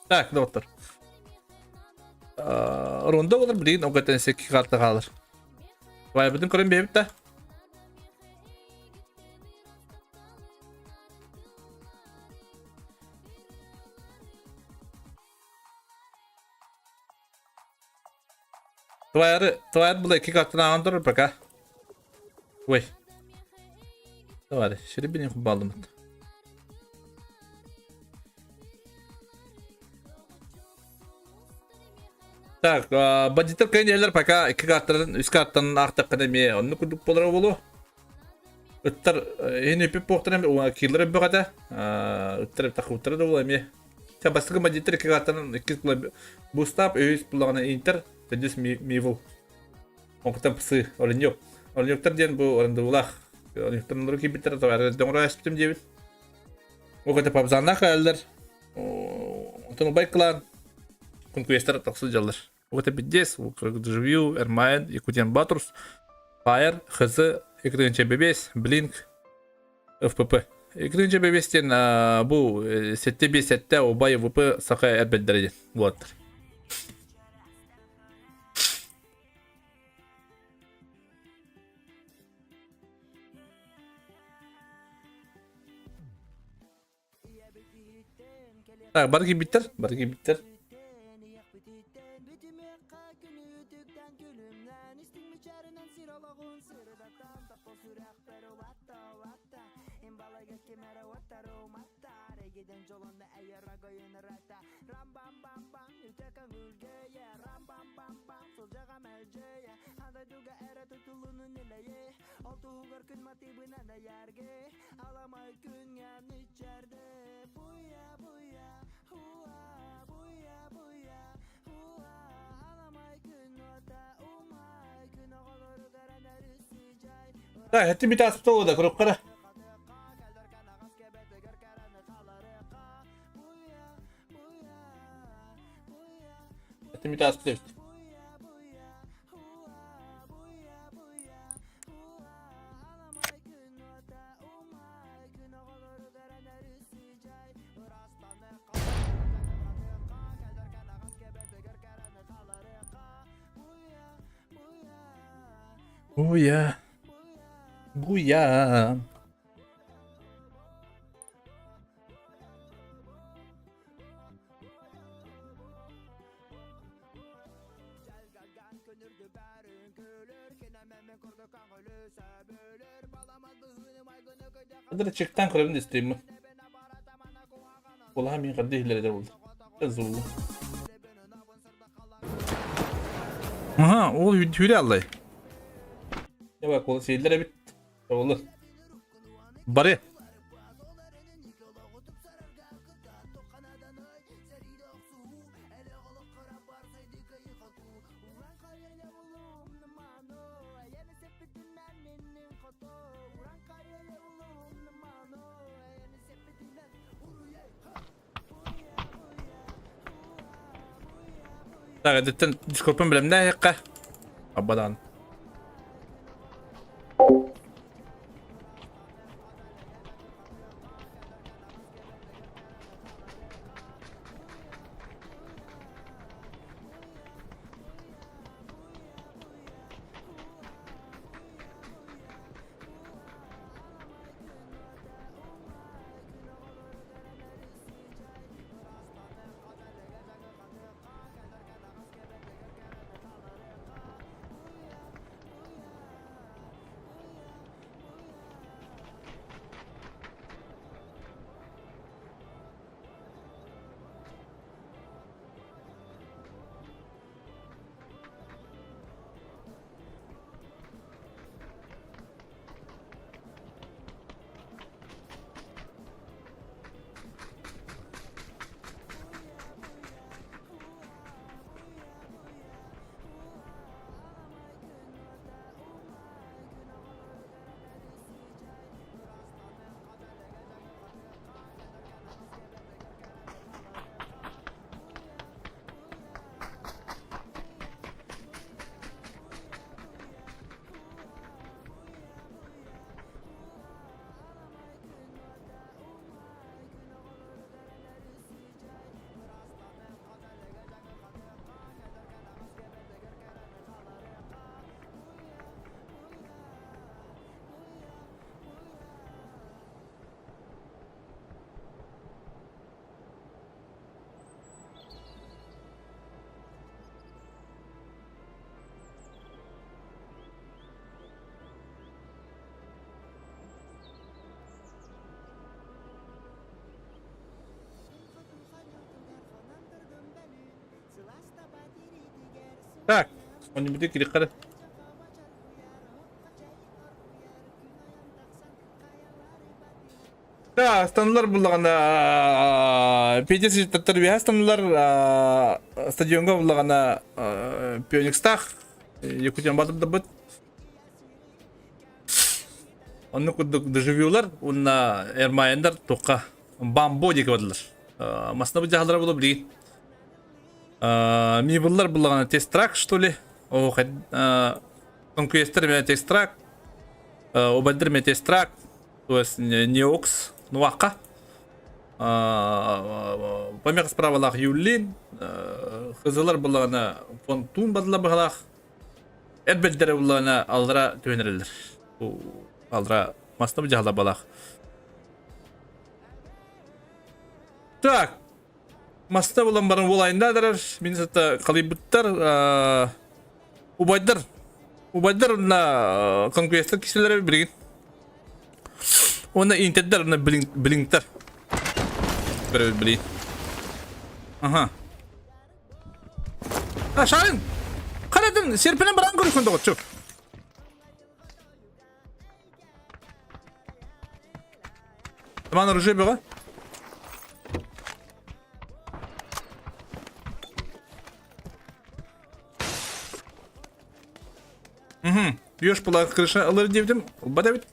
Так, доктор. Ронда болар билигин оҕотен секки карта хаалар. Вайбытын көрөн биэбит да. Твояры, твояр было икки картаны ааҕан турар пока. Ой. Давай, шеребини хубалымыт. Так, бандиттар кэлэн пока икки картарын, үс картанын аахтаххына эмиэ оннук курдук буолара буолуо. Ыттар иһин үпүп буохтар эмиэ киллэр өббөх этэ. Ыттар тахыбыттара да буолуо эмиэ. Ча бастакы бандиттар икки картанан иккис була Бустап, үһүс буллаҕына Интер, төрдүс Мивл. Онтон псы Оленёк. Оленёктар диэн бу арендуулаах. Оленёктар нолору киирбиттэр, тоҕо эспитим диэбит. Ол кытта пабзаннаах кэлэллэр. Онтон убай клан конкуренттар тахсыл дьаллар. Ол кытта Биддес, Дежавю, Эрмайн, Якутян Батурс, Фаер, ХЗ, Екатерина Бебес, Блинк, ФПП. Екатерина Бебес диэн бу сэттэ биэс сэттэ убай ВП саха эрбэддэрэ диэн буолаттар. Так, бары киирбиттэр, бары киирбиттэр. Так, это бит аспыта да, куруккара. Это бит аспыта. Буя. Буя. Хадыр чектан көрөбүн истеймин. Улахан мин қадды иһилер болды. Зулу. Аха, ол хүрэ аллай. Бак, ол сейлер эбит. Олы. Бары. Так, эдиттен Дискордпун билэмнээһиккэ. Абадан. Так, он будет кириккары. Да, станылар буллаҕына Петя сыттар үөһэ станылар стадионга буллаҕына Пионикстаах Якутиян батырдабыт. Оннук курдук дежавюлар уонна Эрмайендар туохха бамбо диэки бардылар. Масна бу дьаһаллара була билигин. Мибыллар буллаҕына тестрак что ли? О, конкуестер эмэ тестрак, обайдар эмэ тестрак, то есть неокс, нуаққа. Помех справалаах Юлин, кызылар буллаҕына понтун бадыла быһалаах, эр бэрдэрэ буллаҕына аллара түһэнэрэллэр. Аллара маста дьаһала балаах. Так, маста булан баран уол айында дарар, мин сытта халыйбыттар, убайдар, убайдар на конкуренттар киселere билигин. Уонна интердер уонна блинктер. Көрөбүт билигин. Аха. А, шарын! Қарадын, серпінен баран көрүкүн доҕоччу. Роман оружие бөҕө. Угу. Ёж была крыша ылыр диэбитим. Ылбат эбит.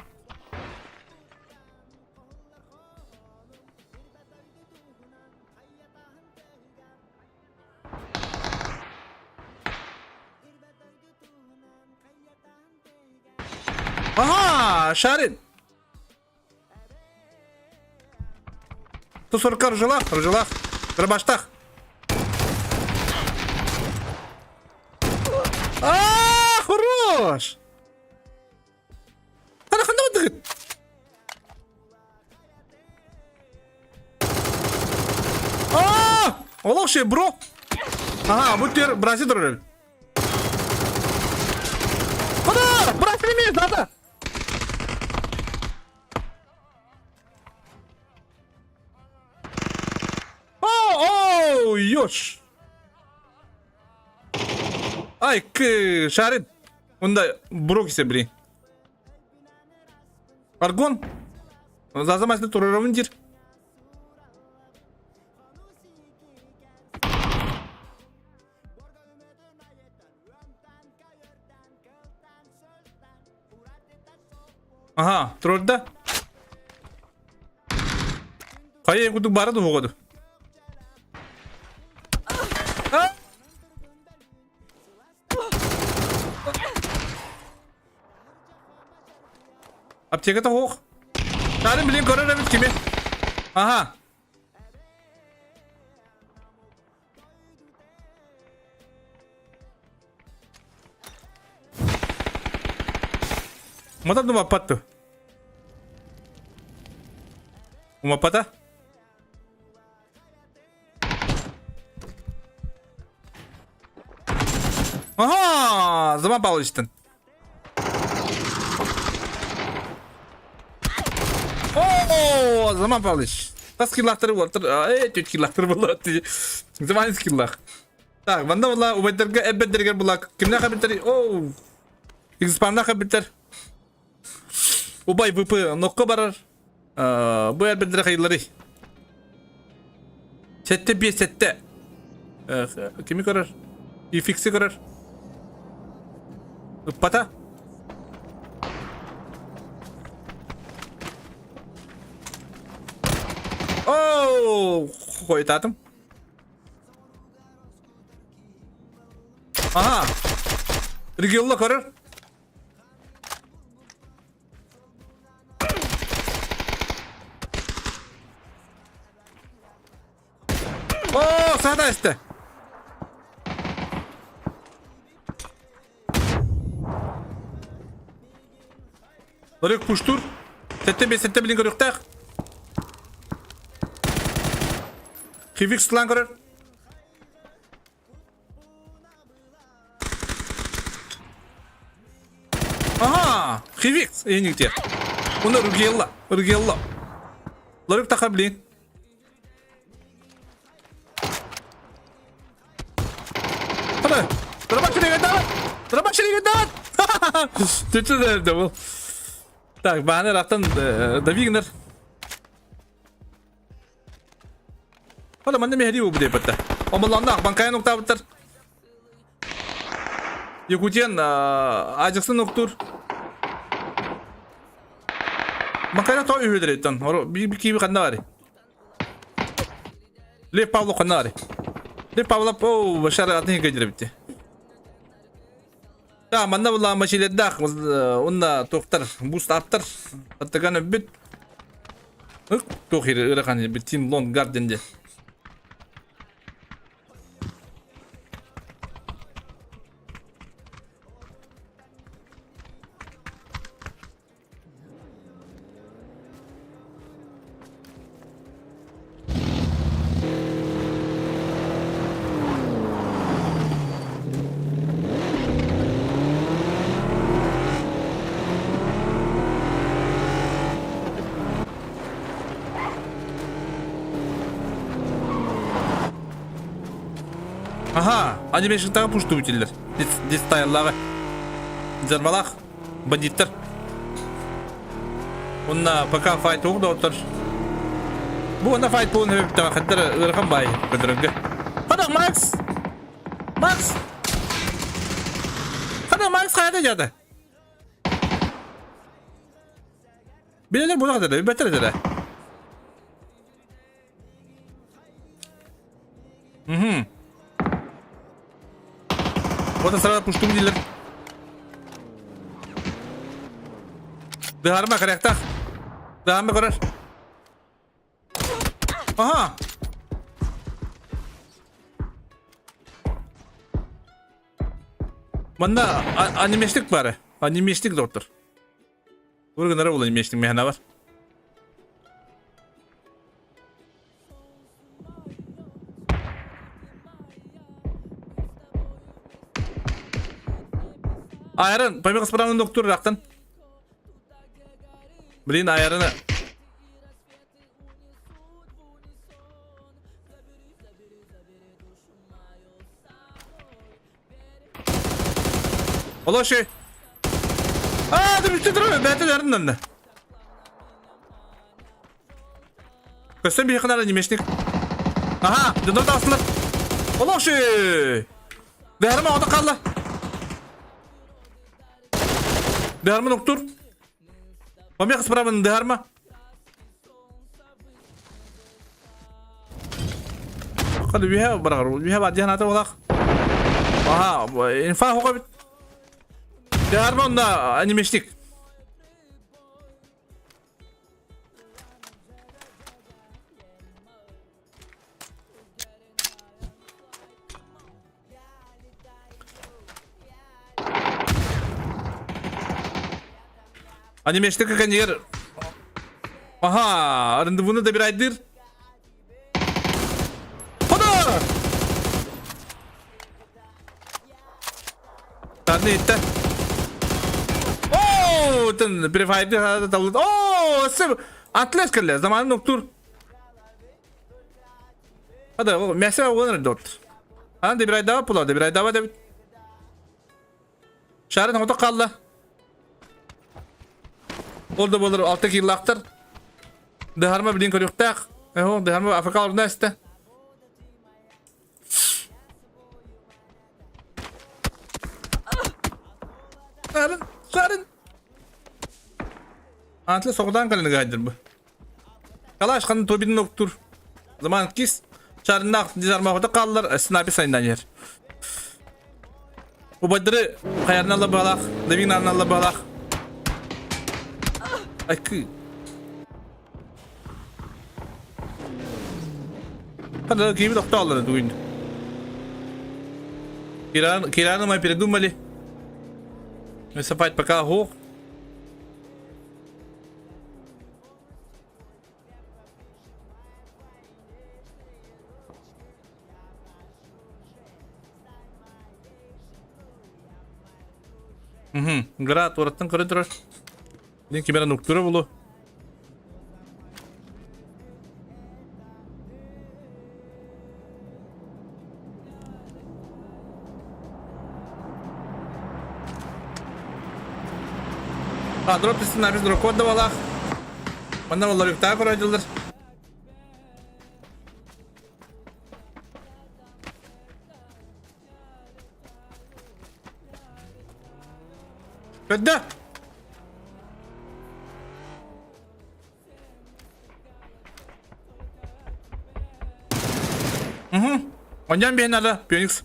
Ага, шарин. Тусурка ржылах, ржылах. Дробаштах. А, хорош! Хана хана бардыгыт? А, олох ше, бро. Ага, бу тер браси турар. Куда? Браси емес, надо. О, о, ёш. Ай, к, шарит. Онда бро кисе, блин. Аргон. Зазамасны турарабын дир. Ага, турарда. Хайа кудук бара дуһугоду. Аптеката суох. Тарын билин көрөр эбит кими. Аха. Матан умаппатту. Умаппата? Ага, Заман Павловичтан. О, Заман Павлович. Тас киллахтары буолтар. Э, түт киллахтары буолар. Заман скиллах. Так, ванда була убайдарга эббеддергер була. Кимнех эбиттер? Оу. Экспаннах эбиттер. Убай ВП нокко барар. Бу эрбэддэрэ хайылларый? 7 5 7. Кими көрөр? Ификси көрөр. Ыппата. Оу, хойутаатым. Ага. Регионла көрөр. Оо, саата эстэ. Ларек пуштур. Сэттэ бес сэттэ билин көрүөхтээх. Хивик сылаан көрөр. Ага, Хивикс, эйниктер. Уна Ругелла, Ругелла. Ларык таха блин. Хана. Дробаш регендават! Дробаш регендават! Түтү да бұл. Так, бааны рақтан Давигнер. Ола манна мехри бу деп бітті. Омаланнақ банкайын оқтабыттар. Якутиян ажықсын оқтур. Банкайна то үйедіреттен. Bir kibi қанда бар. Лев Павлов қанда бар. Лев Павлов, о, башар атын көйдірі бітті. Да, манна була машилердах, онна тоқтар, буст аптар, аттаган бүт. Тохир ырахан бит Тим Лонг Гарденде. Аха, анимешниктағы пушту бүтелер. Дистайлағы. Жармалақ, бандиттар. Онна пока файт оғды отыр. Бу онна файт буын хөптіға қаддар ырхан бай көдірінгі. Қадақ Макс! Макс! Қадақ Макс қайда жады? Билелер бұны қадыр, бәтір әдірі. Угу. Вот сразу пуштум дилер. Дыгарма коряктах. Дыгарма көрөр. Ага. Манна анимештик бары. Анимештик доктор. Ургынара ол анимештик механа бар. Айран, помеха справа доктор рақтан. Блин, айраны. Олоши. Аа, дүрүстэ турар, бэйэтэ дарын Көстөн биһиэхэ наада немешник. Аха, дьоннор таҕыстылар. Олох үчүгэй! Дыһарым оҕото хаалла. Дыһармын уктуур. Помеха справа дыһарма. Хады үһэ барар, үһэ бар диэн ата олах. Аха, инфа хоҕо бит. Дыһарма онно анимешник. Анимешті коконер. Ага, рандевуны добирайдыр. Хода! Таны итте. Оо, тын префайды табылды. Оо, сып Атлес кэллэ, заманын уктуур. Хада, мясо уонар дот. Ана дебирайдава пула, дебирайдава дебит. Шарын хото қалла. Ол да болар 6 киллаахтар. Дыһарма билин көрүөхтээх. Эһо, дыһарма Африка орна эстэ. Шарын, шарын. Атлы соғыдан кэлэн гайдыр бу. Калаш ханын тобин октур. Заман кис шарыннаах дизармахота хааллар снайпер сайындан иһэр. Убайдары хайарына алла баалаах, Давин арына алла баалаах. Айкы. Хада киви тохтооллар тугун. Киран, Кирану мы передумали. Высыпать пока гух. Мгм. Гра туораттан көрөн турар. Дин ким эрэ нуктуура булу. А, дроп түстүн абис дрокод да балаах. Манна олоруктаах көрөөдүлэр. Көддө! Угу. Оньян биһин ада, Феникс.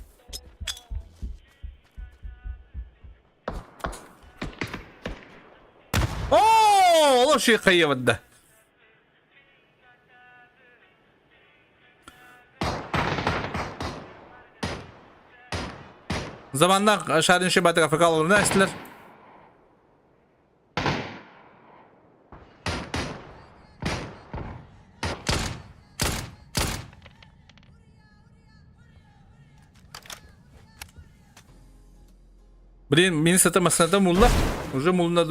О, ол ши хайыбыдда. Заманна шарын шибаты африкал орна эстилер. Блин, мин сата масната мулла. Уже мулна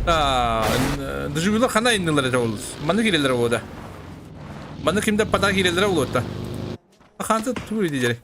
Дежурла хана иннилер это олус. Маны кирелер ода. Маны кимде пата кирелер олуотта. Ханта ту идери.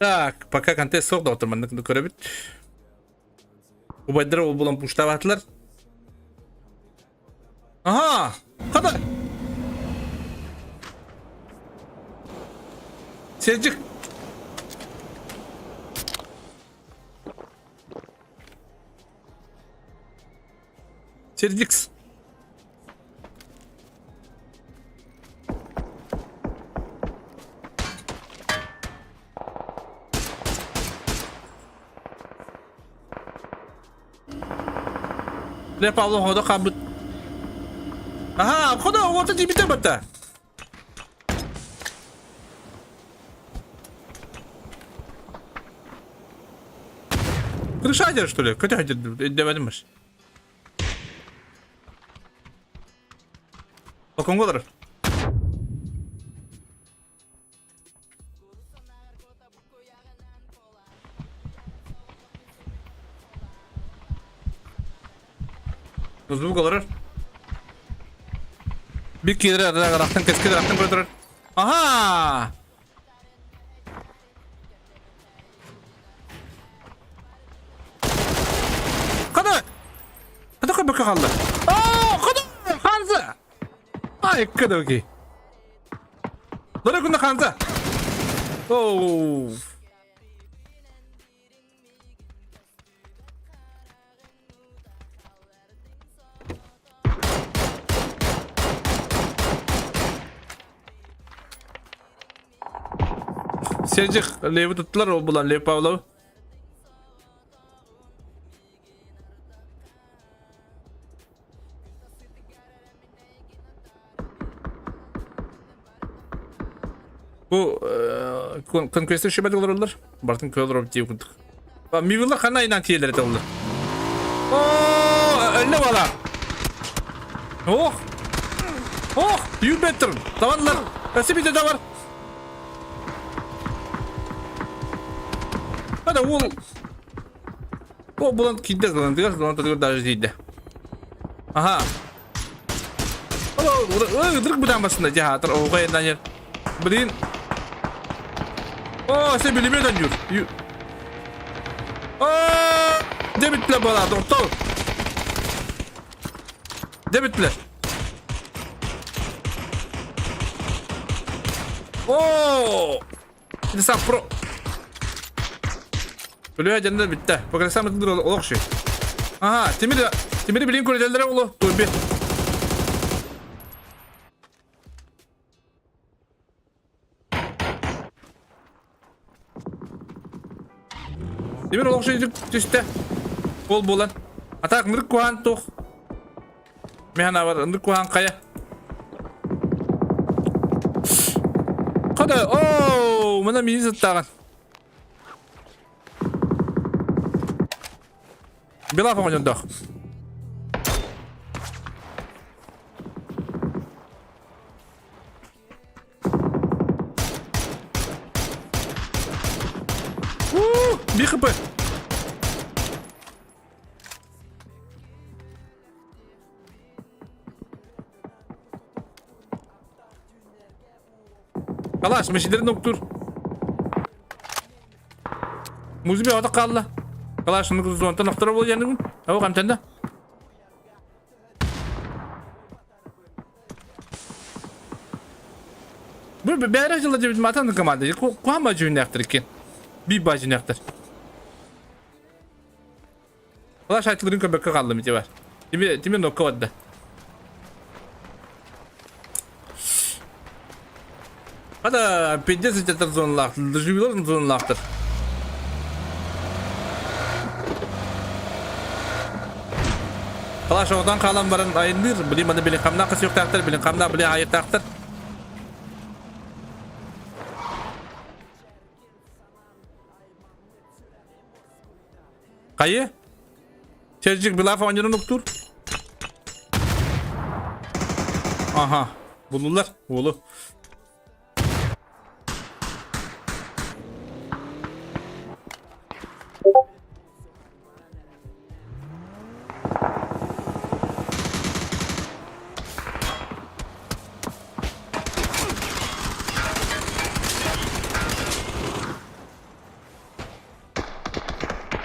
Так, пока контест суох доктор маннык көрөбүт. Убайдара ол булан пуштабатылар. Ага! Хата! Сержик! Сердикс! Лев Павлов хода хабыт. Ага, хода оҕото тиийбитэ батта. Крышадер, что ли? Көтө дэбэтим баш. Балконга олорор. Звук олорор. Bir киирэр арахтан кэскил арахтан көрө Аха! Хана! Хана көбөккө хаалла. Оо, хана! Ханза! Ай, кыдоки. Дора күнде Ханза. Оу. Сержик Лев'i tuttular o bulan Lev Pavlov. Бу конквесттер шибәт олороллар. Бартын көл олорор дии курдук. Мивилла хана инан тиэлэр этэ оллар. Оо, өллө бала. Ох! Ох, you better. Таванлар. Өсө бите да бар. Hadi ол Ол булан киирдэ кылантыгар, кылантыгар даже тиийдэ. Аха. Ырык бытаан басында дьаһаатар оҕуга айаннаан Блин. О, сен билимет анньуур. О, дебитле бала, доктор. Дебитле. Оо! Ити про. Өлүө дьэннэ бүттэ. Покрасам ытыдыр олох ши. Ага, Тимир Тимири билин көрөдөллөрө оло турби. Тимир олох ши түстэ. Ол буолан. Атак нырк куһаан туох. Миһан бар ынырык куһаан хайа. Хада, ооо, мына мини сыттааҕын. Белаф оҕонньордоох. Уу, 1 хп. Калаш, мешидерин октур. Музыка ота қалла. Калаш, ну зонтан оқтыра бол яныгын. Ау, қамтанда. Бу бәрі жылы деп матан команда. Куама жүйнәқтір екен. Би ба жүйнәқтір. Калаш айтылырын көбекке қалды мете бар. Теме, теме нокка барды. Хада пиздец этер зоналаахтыр, доживилар зоналаахтыр. Калаш оҕотон хаалан баран айынныыр, били маны били хамна кысыктаахтар, били хамна били айыктаахтар. Хайы? Чержик Билаф оонньуурун уктуур. Аха, буллулар уолу.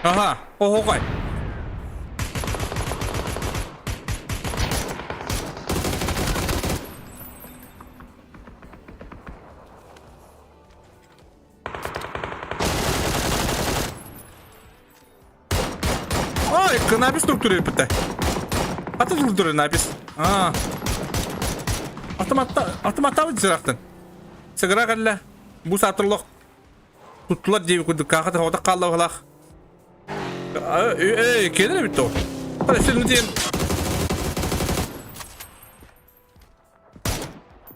Аха, оһоҕой. Ой, каннабис структура бүттэ. Аты структура напис. А. Автоматта, автоматтабыт сырахтын. Сыгыра кэллэ. Бу саатырлох Туттулар диэби курдук каахата оҕото хаалла быһалаах. Эй, киэнэ эбит ол. Хара сен диэн.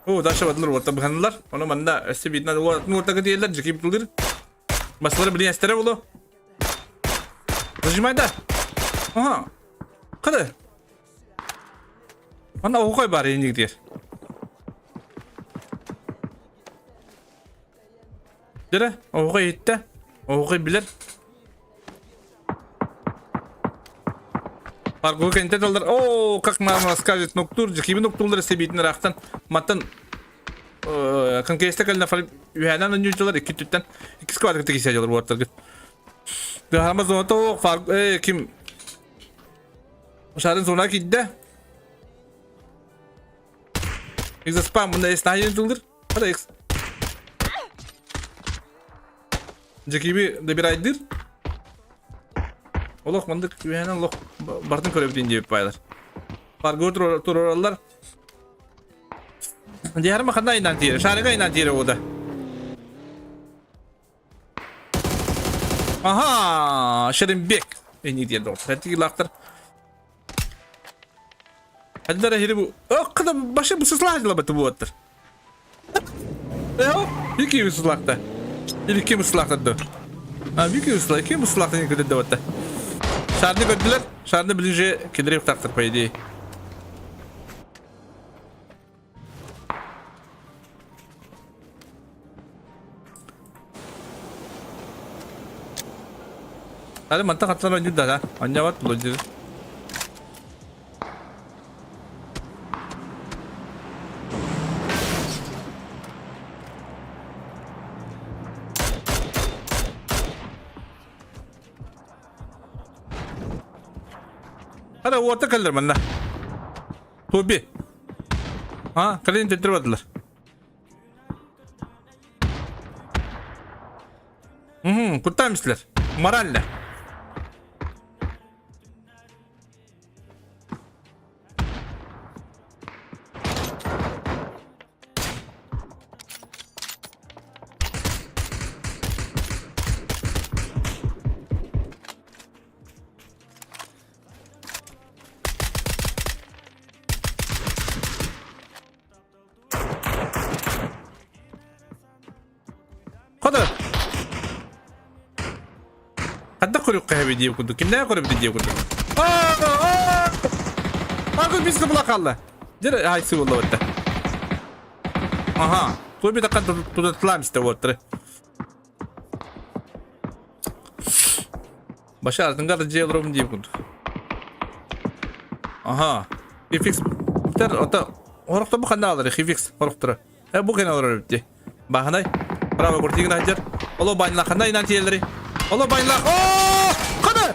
О, даша бадылар уотта быһанылар. Ону манна өссө биирдэн уотага диэллэр дьикий бутулыр. Басылары билин эстере болу. Нажимай да. Ага. Када. Манна оҕукай бар инник диэр. Дьэрэ, оһоҕо иһиттэ, оһоҕо билэр. Паргу кэнтэ таллар, о, как мама скажет, ноктур, кими ноктууллар сэбиитин ыраахтан, маттан конкреста кэллэ үһээнэн онньуучалар икки түттэн иккис квадрат кисе дьалар уоттаргыт. Дыхама зоната фар ким Шарын зона кидде. Экзоспам мында эс нахайын тылдыр. Хада экс. Жекиби добирайдыр. Олох мындык үһэнэн олох бартын көрөбүтүн диэбит байлар. Паргы турараллар. Диһарма ханна айнан тиэрэ, шарыга айнан тиэрэ ода. Аха, Шеримбек. Эни диэн доҕор. Хэтиги лаахтар. Хаддара хири бу. Ок, башы бу сыслаах буоттар. Э, Iki ıslakta. İki ıslakta. Ha, iki ıslak, iki ıslakta ne kadar da Шарны көрдүлэр. Шарны ближе кедерев тахтар, по идее. Hadi мантан хаттан ойнур да, анньабат булар. Hadi уорта кэллэр манна. Туби. А, кэлин теттер бардылар. Куттаан мислер. Морально. Хода. Хадда көрүөххэ хэби диэ курдук. Кимнээх көрөбүт диэ курдук. Аргы бизге була қалды. Дер айсы болла бітті. Аха. Той bir dakika tutulam işte оттыры. Баша артынга да жей олором диэ курдук. Аха. Хификс. Тер ота хорохто бу ханна алар хификс хорохторо. Э бу кene олорор эбит Баханай. Право куртигин ханжар. Оло байнла ханна инан тиелери. Оло байнла. О! Кана!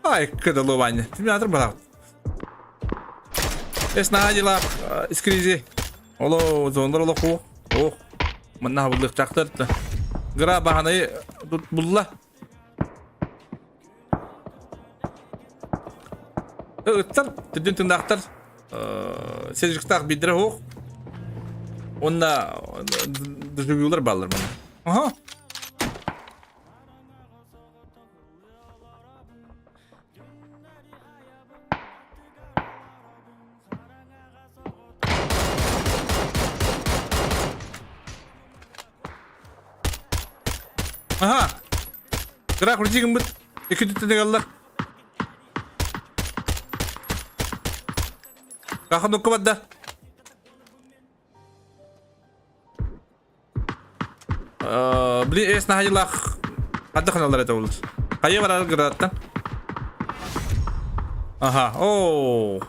Ай, кыда ло байны. Тимятр барак. Эс наадила искризи. Оло зондар оло ку. Ох. Манна булдык чактыр. Гра баханай булла. Ыттар, түрдүн тыңдаахтар, сержиктаах биирдэрэ суох. Уонна дежавюлар бааллар манна. Аха. Аха. Кыра крутигыммыт икки түттэн ыгаллар. Каха нукка барда. Били эс наһайылаах хадда ханалар это болur. Хайа барар градаттан. Аха, оо.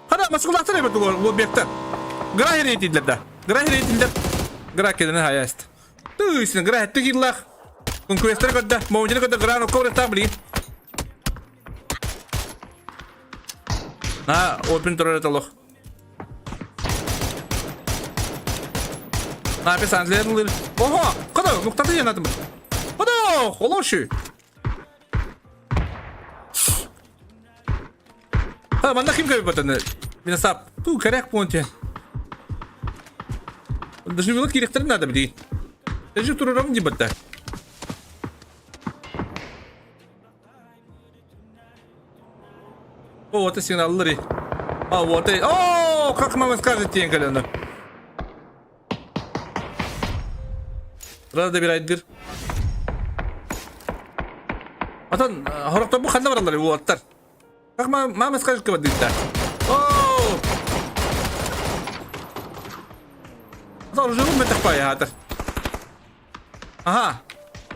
Хана маскулаахтар эбит бу объекттар. Гра хирейтиллер да. Гра хирейтиллер. Гра кедene хаяст. Түйсін, гра хетті киллах. Конкуренттер көрдө, моунжины көрдө, гра нокко барыктаах билигин. На, опин турар это лох. На, писантлер лыр. Ого, када, нуктаты янатым. Када, холоши. А, манна ким көбү батаны? Мина сап. Ту, коряк понте. Даже велик директор надо блин. Даже турурам не батта. О, вот и сигналлары. А, вот и... О, как мама скажет диэн кэлэн. Рада bir айдыр. Атан, хорохтор бу ханна бараллар, уолаттар. Как мама скажет кыбадыытта. О! Атан, уже бетэх пай хатар. Аха.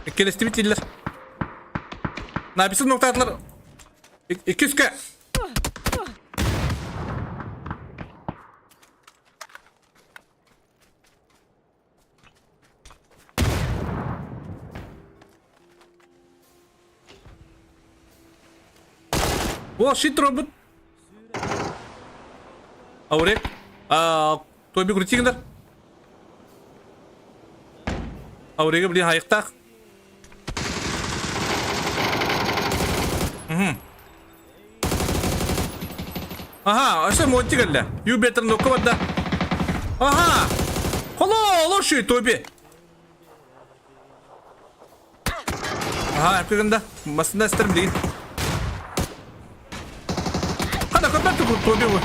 Иккилэстибит иллэр. Написан ноктаатылар. Иккискэ. О, щит робот. Аурек. Той би крутигнер. Аурега били хайыктаах. Аха, өссө Монти кэллэ. You better нокко барда. Аха! Холо, лоши, Тоби. Аха, эркигында басында истерим деген. Қана көпәтті Тоби bu.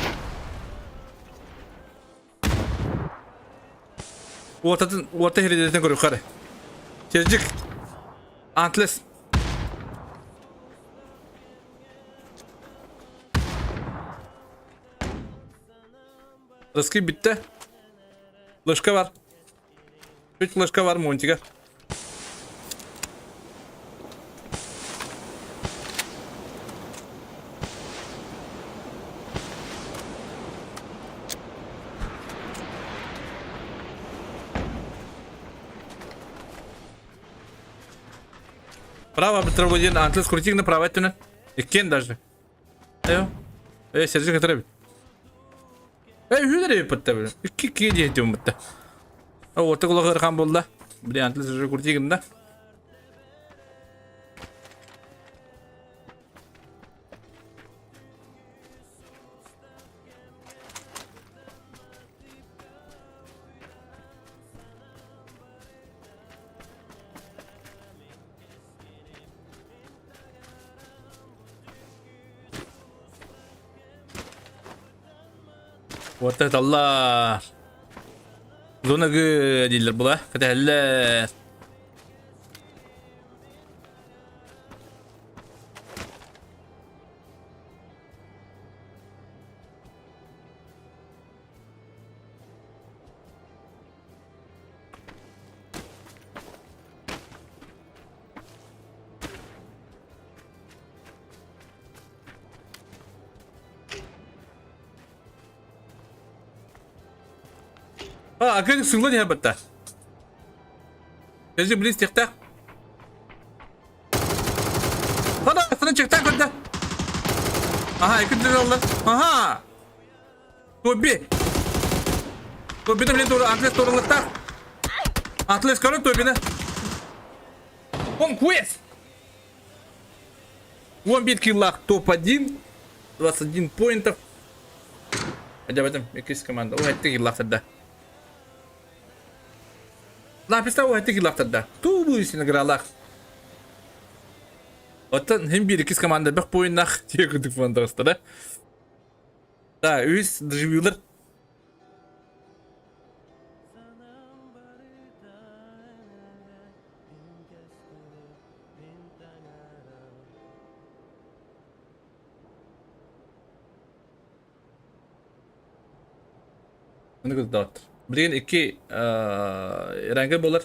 Уотатын, уота херидетен көрүк қары. Тежик. Антлес. Рыски бүттэ. Флешка бар. Үч флешка бар Монтига. Право бытыр диэн Антлес крутигна право өттүнэн. Иккиэн даже. Эйо. Э, Сержик өтөр эбит. Э, үһүлэр эбит бытта. Икки иккиге диэхтим бытта. Уоттук олох ыарахан буолла. Блин, Антлес уже крути гынна. Вот это Allah. Зона дииллэр була. Кэтэһэллэр. А, акын сылла диһэ батта. Даже близ тихтах. Хана, сына чыктак көрдө. Аха, икки алла. Аха. Тоби. Тобини блин тура Атлес турылыктар. Атлес көрө Тобини. Он квест. 11 киллах топ-1. 21 поинтов. Хотя в этом иккис команда. Ой, это киллах тогда. Лаписта ой, это киллах тогда. Ту будет награлах. Оттон хим биир иккис команда бөх поиннах тиэ курдук фондоста да. Да, үс доживилар. Оны кытта Билигин икки ранга болар.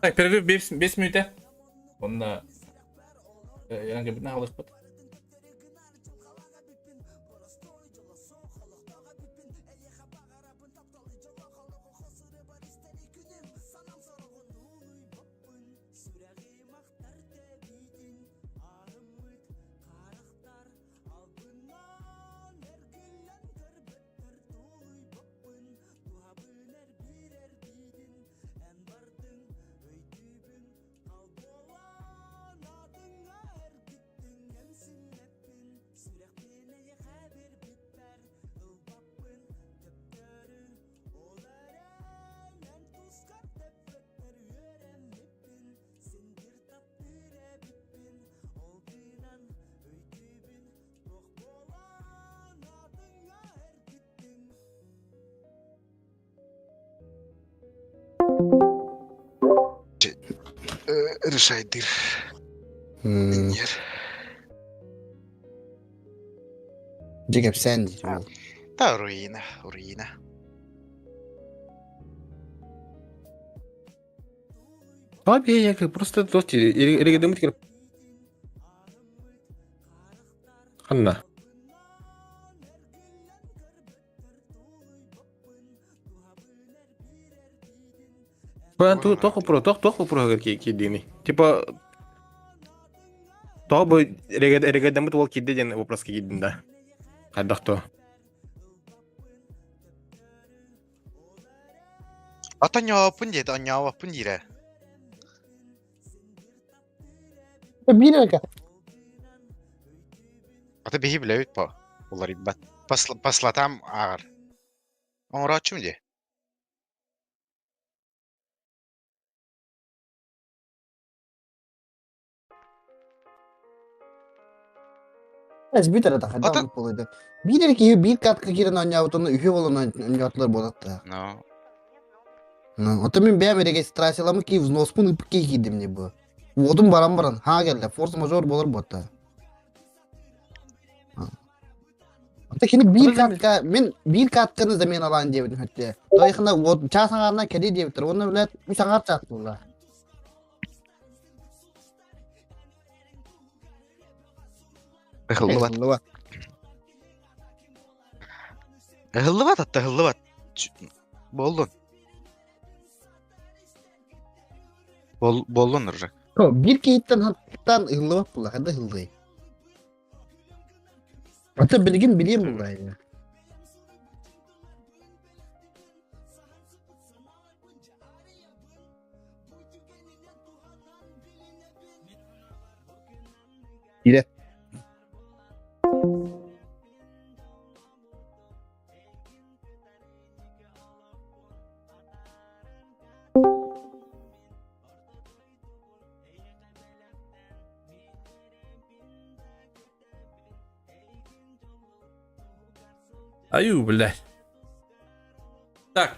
Так, перерыв 5 мүнүүтэ. Онно кэбитин аҕалыахпыт. Решайдыр. Иннер. Дьэ кэпсээн диир уол. Та руина, руина. Abi я просто dost ирегедемит кир. Ханна. Бан ту тох про тох тох про ки ки дини. Типа то бу эрегедемит ол кидде ден вопрос киддин да. Хайдах то. Ата ньооппун диэт, онньообоппун диирэ. Биир эрэ Ата биһи билэбит по. Уларыйбат. Паслатам ааҕар. Оҥорооччум дии. Эс бүтэр это хайдах Ата- оннук буолуой Биир эрэ киһи биир картка киирэн оонньообутун үһү буолан оонньоотулар буолаттаа. Но. Ну, ото мин бэйэм регистрацияламмыт киһи взноспун ыппыт киһи киирдим дии бу. Уотум баран баран, хаа кэллэ, форс-мажор буолар буотта. Ата кини биир картка, мин биир картканы заменалаан диэбитим хөттө. Тойхына уот чаас аҥаарынан кэлии диэбиттэр, уонна блядь, үс аҥаар чаас буолла. Ыһыллыбат. Ыһыллыбат. Ыһыллыбат атта ыһыллыбат. Буоллун. Буоллун уже. Биир киһиттэн хаттаан ыһыллыбат буолла, хайда ыһыллыай? Ата билигин билиэм буолла. Ире. Аю, блядь. Так.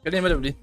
Кэлиэм эрэ блин.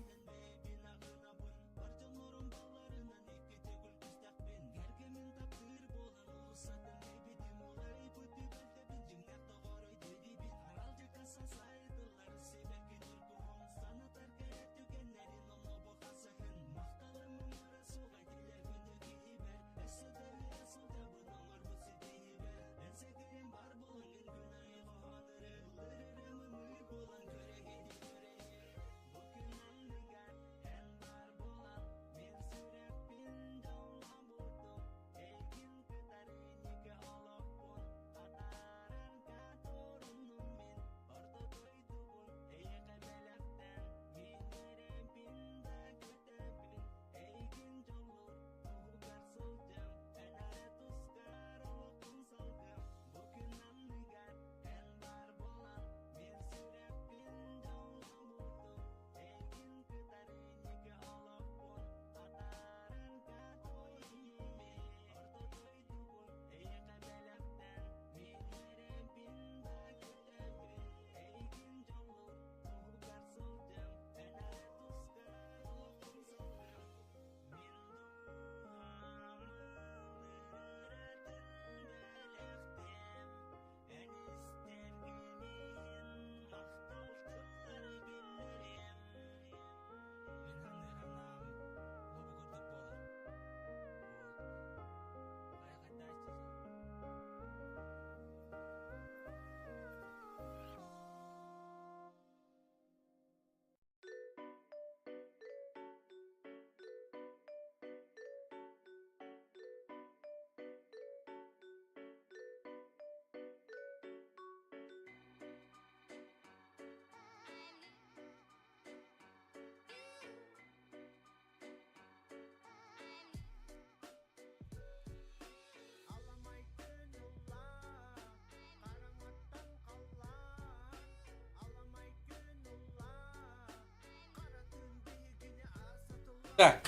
Так.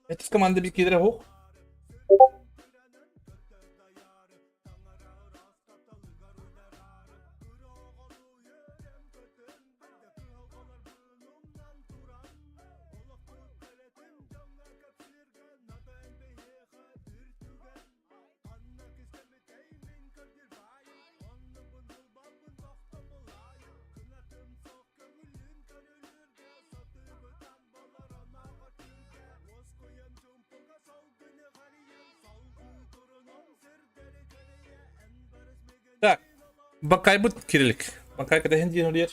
Этис команда bir кидere hoch. Так, Бакайбыт кирилик. Бакай кэтэһин диэн олиер.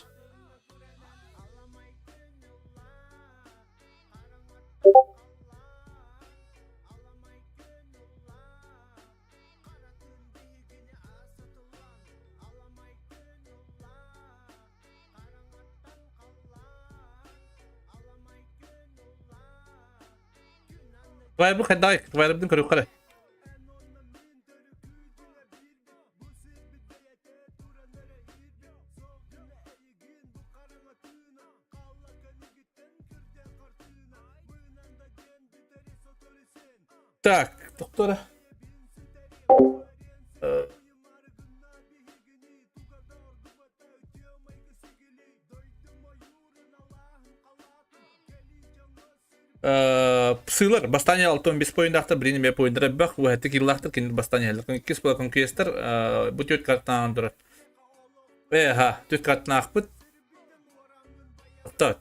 Твайбы хайдай, твайбын көрүк Так, доктора. Сыылар бастаан 65 поиндаахтар билин эмиэ поинтара элбэх уһэттик киллаахтар кинилэр бастаан иһэллэр иккис була конкуестар бу түөрт картаан турар э түөрт картанаахпыт Оттон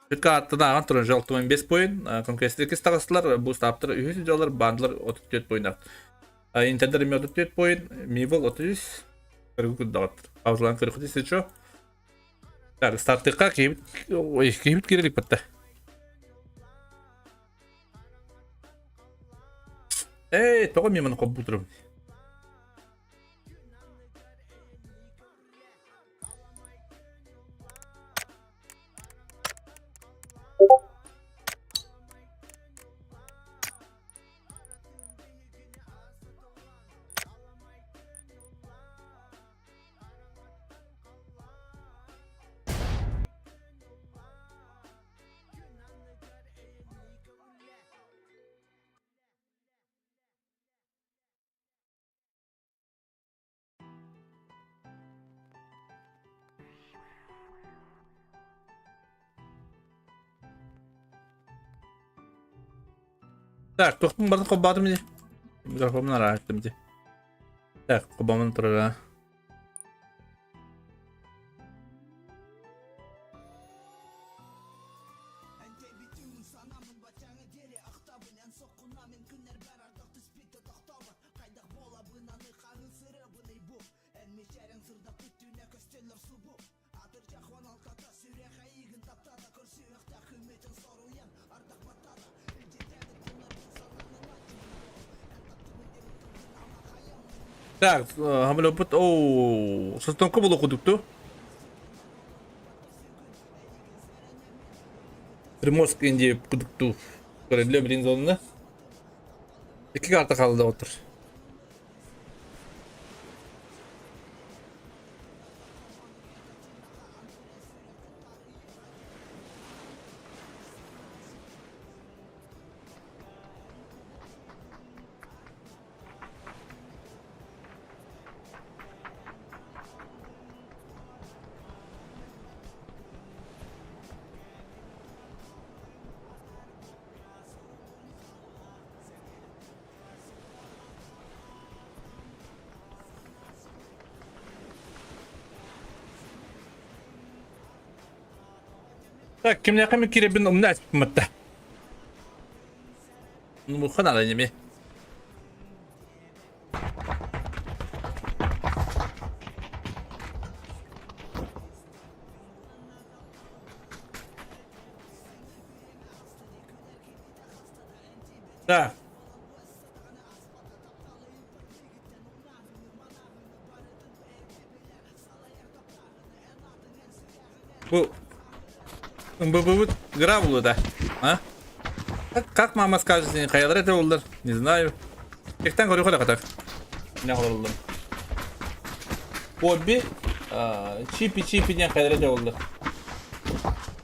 түөрт картанааҕан турар 65 поин конкуестар иккис таҕыстылар бу устааптар үһүс дьоллор баандылар 34 поиннаах Интердер эмиэ 34 поин Мивол 33 көргү курдаҕыттар Паузалаан көрүхүт истечо Так, стартыка киһибит, ой, киһибит киирэлик батта. Эй, тоҕо мин маны холбуу Так, туохпун барытын холбоотум дии. Микрофоммун арааттым дии. Так, холбоомун турара. Так, хамлопут, оу, состонко было кудукту. Приморск Индия кудукту. Көрөллө билин зонuna. Икки карта қалды отыр. Так, кимнээхэ мен кирэбин умна эспимматта. Мухан ала неме. Так. Бу МББ гра булу да. А? Как мама скажет, хайалара это оллар, не знаю. Тектен көрүөхэ да катар. Не олороллор. Бобби, Чипи Чипи диэн хайалара это оллар.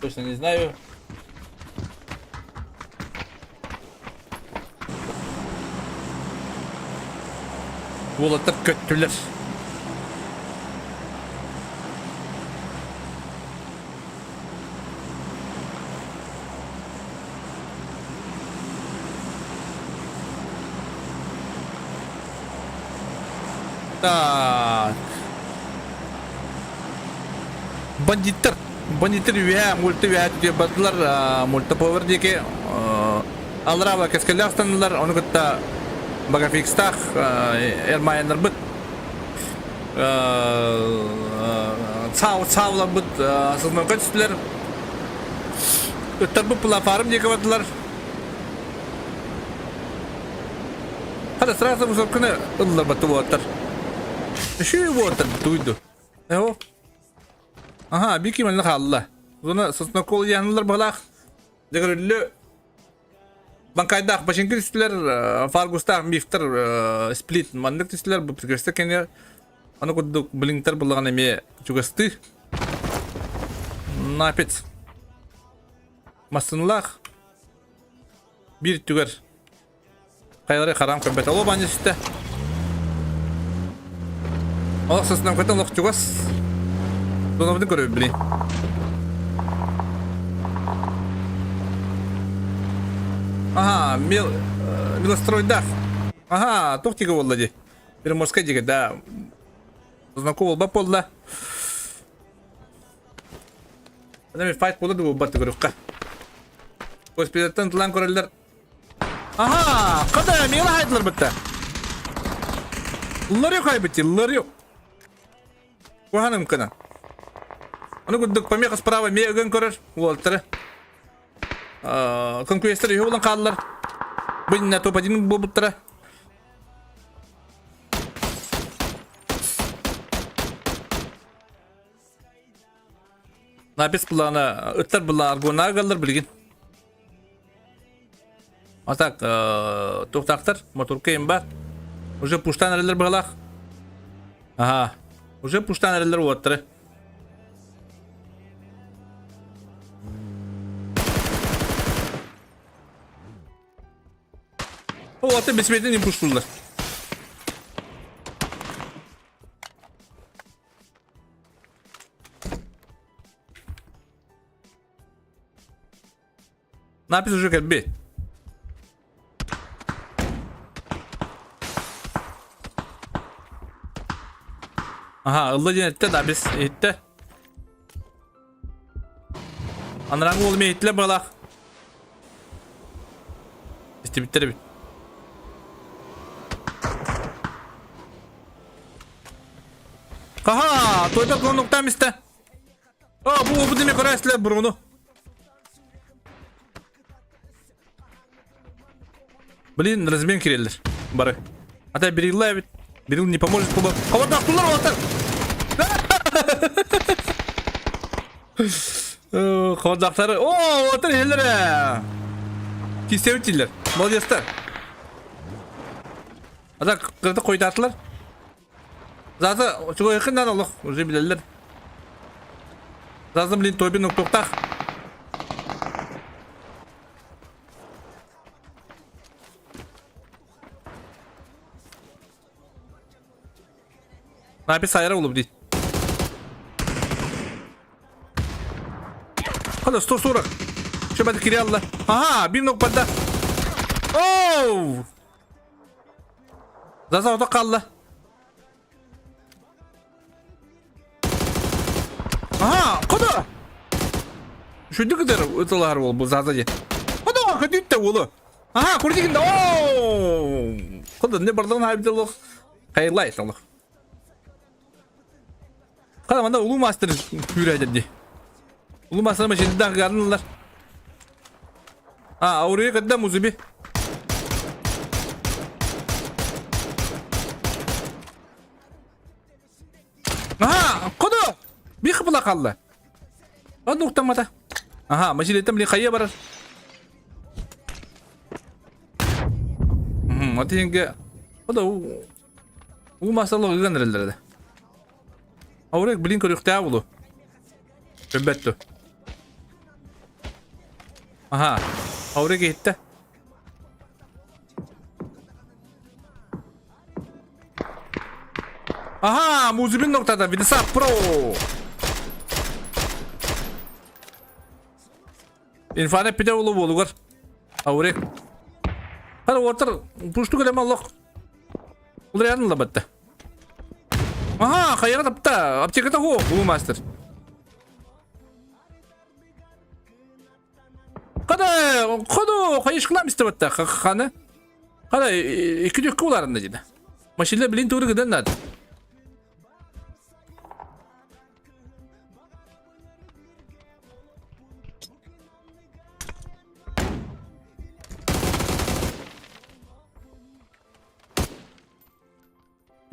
Точно не знаю. Уолаттар көттүлэр. Так. Бандиттар. Бандиттар үөһэ, мульта үөһэ түтүө бардылар. Мульта повар диэки аллараа кэскиллээх ыстаннылар. Ону кытта Багафикстаах эрмаяннарбыт цау цауларбыт сылманка түстүлэр. Ыттарбыт плафарым диэки бардылар. Хата сразу высоканы ыллар батты буоттар. Үшүү буоттар туйду. Эо. Аха, бики манна хаалла. Зона соснокол яһанылар баһылаах. Дэгэрүллү Банкайдаах бачыҥкы түстүлэр, Фаргустаах мифтер сплит маннык түстүлэр, бу көстө кэннигэр аны курдук блинктер буллаҕына эмиэ чугастыы. Напец. Массыналаах биир түгэр хайалары хараам көрбөт. Оло баанньа сүттэ. Олох сасынан көтөн олох чугас. Донобутун көрөбүт били. Ага, мил, милостройдаах. Ага, туох тигэ буолла дии. Приморскай дигэ, да. Знакомый буолбат буолла. Аны файт буолла да буолбат көрүөххэ. Госпитальтан тылан көрөллөр. Аха, када мила хайдылар бытта. Ларек хайбыт, ларек. Куһаным кына. Аны курдук помеха справа ме ыган көрөр уолтары. Конкуренттар үһү булан хааллар. Бу иннэ топ-1 буолбуттара. Напис былаана ыттар былаан аргоннааҕы галлар билигин. А так, туохтаахтар, моторка им бар. Уже пуштан эрэллэр быһалаах. Ага, уже пуштан эрэллэр уоттары. Уоттар бесметин им пуштулар. Напис уже кэлби. Аха, ылла диэн эттэ Напис, иһиттэ. Анарааҥы уолум иһиттилэр быһалаах. Истибиттэр эбит. Аха, тойдор кылын истэ. А, бу бу деме көрәсілер бұрыны. Блин, размен киреллер. Бары. Ата Берилла ведь. Берил не поможет куба. Кабардақ тулар олаттар. Кабардақтары. О, олаттар еллер. Кистеутилер. Молодецтар. Ата кырды койдатылар. Заза, чугайхын надо олох, уже билэллэр. Заза, блин, тойбин уктуктах. Напи сайра улуп дейт. Хада 140. Что бәді кире алла. Ага, бир нок барда. Оу! Заза ото қалла. Ага, куда? Шүдү кыдар ытылар ол бу Заза же. Куда көтүттэ улу. Ага, курдигин да. Оу! Куда не бардыгын хайбдылык. Хайылай салык. Када манда улуу мастер күүрәдер ди. Улуу мастер машинада гарнылар. А, аурия кадда музыби. Аха, куда? Би хыпла қалды. Аны уктамата. Аха, машинеттен блин хайя барар. Аты О да уу масалар ыган эрэллэр да. Аурек билин көрүөхтээх булу. Көрбөт ту. Аха. Аурек иһиттэ. Аха, музыбин ноктата, Видеса Про. Инфаны пите улу болугар. Аурек. Хара уотар пушту кэлэм олох. Уларыйан ылла Аха, хайаҕа тапта. Аптеката хо, бу мастер. Када, ходу, хайышкылам истебетте, ханы. Када, iki dükkü уларында дейді. Машина блин туры гыдан над.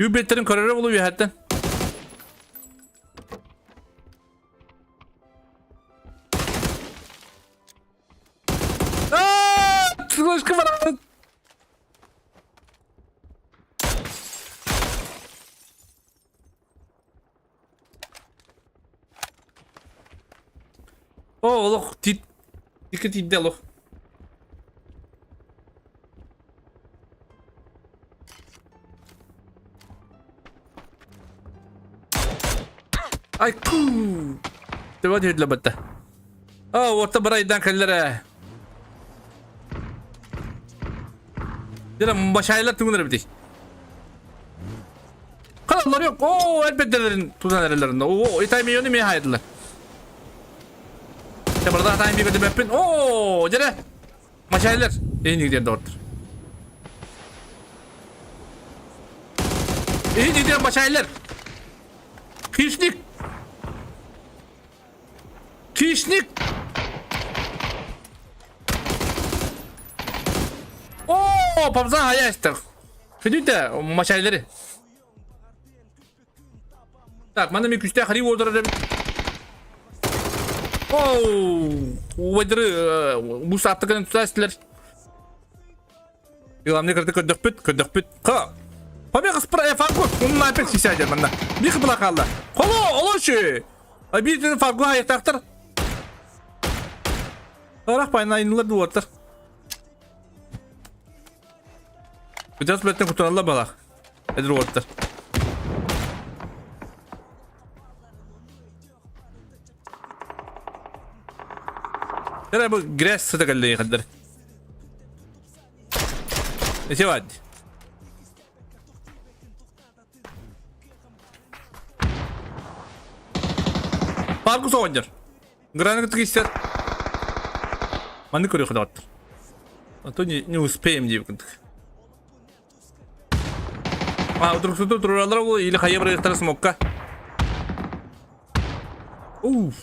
Үбеттерин көрөрө болу үөһэттэн. Слышка баран. О, олох тит. Тикки тиийдэ олох. Ай куу! Төбө түһүллэ батта. О, орто барайдан кэллэр ээ. Дьэ, башайлар тугунар эбитий. Kanallar yok. Oo elbette tutan erlerinde. Oo itay milyonu mi haydılar. Ya burada hatayım bir ödüm öpün. Oo cere. Maşaylar. En iyi doğrudur. En iyi maşaylar. Kişnik. Kişnik. Oo pamza haya işte. Füdü maşayları. Так, манна мен күсте хари ордырарым. Оу, убайдыры бу сааттыкын тутастылар. Главный кырды көрдөхпүт, көрдөхпүт. Ха. Побег спра фарго, он опять сисядер манна. Бих была қалды. Коло, олошы. Обиден фарго аяқтақтыр. Ырах пайна айнылар дуаттыр. Biraz беттен кутуралла балах. Эдир уоттар. Тера бу грязь сыта кэллэ хаддар. Эти вад. Парку соонньор. Гранат кистер. Манны көрүөх хадаттыр. А то не, не успеем дип кындык. А, утуруксуту туралар ол или хайа бір смокка. Уф.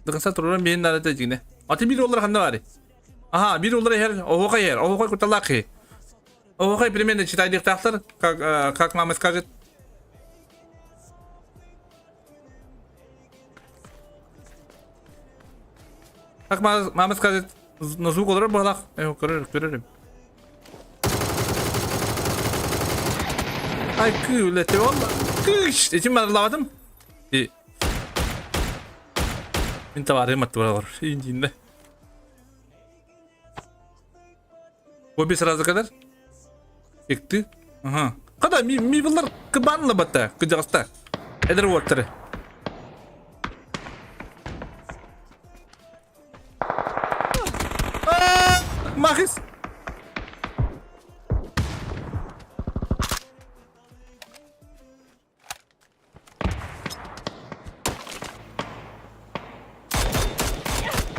Дыкаса тураран биһин нарата дьиҥнэ. Аты биир олар ханна бары. Аха, биир олар иһэр, оһуохай иһэр, оһуохай кутталаах киһи. Оһуохай примерно читайдыахтаахтар, как, как мама скажет. Как мама скажет, на звук олорор быһалаах. Көрөр, көрөрүм. Ай, күүлэти ол. Кыш, этим барылаабатым. Мин товарым аттыбар индинде. Бобби сразу кадар. Екти. Ага. Када ми ми булар кыбанла батта, кыжагаста. Эдер уоттары. Махис.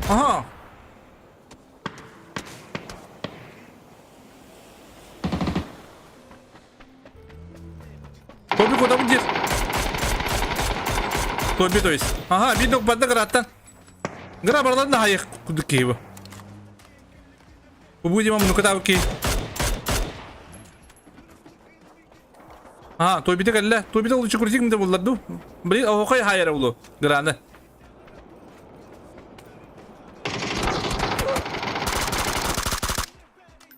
Aha. Тоби куда будет? Тоби, то есть. Ага, видно, банда граттан. Гра барлан да хайых кудук киева. Будем ну когда ки. А, Тобиде кэллэ. Тобиде лучше крутик да буллар ду. Блин, оһохой хайара улу. Граны.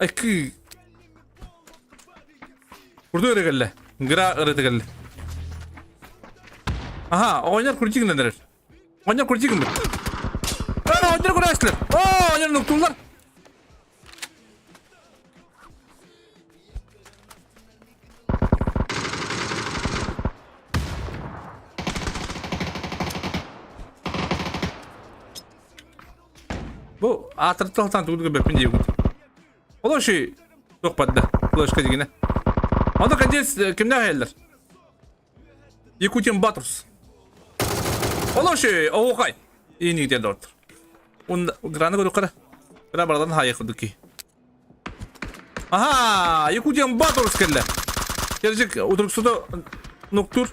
Ай, кы. Курдук эрэ кэллэ. Гра ырыта кэллэ. Аха, оҕонньор крутик гынан эрэр. Оҕонньор крутик гыммыт. Ээ, оҕонньор көрөөччүлэр. Оо, оҕонньор нуктууллар. Бу аатыртан сатаан тугу да көрбөппүн диэбит. Ол оши туох барда. Флешка дигинэ. Онно конец кимнээх иһэллэр? Якутин Батрус. Ол оши оһуохай. Иини диэн доҕоттор. Ун граны көрүөххэ Гра бараларын хаайа курдук киһи. Аха, Якутин Батрус кэллэ. Кержик утуруксута нуктур.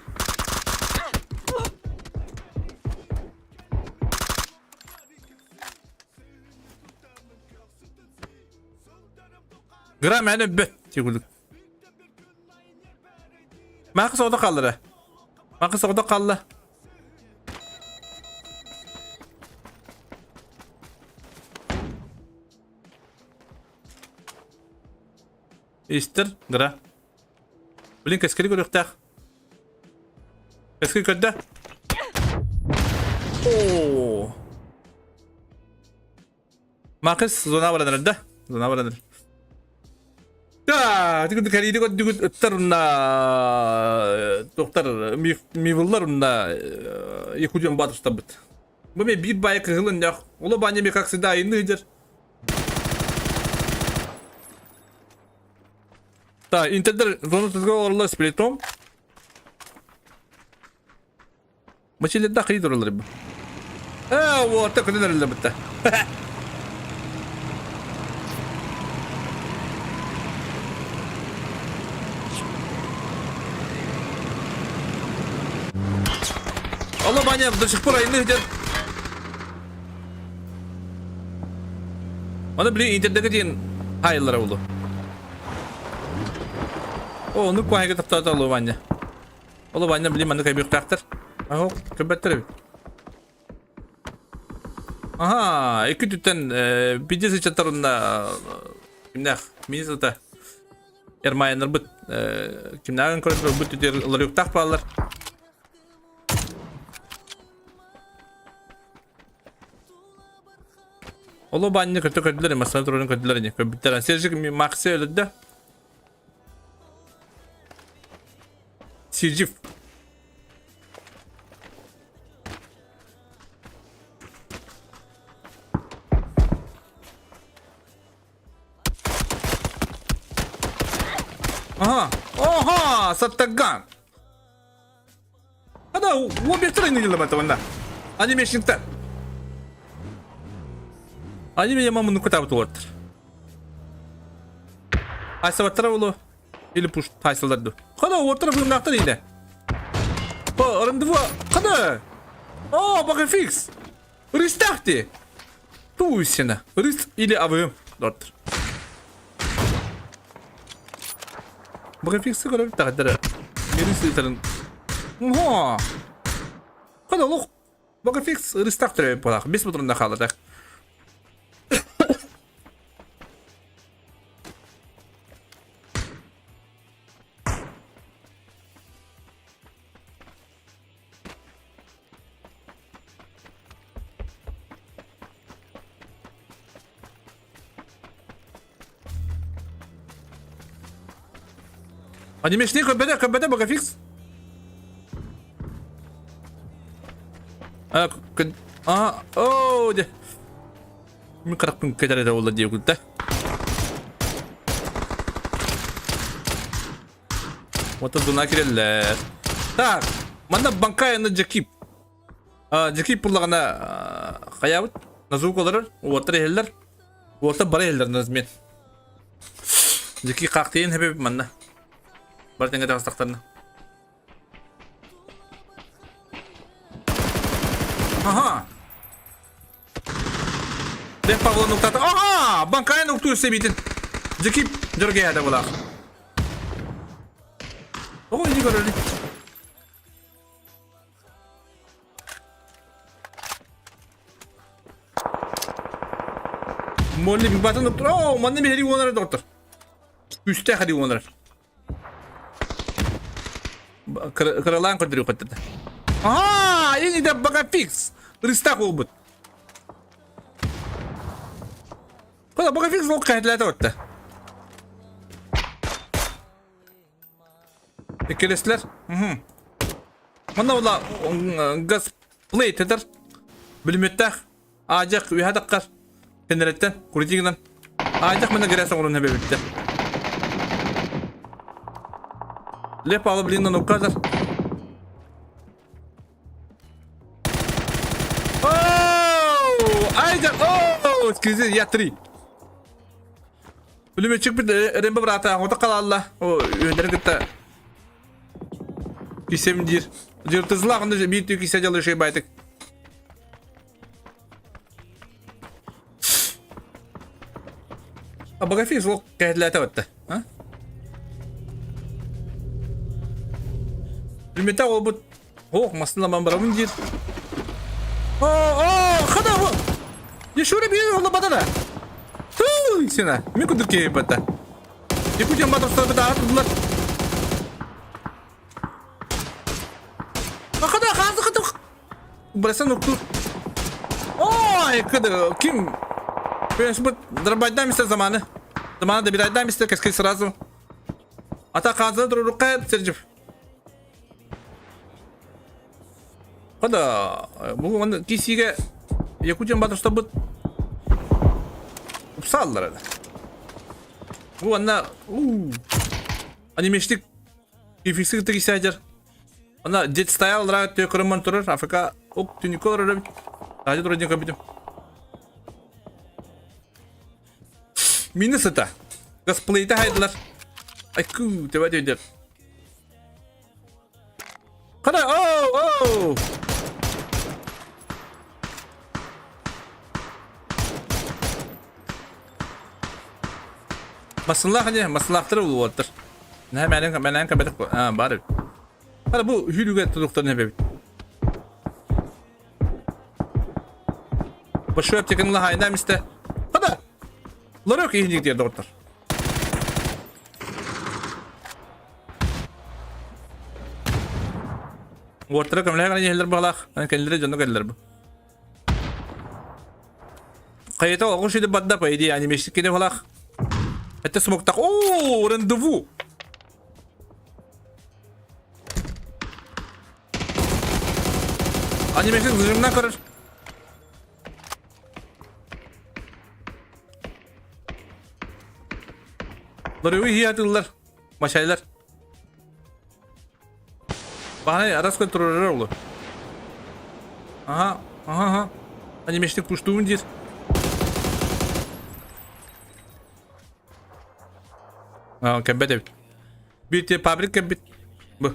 Гра мээнэ өббөт курдук. Маакы соҕотох хааллара. Маакы соҕотох хаалла. Истер, Гра. Блин, кэскили көрүөхтээх. Кэскил көрдө. Оо. Макыс зона баран эрэр да? Зона баран эрэр. Да, тигүт кэрииди көрдүгүт ыттар унна доктор мивыллар унна Якутиян батыстабыт. Бу мен биир баайы кыһылын нөх. Оло баня ми как всегда айынны ыдыр. Да, интердер зона тызга олорла сплитом. Мачилерде кый туралар бу. Э, уота күнүн эрэллэр бытта. Алло, Баня, до сих пор айны идет. Аны блин интернетке дейін хайыллара болду. О, ну куайга таптаата алло, Ваня. Ол Ваня блин маннык айбыктаахтар. Аһо, көбөттөр эбит. Аха, икки түттэн бидес ычаттар онна кимнээх министрта Ермайаннарбыт кимнээҕин көрөн бут түтер ыларыктаах бааллар. Оло банны көтө көрдүлэр, масса турарын көрдүлэр ини. Көрбүттэр. Сержик Максы өлөрдө. Сижив. Ага, ага, саттаган. Ада, объекттар иннилемете онда. Анимешниктер. Аниме ямамын кутабыт олортыр. Айсабаттара болу. Или пуш тайсылдарды. Када ортара бүгүн дейdi. О, рандеву. Када. О, бага фикс. Рыстахти. Туйсина. Рыс или АВМ. Доттыр. Бага фиксы көрөп тагдыр. Рыс итерин. Ого. Када лох. Бага фикс рыстах төрөп болак. 5 метрында калды. Анимешный көбөдө көбөдө бага фикс. А, а, о, де. Мин харахпын кэтэр эрэ буолла диэбит да. Вот дуна кирэллэр. Так, манна банкайны Джекип. Джекип буллагана хайабыт. Назук олорор, уоттар иһэллэр. Уоттар бары иһэллэр назмен. Джеки хаактыйын хэбэбит манна. Бар тэҥэ таҕыстахтарына. Ага. Лев Павлов нуктата. Ага! Банкая нукту себитин. Жекип дөргеяда булах. Ого, иди көрөлү. Молли батын доктор. О, манна бери уонар доктор. Үсте хади уонар. Кыралаан көрдөрүү көттөрдө. Аа, ини да бага фикс. Рыстах болбут. Куда бага фикс ол кәһәтләтә отта. Иккелеслер. Мгм. Манна була газ плейт этер. Билметтах. Аажах үһэ таххар. Кеннереттен куритигынан. Аажах мына грязь оҥорон эбэбиттэ. Леп алы блин нуказар. Оу! Айжак! Оу! Скизи, я три. Пулеметчик бит Рембо брата, ота калалла. О, өндөрүн кытта кисем диир. Жыртызлах, онда биир түү кисе дьалы шей байтык. Абагафи суох кэһэлээтэ батта. А? Примета олбут. Ох, масына барабын диир. О, о, хада бу. Ешура биир олла бадана. Туу, сена. Мен кудук кейп батта. Якутиян батырстар бит ағат бұлар. Хада, хазы хада. Брасан уктур. Ой, кыды, ким? Бу дробайдан мистер заманы. Заманы да бирайдан мистер кескей сразу. Ата казы турурукка Сержив. Када, бу оны кисиге Якутиян батырста бут. Упсаллар еді. Бу анна, у, анимештик Ификси кытта кисәдер. Ана дед стоял раа тө кырыман турар, АФК ок түнүккө олорор эбит. Таажы турар диэн көрбүтүм. Мини сыта. Косплейте хайдылар. Айку, төбө өйдөр. Кана, оу, оу! Масыллаах не, масыллаахтары булуоттар. Нэ мэнэн мэнэн кэбэтэх аа бар эбит. Хара бу хүлүгэ тутуктарын эбэбит. Большой аптеканы лаһайна мисте. Хада! Ларек иһиник диэн доҕоттор. Уоттара көмөлөһө гына иһэллэр баҕалаах. Аны кэллэрэ дьоно кэллэр бу. Хайата оҕус иди барда по идее анимешник кини балах. Это смог так. О, рандеву. Анимешник зажимна көрөр. Ларыуи хиятылар. Машайлар. Баһанай арас контролер олу. Ага, ага, ага. Анимешник пуштуун диир. Аа, кэббет эбит. Биир те пабрик кэббит. Бу.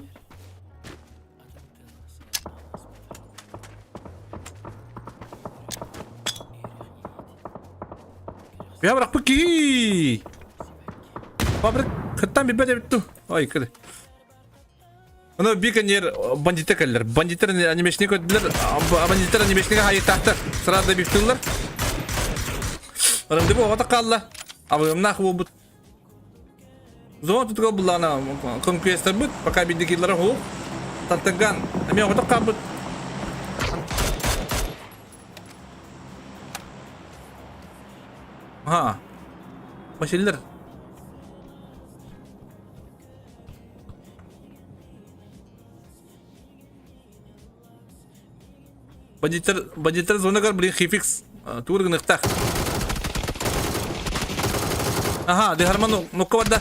Я бырахпыт кии. Пабрик хыттан билбэт эбит ту. Ой, кыды. Ону биконер бандиттар кэллэр. Бандиттар анимешник көрдүлэр. Бандиттар анимешнигэ хайыктаахтар. Сразу бифтыллар. Рандеву оҕото хаалла. Абыгымнаах буолбут. Зона тутуга буллаҕына конквестарбыт, пока бидикиллара хук. Тартыган эмиэ оҕото хаалбыт. Ага. Машинлар. Бандиттар, бандиттар зонагар блин хификс тур гыныктах. Аха, Дехарман нукка барда.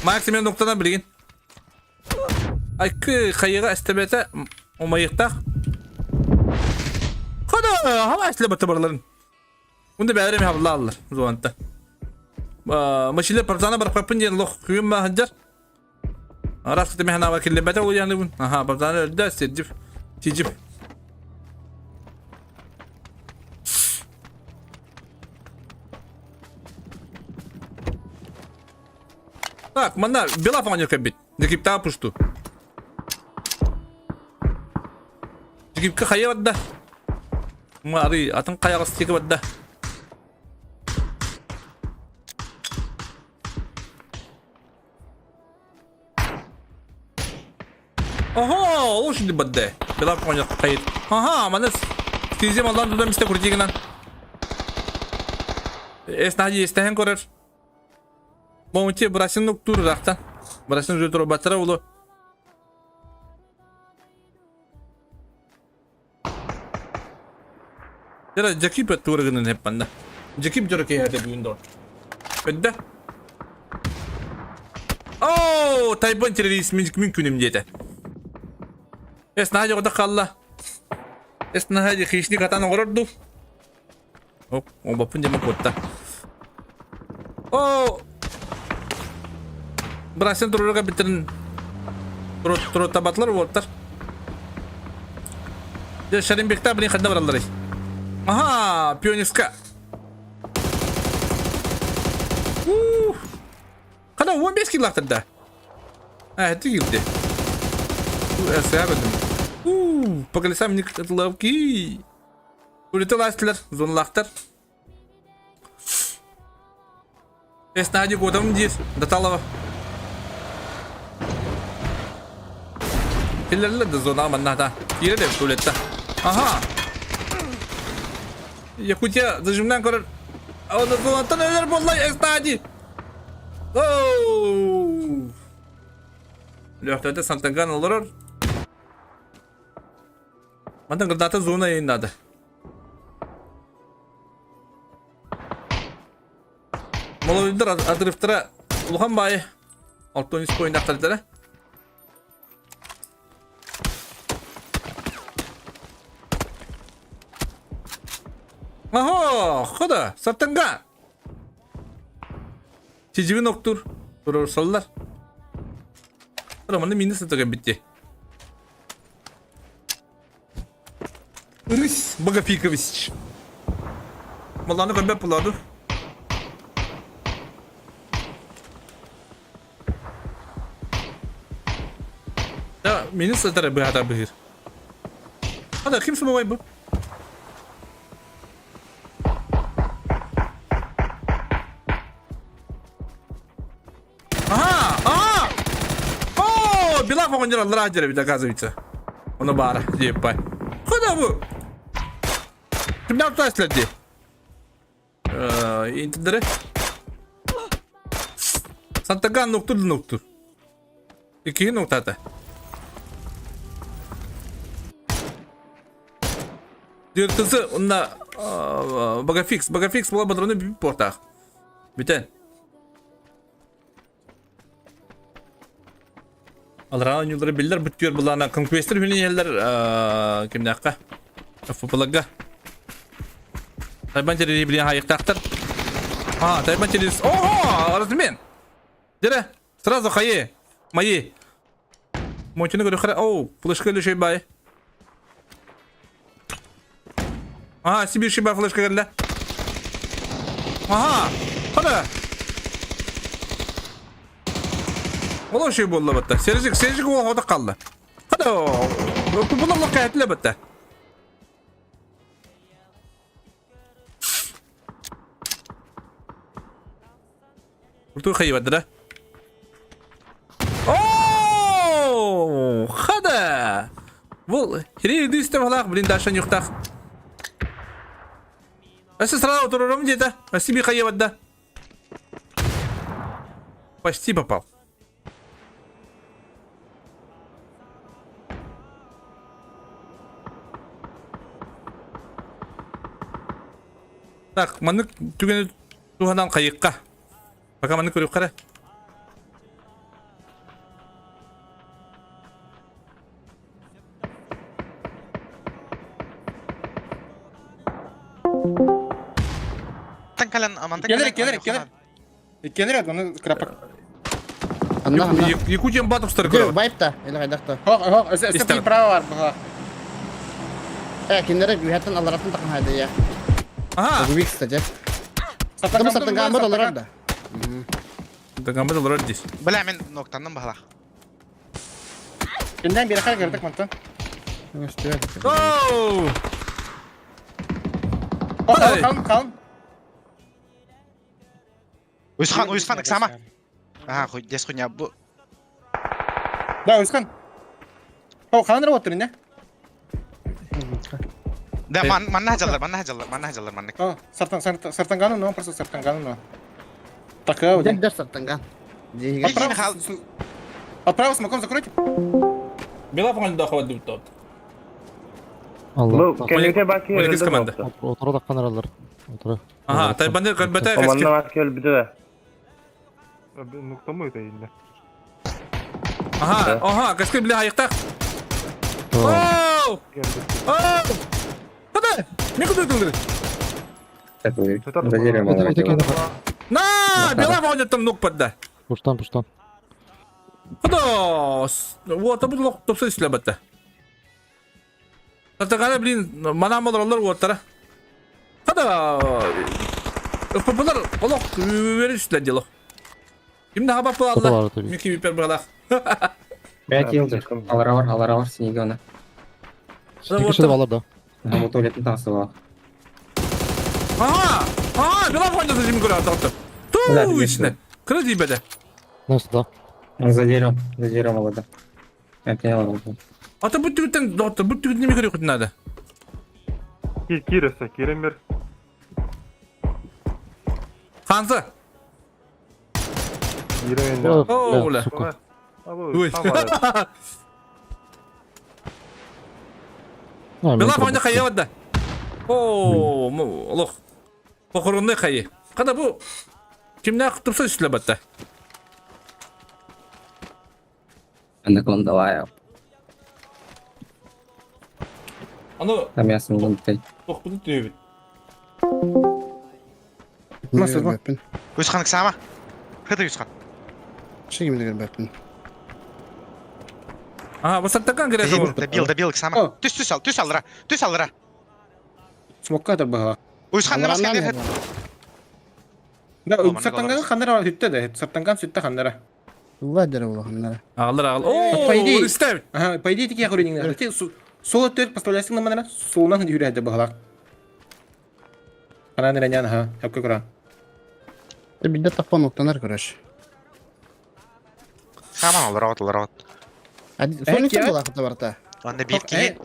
Максимум нуктадан билигин. Айкы хайыга эстебете умайыктах. Хада, хама эслебете барларын. Унда бэйэлэрэ эмиэ хабыллааллар зонаттан. Машина партизана барпаппын диэн лох күн маһыдьар. Араас кытта ханаабар киллэрбэтэ улуйааныбын. Аха, партизана өлдө, сирдьип, тижип. Так, манна Белав оҕонньор кэлбит. Дикиптаҕа пушту. Дикипка хайа барда? Мары атын хайаҕас диэки барда. Ого, лучше бадде. Бела понял, хайт. Ага, манас. Стизем алдан туда месте крутигынан. Эс нади эстehen көрөр. Моунти брасын нуктур рахтан. Брасын жутур батыра улу. Дьэ, Дьэкип туора гынан эппанна. Дьэкип дьоро киһи бүгүн доо. Көддө. Оо, Тайбан террорист мин мин күнүм диэтэ. Эс наһаа дьоҕурда хаалла. Эс наһаа хищник атан оҥорор дуу. Оп, оҥбоппун диэмэ куотта. Оо! Брасен туруруга бүтэрин туруттабатылар уолтар. Дьэ, Шаримбекта блин ханна баралларый? Аха, пионерска. Ух! Хана 15 килактыр да. А, это килди. Сәбәдім. У, по колесам не ловки. Улетеластылар, зонлахтар. Эснади годом диир, Даталова. Киллерлер да зона манната. Кире де туалетта. Аха. Якутия зажимнан көрөр. Оны зонаттан өлөр боллай Эснади. Оу. Лөхтөтө Сантанган олорор. Мантан граната зона надо. Молодойдар отрывтара улахан баайы. 63 поиннахтардара. Аһо, хода, сартанга. Чижибин октур, турорсаллар. Романы минус сатыга битти. Рысь Богофикович. Маланы көрбөт буладу. Да, мени сатара быһата быһыр. Ада ким сумабай бу? Ага! Ага! О, Билах оҕонньор аллараа дьэр эбит, оказывается. Ону баара, диэппай. Куда бу? Кимнээх тутааччылар дии? Интидere. Сантаган нуктур да нуктур. Иккиһи нуктаата. Диртысы онна Багафикс, Багафикс була патроны бүп портаах. Бүтэн. Алараа оонньуулара биллэр бүттүөр былаана конквестер хүнүн иһэллэр кимнээххэ ФПЛга. Тайбан террири билиэн хайыктаахтар. А, Тайбан террис. Ого, размен. Дere, сразу хайы. Мои. Монтины көрөхөрө. Оу, флешка үлүшүй бай. Ага, Сибирь шиба флешка кэллэ. Ага, хана. Ол ши буолла батта. Сержик, Сержик ол хода қалды. Хана, бұны лоққа әтілі батта. Культур хайыбады да. О, хада! Бұл хири үстем халақ блиндажан юқтақ. Өсі сразу отырырым деді. Өсі би хайыбады. Почти попал. Так, маннык түгэни туһанан хайыкка. Пока маннык көрүк қара. Мантан кэлэн, мантан Келер, кэлэн, келер, келер. Иккенер, оны крапак. Анна, анна. Якутиян батовстар Дю, көрө. вайп-та, или хайдах-та. Хок, хок, өсө Истер. право бар буга. Э, кинилэр үһэттэн аллараттан таххан хайда я. Ага. Бу кстати. Саттан саттан гамбат олорор да. Гамбат олорор здесь. Бля, мен ноктанным баһала. Кинден бир хар кирдик мантан. Оу! Хок, калм, калм. Уйсхан, Уйсхан, ыксама. Ага, хуй, дес хуйня. Бу Да, Уйсхан. О, хаан работыр не? Да, ман манна жаллар, манна жаллар, манна жаллар маннык. О, сартан сартан сартанган но, просто сартанган но. Такая вот. Дэр сартанган. Отправ, отправ смоком закройте. Бела фоңда хават дип тот. Алла. Олегис команда. Отыра да канаралар. Отыра. Ага, тайбанды көрбөтө кэскил. Ага, ага, кэскил биле хайыктак. Оу! Оу! Куда? Не куда ты? На, бела фоңда там нук подда. Пуштан, пуштан. Куда? Вот, бу лок топса ислебетте. Татагана, блин, манам олар уоттара. Када? Популар, олох, веришь для дела. Ким да хаба палла? Мики випер бралах. 5 yıldır. Алара бар, алара бар, синеге она. Кеше балар да. Ама туалеттин тасы бар. Ага! Ага, бела фонда зажим көрө атты. Ту ичне. Кыры дибеде. Nasıl да? За деревом, за деревом алада. Это я алар. Ата бу түгүттен доктор, бу түгүт неме көрө күтүнады. Киресе, киремер. Хансы. Киремен. О, бля. Сука. Ой. Бела фонда кайя да. О, олох. Похоронный кайы. Када бу кимне турса үстүлө батта. Анакондалая. Аны Там ясын гынтай. тохпуну түбүт. Nasıl? Үсхан ксама. Хыты Үсхан. Шигим Ага, бу саттакан керек ол. Добил, добил ксама. Түс түс ал, түс алра. Түс алра. Смокка да бага. Үсхан намас кенде. Да, сартанган ханара сүттэ да, сартанган сүттэ ханара. Владер улаханнара. Алыр ал. О, По идее, истеп. Ага, по идее такие хоринг. Ты соло төрт поставляйсың на манара, солонан хүрәдә багалар. Анан ренян ха, хапка кура. Бидде таппан октанар көрөш. Сама алра от, алра от. Соны булакыта барта. Онда бир ки.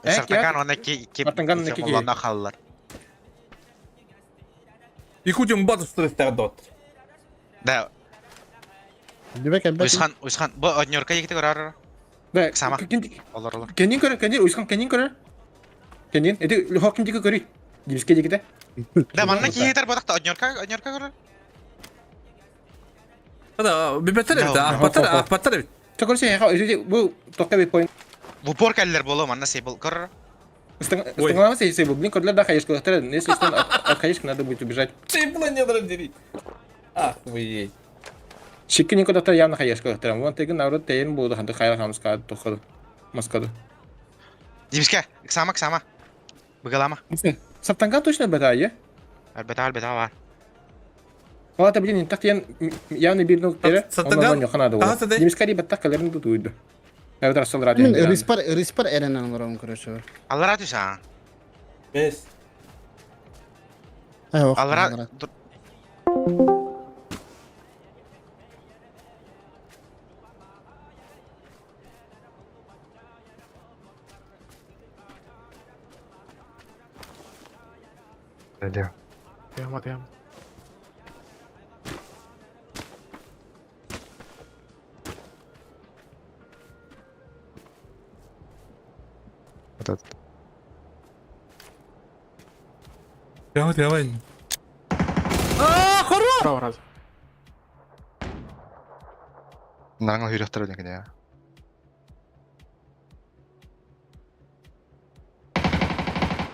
Сартанган онда ки ки. Сартанган онда ки. Онда халлар. Якутин бат стресстер дот. Да. Уйсхан, Уйсхан, бу однерка егите көрөр. Да, Сама. Олар олар. Кенин көрөр, кенин Уйсхан кенин көрөр. Кенин, эти хокин дике көрүй. Димске дикете. Да, манна киетер бодакта однерка, однерка көрөр. Када бибетер бит, ахпатар, ахпатар бит. Чокор сен ха, эти бу токка бит поинт. В упор кәлләр болу, манна сейбл көрөр. Стангламас если сейбл, блин, көрдләр да хаешка, если стан от хаешки надо будет убежать. Сейбла не дали. Охуеть. Шикки никуда явно хаешка, вон тегин народ тейин буду, ханты хайра хамска тоход. Москвада. Димске, ксама, ксама. Быгалама. Сартанган точно бета, е? Албета, албета бар. Ала блин, не так явно бир ног тере. Сартанган? Ага, Димске ри баттак калерин тут уйду. Я вот рассол ради. Респар, респар эренен олором көрөш. Аллара түс а. Бес. Аллара. Тема, тема. Этот. Давай, давай. А, хоро! Право раз. Нараңа хүрәхтер өден кене.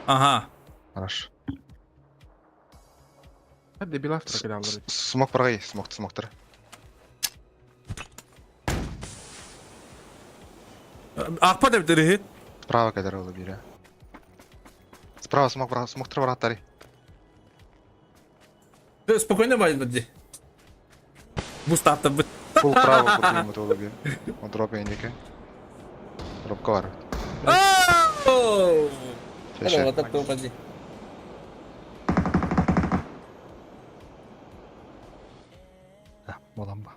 Ага. Хорошо. Дебил автор киде алыр. Смок баргай, смок, смоктар. Ахпа деп дери. Справа кадер олы бире. Справа смок бар, смоктар бар аттары. Спокойно байды. Бустапта бит. Пул право курдуймут олы бир. Он дроп эндеке. Дропка бар. Оу! Шеше. Вот так упади. Боламба.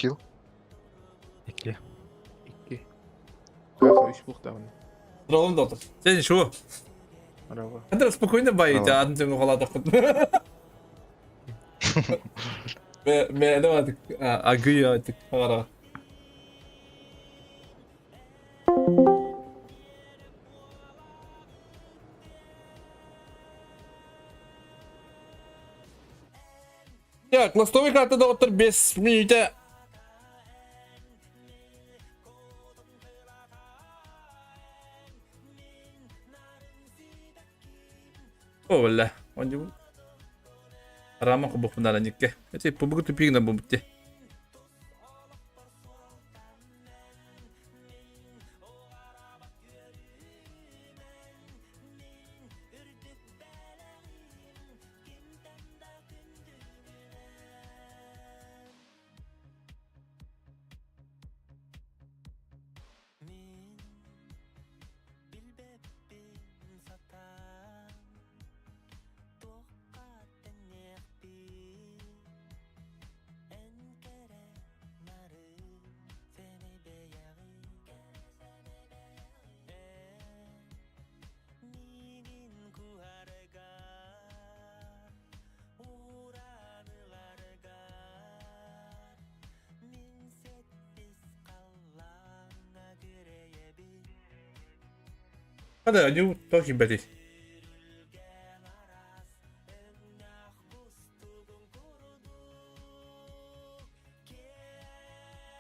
Скилл. Икки. Икки. Үс буохтаҕын. Ролун доктор. Сен шо? Браво. Это спокойно боите, атын сөҥгө холаатаххыт. Мэ мэ давай агы атык ара. Так, ластовый карта доктор без минуты. О, бля, он не Рама кубухунара никке. Эти пубугу тупигна бубутте. Hadi you talking about it.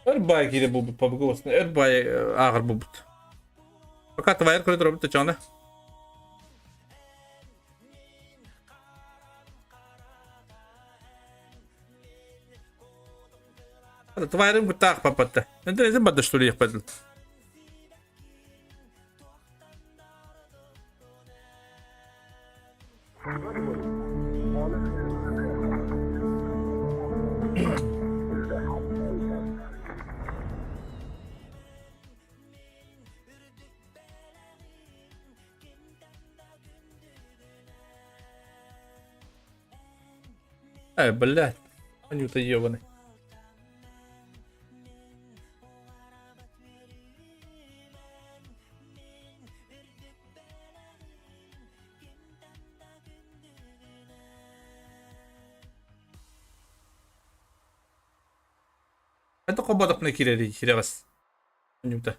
Өр бай кире бу пабгы болсын. Өр бай ағыр бу бут. Пока твайыр көрө турабыт чана. Твайырым кутаах папатта. Энтен эзин бадда что ли япадыл. Эй, блядь. Анюта ебаный. Это кобадок на кирери хирегас. Анюта.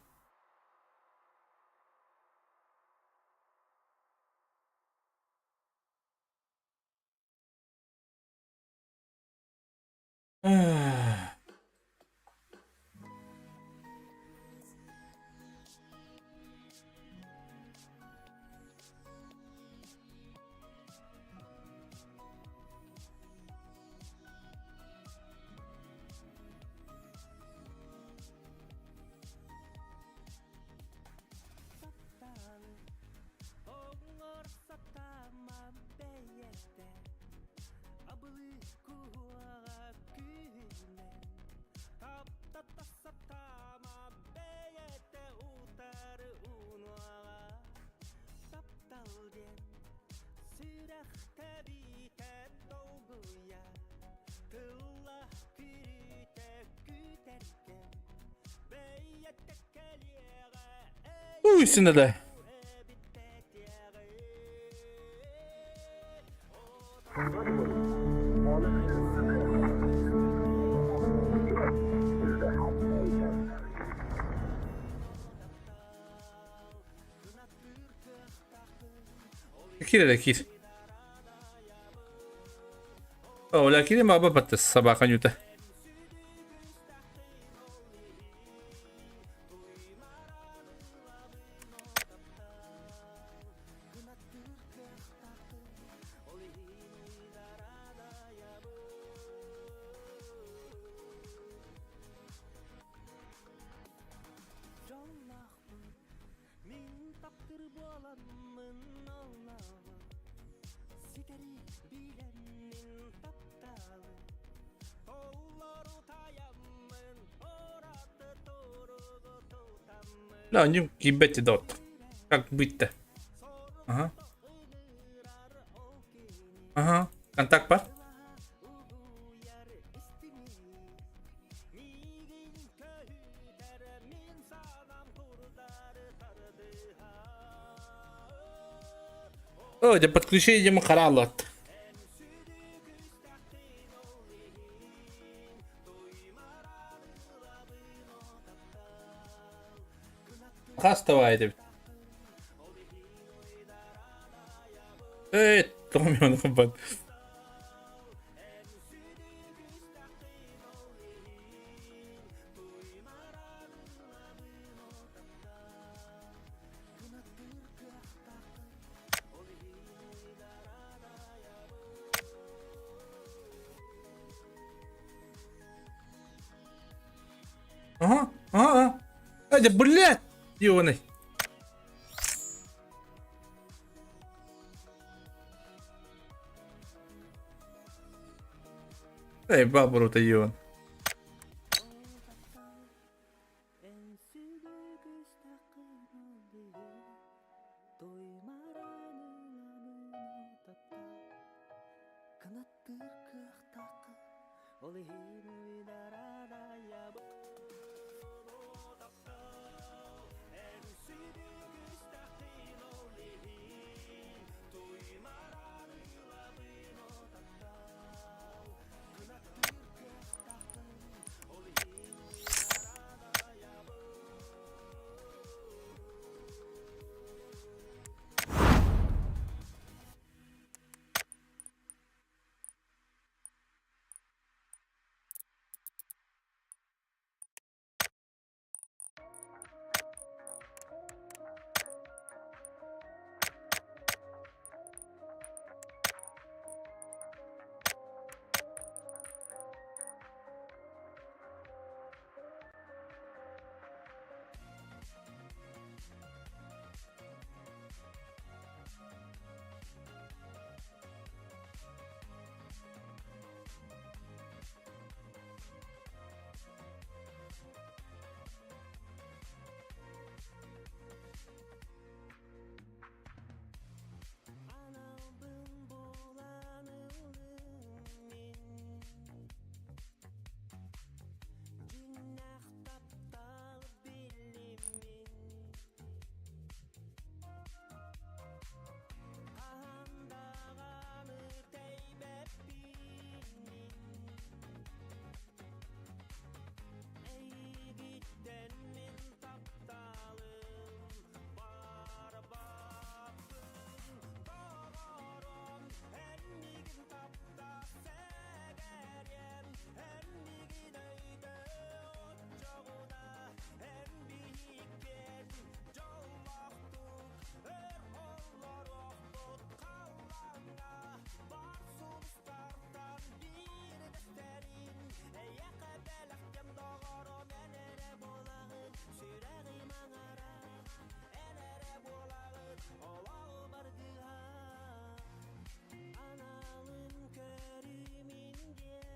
Уй, сына да. Кир эрэ кир. Оля кири маба баттыс собака Нюта. Да, они ебать дот. Как быть-то? Ага. Ага. Контакт бар? О, дьэ подключение диэн харааллат. Хас давай эбит. Эй, тоҕо мен бат. Ага, ага. Ай, да блядь, ёбаный. Эй, бабуру-то ёбан.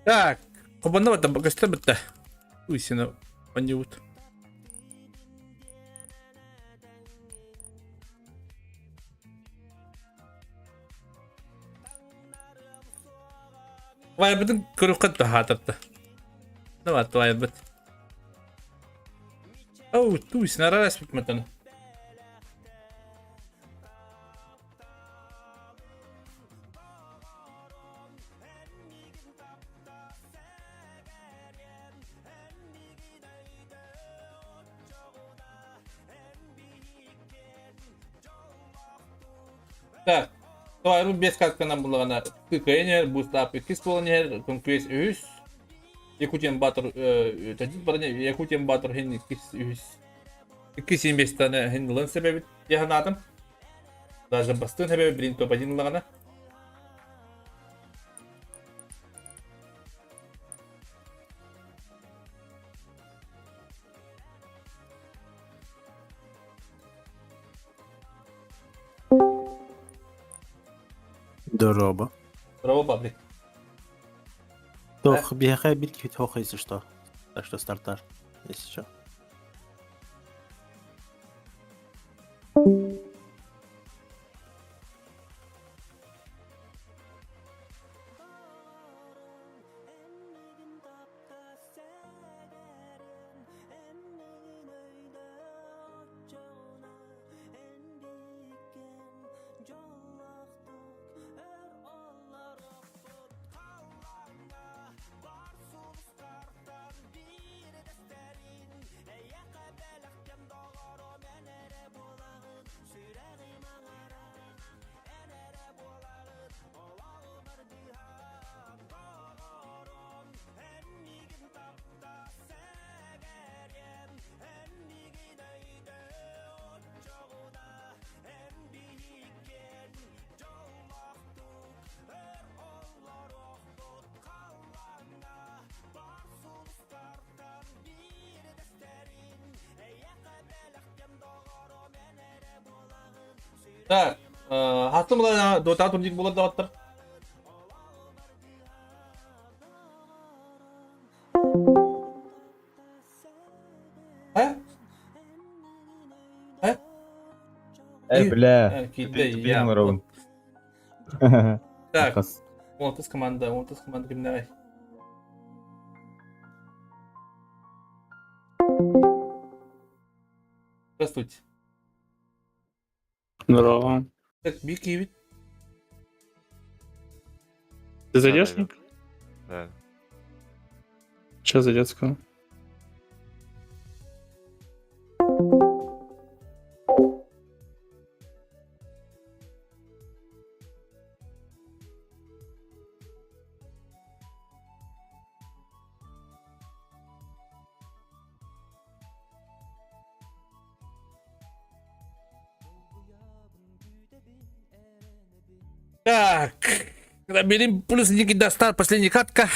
Так, хобонно бата көстөр битте. Уй сені онньуут. Вайбытын көрүөххэ таһаатарта. Давай, вайбыт. Оу, туй, синара распитматаны. Так, Туайру 5 катканан буллаҕына кыайан иһэр, Бустаап иккис буолан иһэр, Конквест үһүс, Якутиан Батыр төрдүс баран Якутиан Батыр иһин иккис үһүс иккис миэстэни иһин ылан сэбэбит дии санаатым. Даже бастыын сэбэбит билин топ-1 ыллаҕына. Здорово. Здорово, Павлик. Тох, биһиэхэ бир киһи тох, если что. Так что стартар, если что. Так, хастым була Dota турнир буолар доҕоттор. Э? Э? Э, бля. Киирдэ Тупиң олоробун. Так, 16 команда, 16 команда кимнээҕий? Здравствуйте. Здорово. Так, биир киһибит. Ты зайдешь? Ник? Да. Сейчас зайдет скоро. Так, берем плюс Никита Стар, последняя катка.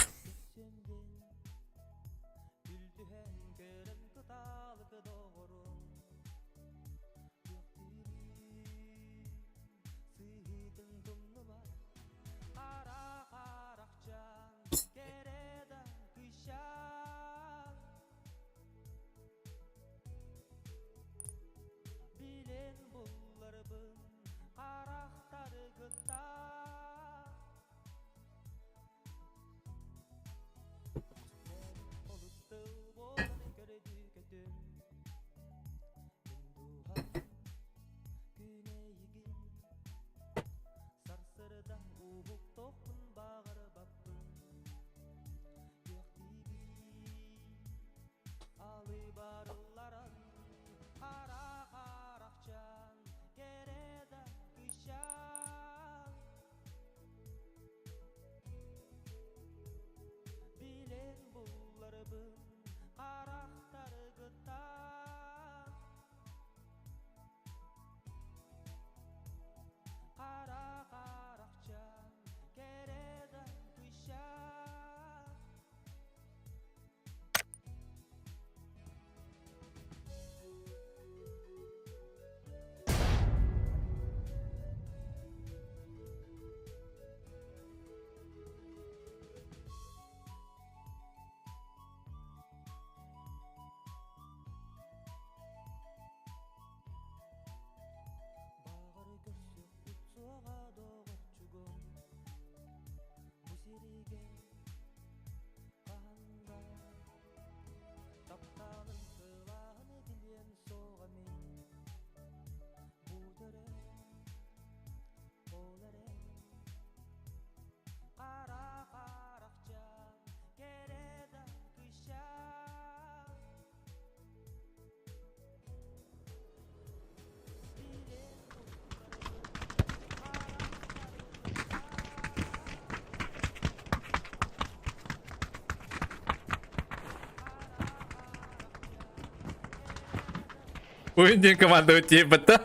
Уйден команда тиэбэтэ.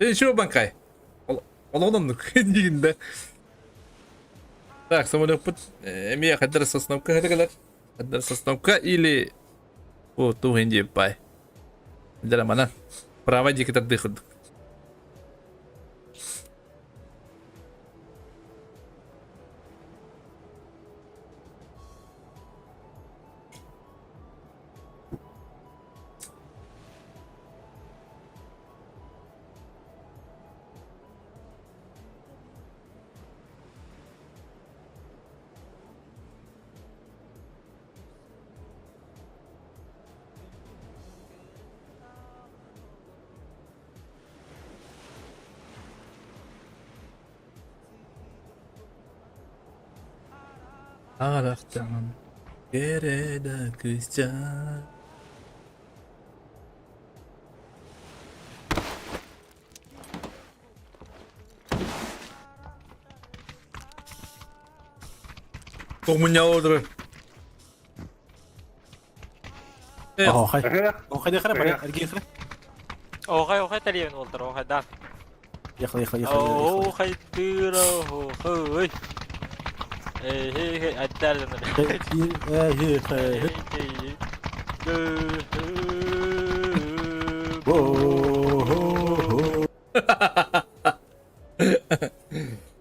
Еще банкай. Олононнук дигинде. Так, самолет эмиэ хаддар сосновка хадыгалар. Хаддар сосновка или о туһин пай. Дара мана. Право дики тардыхыд. Арахтан Кереда кыстя. У меня одры. Охай. Охай дехре, бара, эргихре. Охай, охай талиен болтар, охай да. Ехали, ехали, ехали. Охай дыра, охай. Эй, эй, эй, отдали на Эй, эй, эй.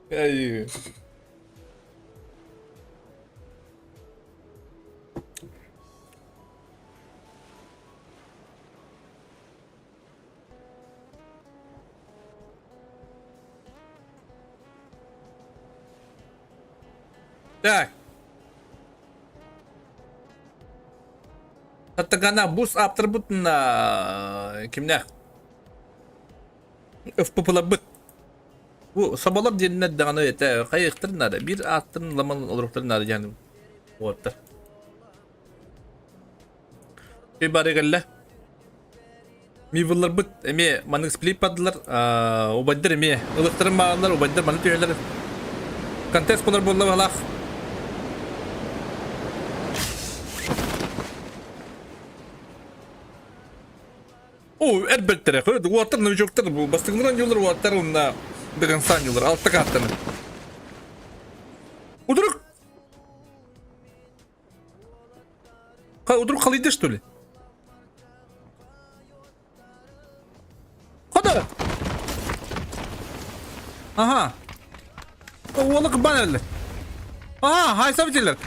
Ай. Так. Хаттагана бус ааптарбытына кимнээх? ФППларбыт. Бу соболор диэннэр даҕаны этэ хайыахтарын наада. Биир ааттарын ламан олоруохтарын наада диэн уоттар. Күй бары кэллэ. Мивылларбыт эмиэ маннык сплит бардылар, убайдар эмиэ ылыктарын бааллар, убайдар маны түһэлэр. Контест болар буолла баһылаах. О, эрбэттэрэ, көрө, уоттар новичоктар бу бастыҥнаран дьулар уоттар уонна дыгынсан дьулар, алта каартаны. Удрук! Удрук халыйды что ли? Хода! Ага. Уолу кыбан эрэллэр. Ага, хайса битилер.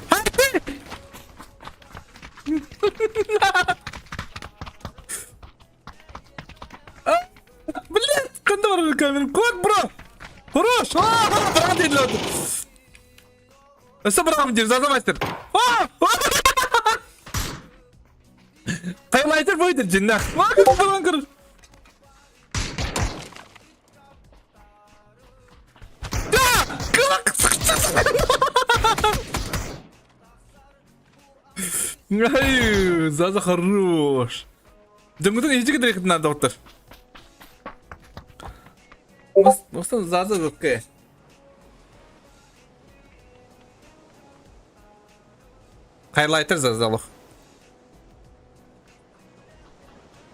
Блядь, ханна барар камера? Кот, бро! Хорош! А, дииллэр. Өссө быраҕам диир, Заза мастер. Хайлайтер бойдыр дьиннэх. Балан көрөр. Ай, Заза хорош. Дьоҥҥутун иһичи кытары надо доктор. Мастан Заза зыккы. Хайлайтер Зазалов.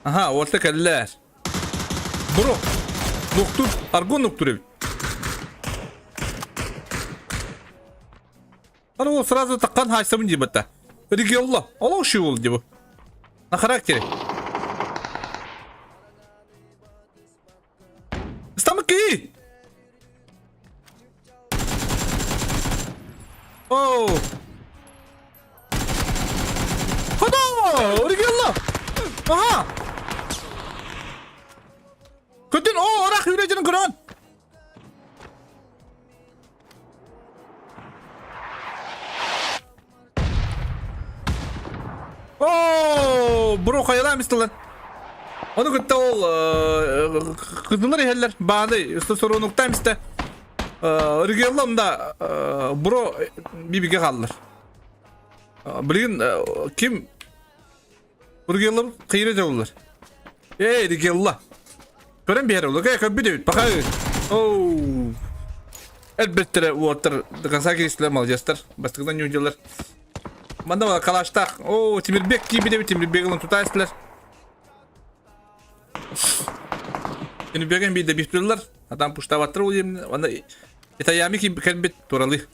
Аха, уолта кэллэр. Бро! Нуктур, аргон нуктур эбит. Аны ол сразу таккан хайсабын дии батта. Региолла, олох ши ол дии бу. На характере. Стамки! Оу! Хода! Оригиалла! Аха! Көтөн, о, орах үрэ көрөн! Оо, бро хайалаан истилэр. Ону кытта ол кызыллар иһэллэр. Бааны соруунуктаан истэ. Регионлам да бро бибиге хааллар. Билигин ким Регионлар кыйра дьоллар. Эй, регионла. Көрөн биһэр ол. Окей, көрбүт эбит. Пока. Оу. Элбэттэрэ уоттар до конца киристилэр, молодецтар. Бастакынан ньуудьалар. Манна калаштаах. Оо, Тимирбек киирбит эбит, Тимирбек ылан тутаастылар. Тимирбеген биирдэ бииртуллар. Атан пуштабаттар ол емне. Анда Итаями кэлбит туралы.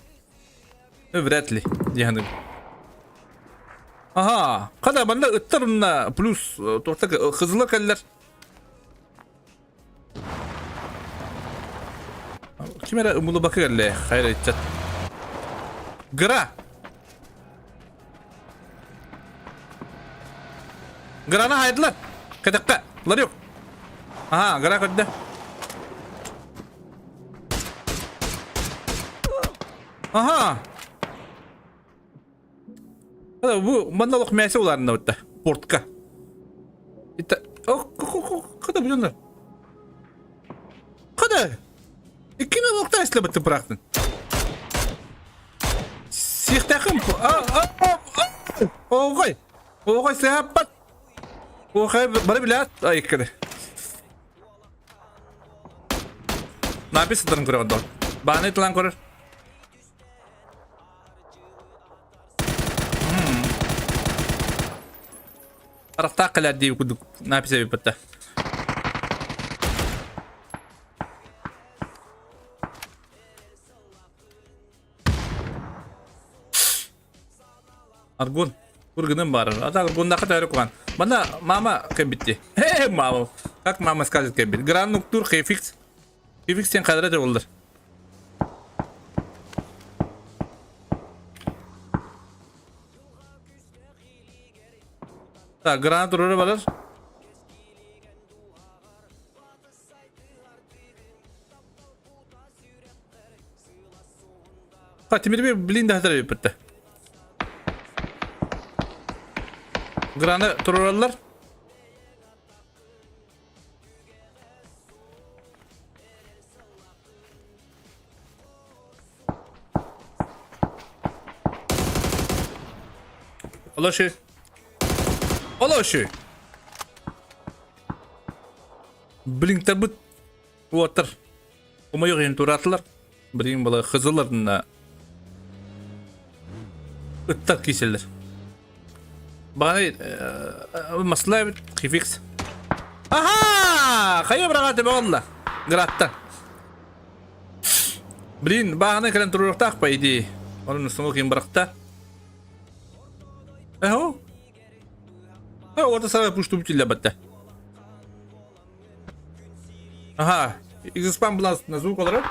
Вряд ли, диһаным. Аха, када манна ыттар мына плюс туохта кызыла кэллэр. Ким эрэ умулубакка кэллэ, хайра иччат. Гра! Граны хайдылар. Кэтэххэ. Ларек. Аха, гра көрдө. Аха. Бу манна олох мясо уларына бутта. Портка. Это Када бу Када? Иккини олохта эслебетти бырахтын. Сиэхтээхин Оҕой! Оҕой сыһаппат! Оҕой бары билээт айыккыны. Напис сытарын көрөҕүн доо. Бааны тылан көрөр. Арахтаах кэлэр дии курдук напис эбиппэтэ. Аргун. Кургыным бар. А так Аргуннаха төөрү куган. Мана мама кэлбитти. Э, мама. Как мама скажет кэлбит. Гран нуктур хефикс. Кибик сен кадра да боллар. Так, гранат урары барар. Ха, тимирби блин да хатар битте. Граны турураллар. Олоши. Олоши. Блин, табыт уоттар. Умайық ең туратылар. Блин, бала хызыларына ыттар киселер. Бағана масла бит хификс. Аха! Хайа бырағаты болла. Гратта. Блин, бағана кэлэн туруохтаах по идее. Onun соңғы ким бырақта. Эхо. Э, орта сара пушту бүтүллэ батта. Аха, Изыспан булас на звук олорор.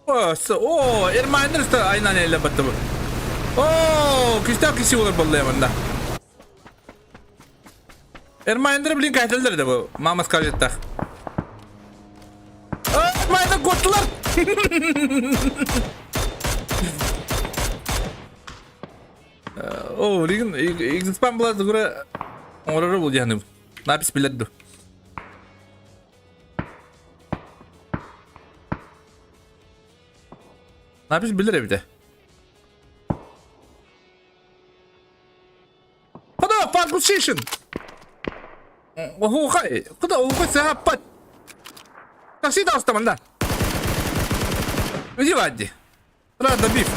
О, о, Эрмайнер айнан эле батты бу. О, кистак киси олар болду мында. Эрмайнер блин кайтылдыр да бу. Мама скажет так. Эрмайнер коттулар. О, билигин Игниспан була тугура оҥороро бул диэхни Напис билэр ду. Напис билэр эбитэ. Куда position? Оһуохай, куда оһуохай сааппат. Такси таҕыста манна. Иди вадди. Рада биф.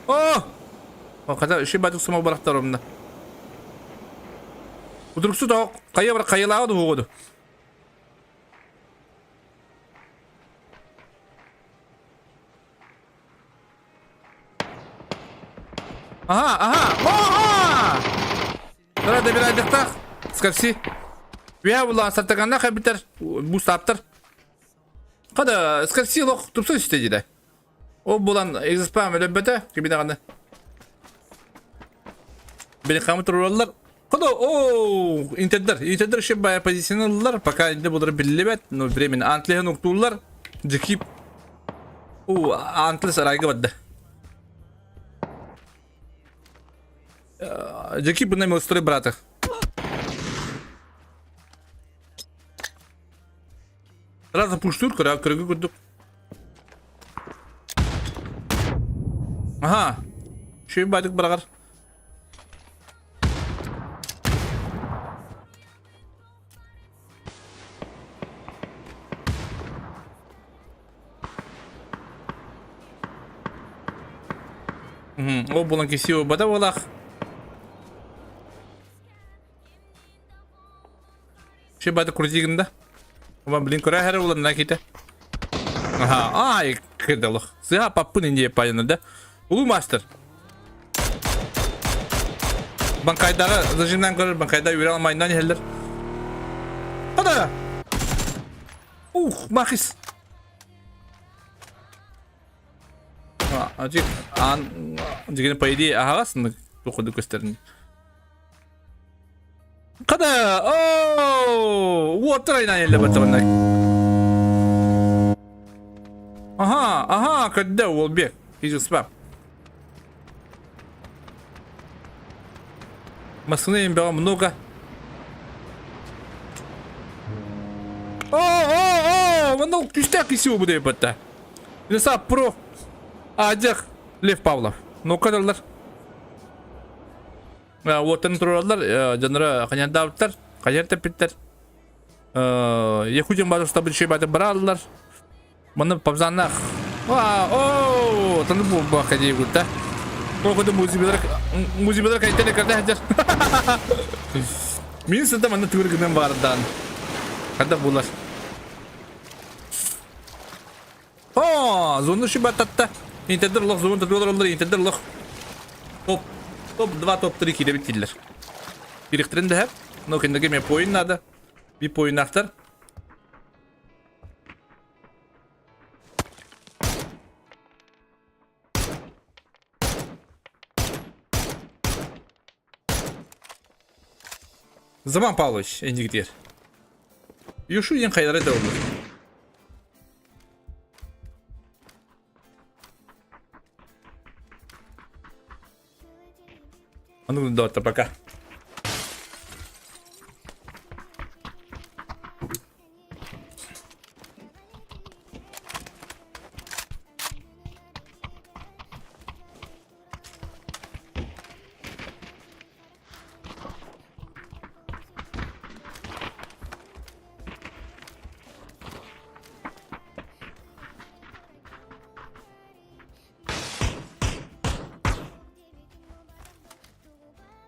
О! О, хата үчүгэй баайдык сума барахтар онно. Удуруксу тоҕо хайа бар хайалааҕа дуһуоҕу Аха, аха, оха! Тара добирайдыктаах, скорси. Үһэ булаан сартаганнаах эбитэр, бустааптар. Хада, скорси лох тупса үстэ дии Ол булан экзоспам өлөбөтө, кими даҕаны. Били хамы турураллар. Хада, о, интердер, интердер еще бая позиционаллар, пока инде булары биллибэт, но временно антлеһын уктууллар. Дикип. У, антлес арайга барда. Дикип буна милстрой брата. Сразу пуштур, кыра кыргы курдук. Аха. Шүйін байдык барагар. Ол булан кисио бада болах. Ши бады крутигин да. Ома блин көрө хәрі булан на ките. Аха, ай, кырдалых. Сыха паппын инде пайына да. Улуу мастер. Банкайдагы зажимнан көрөр, банкайда үйрө алмайынан иһэллэр. Хада! Ух, махис. Ажик, ан, дигени по идее аһаҕас туходу көстөрүн. Хада! Оо! Уоттар айнан эллэ баттабанна. Аха, аха, көрдө уолбек. Изи спам. Массыына имбэҕэ много. О, о, о, манна күүстээх киси бу батта. Леса про Адях Лев Павлов. Ну-ка дыллар. Уоттан тураллар, дьонноро ханьярдаабыттар, ханьяр тэппиттэр. Якутин баар устабын шөй бааты барааллар. Манна пабзаннаах. Оо, таны буолбакка диэбит да. Ол курдук музыбалар музыбалар кайтан экэрдэ сылдьар. Мин сыта манна тыыр гынан баардаан. Хада булар. Зону шибаттатта. Интердер олох зону татуалар олар, интердер олох. Топ, топ-2, топ-3 кииребит дииллэр. Кириктэрин дэһэр. Но кинилэргэ эмиэ поин надо. Би поиннаахтар. Заман Павлович иннигитигэр. Юшу диэн хайалара да олор. Аны доҕоттор пока.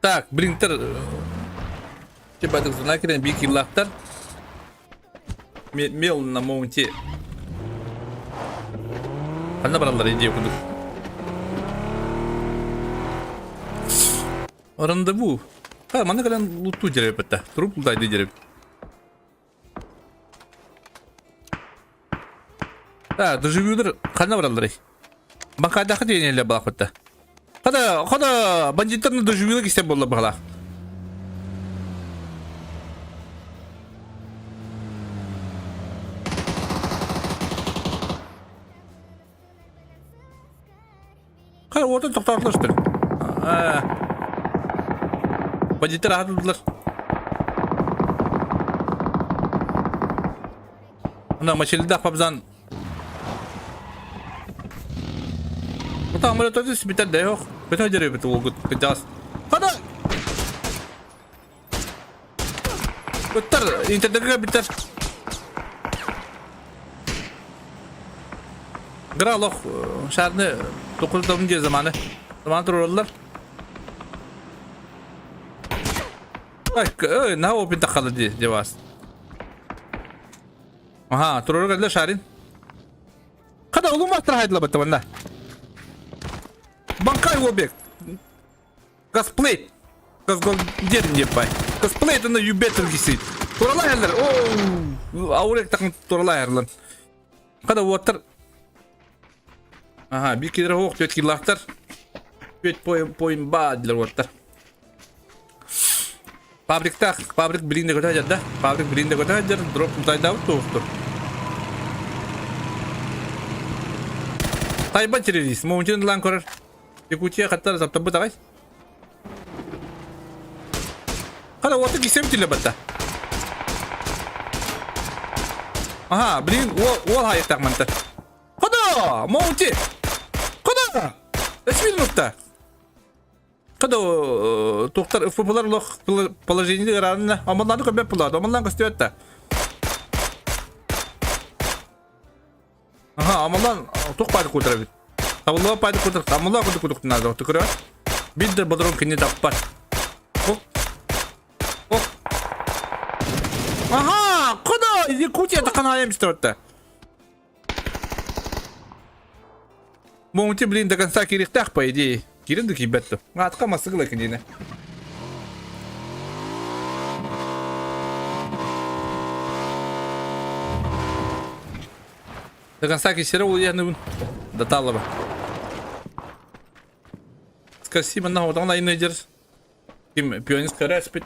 Так, блинтер типа знакерен биир киллаахтар. Мел на моунте. Ханна бараллар идея курдук. Рандеву. Ха, манна кэлэн луттуу дьэребит Труп лутайды дьэребит. Да, доживюлар ханна баралларый? Бакадаха диэн балахпытта. Хада, хада бандиттарны доживюла кистен болла баҕалаах. Хара уотун тохтоотулар что ли? Бандиттар аһатылдылар. Ана мачелдах пабзан. Ота амалетоты сибитер да yok. Бөтө жеребит угут кыдас. Хада! Ыттар интернетке биттер. Гра олох шарны токуз диye zamanı. Zaman тураллар. Ай, на опин тахалы ди девас. Аха, турору келде шарин. Када улуу мастер хайдыла батта манна. Банкай обек. Косплей. Косплей деп бай. Косплей это на юбетер кисит. Турала херлер. Оу. Аурек тақын турала херлер. Када уоттар. Ага, бир килер хоқ, төт килактар. Төт поем поем ба дилер уоттар. Фабриктах, фабрик билин де көтө да. Фабрик билин де көтө дроп тайдабыт туохтур. Тайба террорист, моментин лан көрөр. Якутия хаттар таптабыт аҕай. Хана уота кисем тиле батта. Аха, блин, уол уол хайыктаах манта. Хода, моунти. Хода! Эсмил нукта. Хода, тухтар ФПлар лох положение ыраанна. Амаллааны көбөп булады. Амаллаан көстүбэт Аха, амалан тух пайды кутар эбит. Табыллыба пайды кутар, амалла курдук курдук наада көрө. Бир да бодрон кини таппат. Оп. Оп. Аха, куда? Якутия такана эмстер Монти, блин, до конца кирихтах, по идее. Кирин да кибетті. Атқа масыгыла киндине. До конца кисері ол яны Даталова. Спасибо, на вот он айнедер. Ким пионерская распит.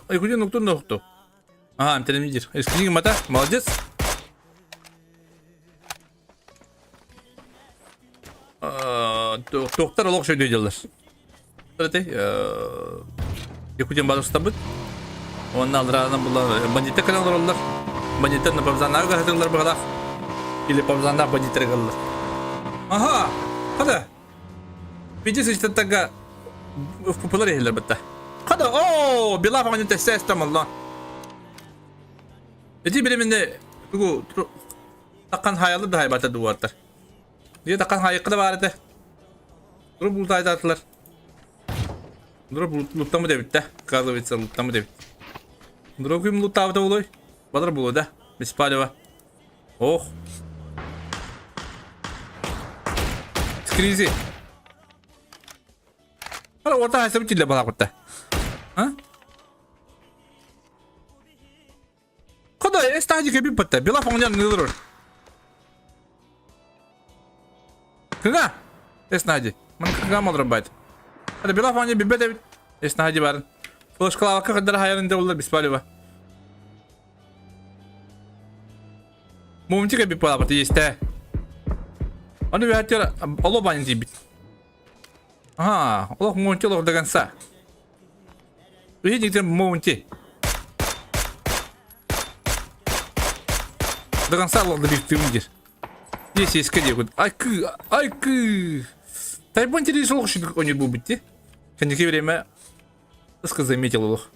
Якутия нуктун нохту. Ага, интермедир. Искренне мата, молодец. Туохтар олох шөйдө дьаллар. Якутиян баар устабыт. Уонна алраанан була бандиттар кэлэн олороллор. Бандиттар напамзанаага хаһытыллар баҕалаах. Или павзандаах бандиттары ыллар. Аха! Хада! Види сычтаттарга ФППлар иһиллэр бытта. Хада! Оо! Била фаҕанын тэссэ эстем алла. Эти билиминне тугу таккан хаялы да хайбата дуаттар. Дие таккан хайыкка да бар этэ. Туруп бултайдатылар. Дроп луттамы дебит да. Оказывается, луттамы дебит. Дроп ким луттаабыта болой? Балар булу да. Беспалево. Ох. Скризи. Ара орта хайсабы тилле балакытта. А? Куда эстади кеби патта. Била фоңнян нылыр. Кыга? Эснади. Ман кыга малрабайт. Hadi била фоңня бибе дебит. Эснади барын. Флешкалавакка каддар хаярын де улар беспалево. Мумтика би палапаты есть э. Аны бәтер оло банин дибит. Ага, олох мумти олох до конца. Видите, мумти. До конца олох добить ты выйдешь. Здесь есть где Айкы, айкы. Тайбон телевизор олох он не будет. Кэнники время Ыска заметил олох.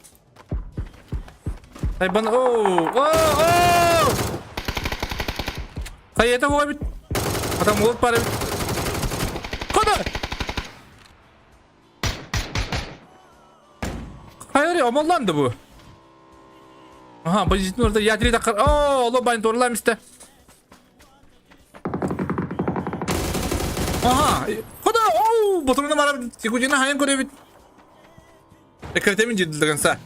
Тайбан, оу, оу, оу! Хайа это бит. Адам молот бар бит. Куда? Хайыр, омолланды бу. Ага, бандиттин орда ядри такыр. О, оло бандит орла мисте. Ага, куда? Оу, ботурuna бара секундина хайын көрөбүт. Экретемин деді до конца.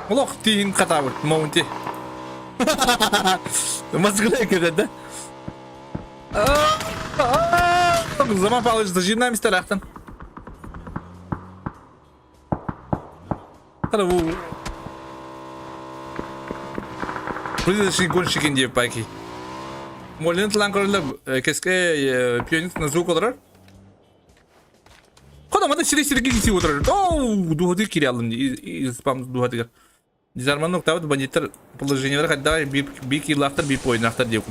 Олох тиин хатаабыт, моунти. Мозгы экретет, да? Заман Павлович зажимнаем старахтан. Хара бу Призрачный гонщик Индии пайки. Молин тлан көрөлөр кеске пионит на звук олорор. Хода мада сири сири киси отырар. Оу, духаты кире алым спам духатыгар. Дизарман октават бандиттар положениелер хадда би киллахтар би пойнахтар деп.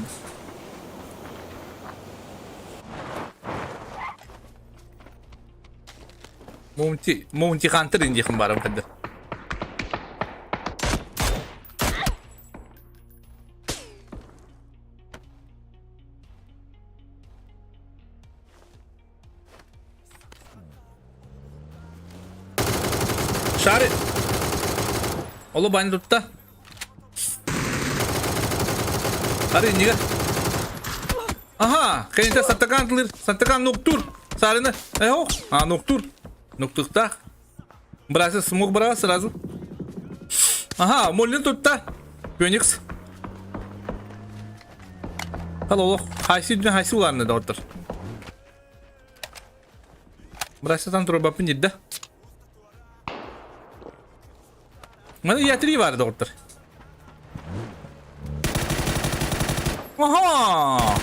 Мумти, Мумти Хантер индихым барым хадда. Шары. Олу бани тутта. Ары иннигер. Аха, кэнитэ саттакаан тылыр, саттакаан нуктур. Сарыны, э а нуктур. Нуктуктах. Братья смог брать сразу. Ага, Моллин тутта. Феникс. Алло, хайси дүн хайси уларны да оттор. Братья там турбапын деді. Маны ятри бар доктор. Аха!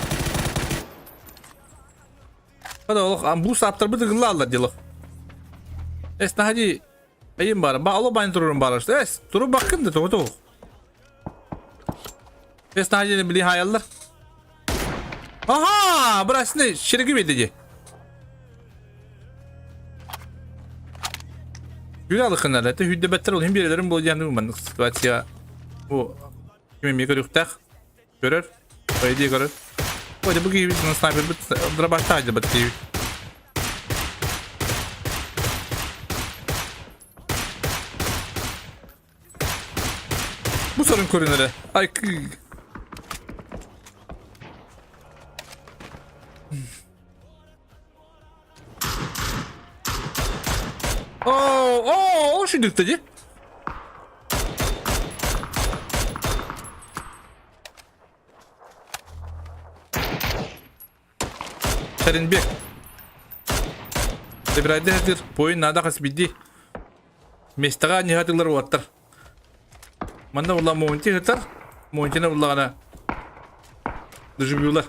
Хада олох бу саптар быты гыллаллар дело. Эс наһади айым бар. Ба ало байн турурум бар. Эс туру баккын да того того. Эс наһади били хаяллар. Аха! Брасны шереги беди. Күн алыкынар, это хүдде беттер ол хим берелерин бол яны маннык ситуация. Бу ким эме көрүктах. Көрөр. По идее көрөр. Ой, бу киһи снайпер бит дробашта айда бит киһи. Бу сорун көрүнөрө. Ай кы. Оо, оо, ол шүдүктэ ди. Шаринбек. Тебирайды хатыр, бойын нада хас бидди. Местаға не хатылар уаттар. Манна була Монти хатар. Монтина буллагана. Дожибюлар.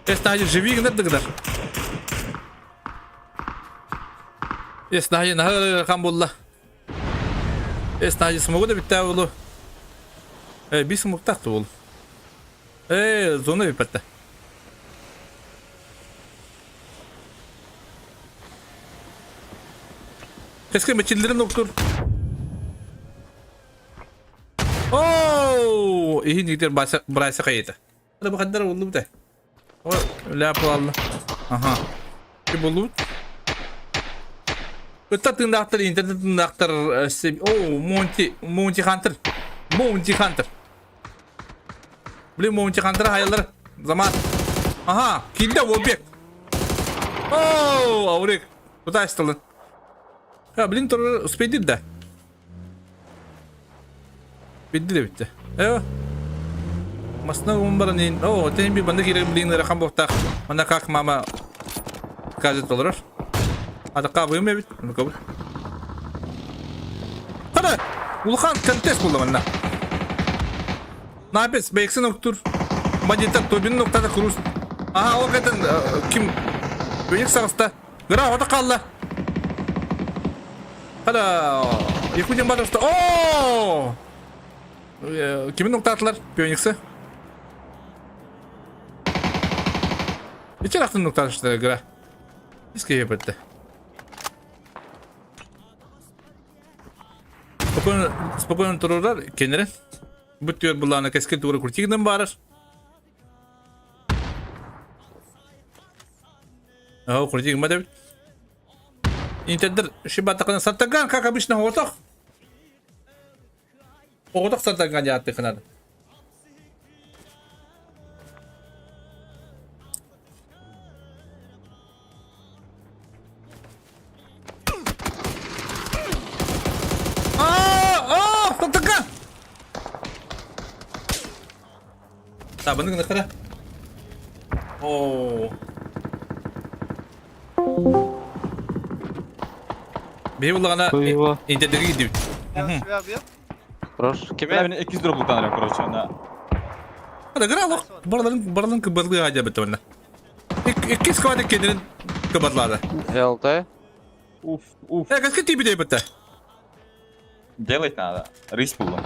Эс живи гынар дыгдар. Эс наһы наһы хан булла. Э, смогу да биттää булу. Э, би смуктах тул. Э, зона биппетте. Keşke meçillerin doktor. Оо, иһин игдер брайса кайыта. Hadi бу болду бу да. О, ляп алды. Аха. Ki болду. Ытта тыңдақтар, интернет тыңдақтар. О, Монти, Монти Хантер. Монти Хантер. Блин, Монти Хантер hayallar. Zaman. Aha, килде Обек. О, Аурик. Куда сталын? Ha, блин, тур успейди да. Битти де битти. Э. Масна умбаранин. О, тен би банда кирек блин ракам боктак. Мана как мама скажет олар. Атака быйым бит. Ну кабыл. Кара! Улхан контест булды манна. Напис бейксен октур. Бандиттар тобин ноктада круз. Ага, ол кайтан ким Бейк сагыста. Гра, ота калды. Кара, Якутин батырсты. О! Кимин ноктатылар? Пиониксы. Нече рақтын ноктатышты гра. Иске епетті. Спокойно, спокойно турурар кенерен. Бүт түөр буллааны кескил тугура куртигинен барар. Ау, куртигин ба дебит. Интердер шибатакына саттаган, как обычно, отох. Отох саттаган яатты кынады. А, саттаган! Табаны гына кара. О. Бей буллагана интердеги гидибит. Хорош. Кеме? Мен 200 дроп лутан короче, на. Hadi гралок. Бараларын бараларын кыбырлы хадя бит онна. Икки сквады кенерин кыбырлады. ЛТ. Уф, уф. Э, каска тиби деп битте. Делать надо. Рысь булдым.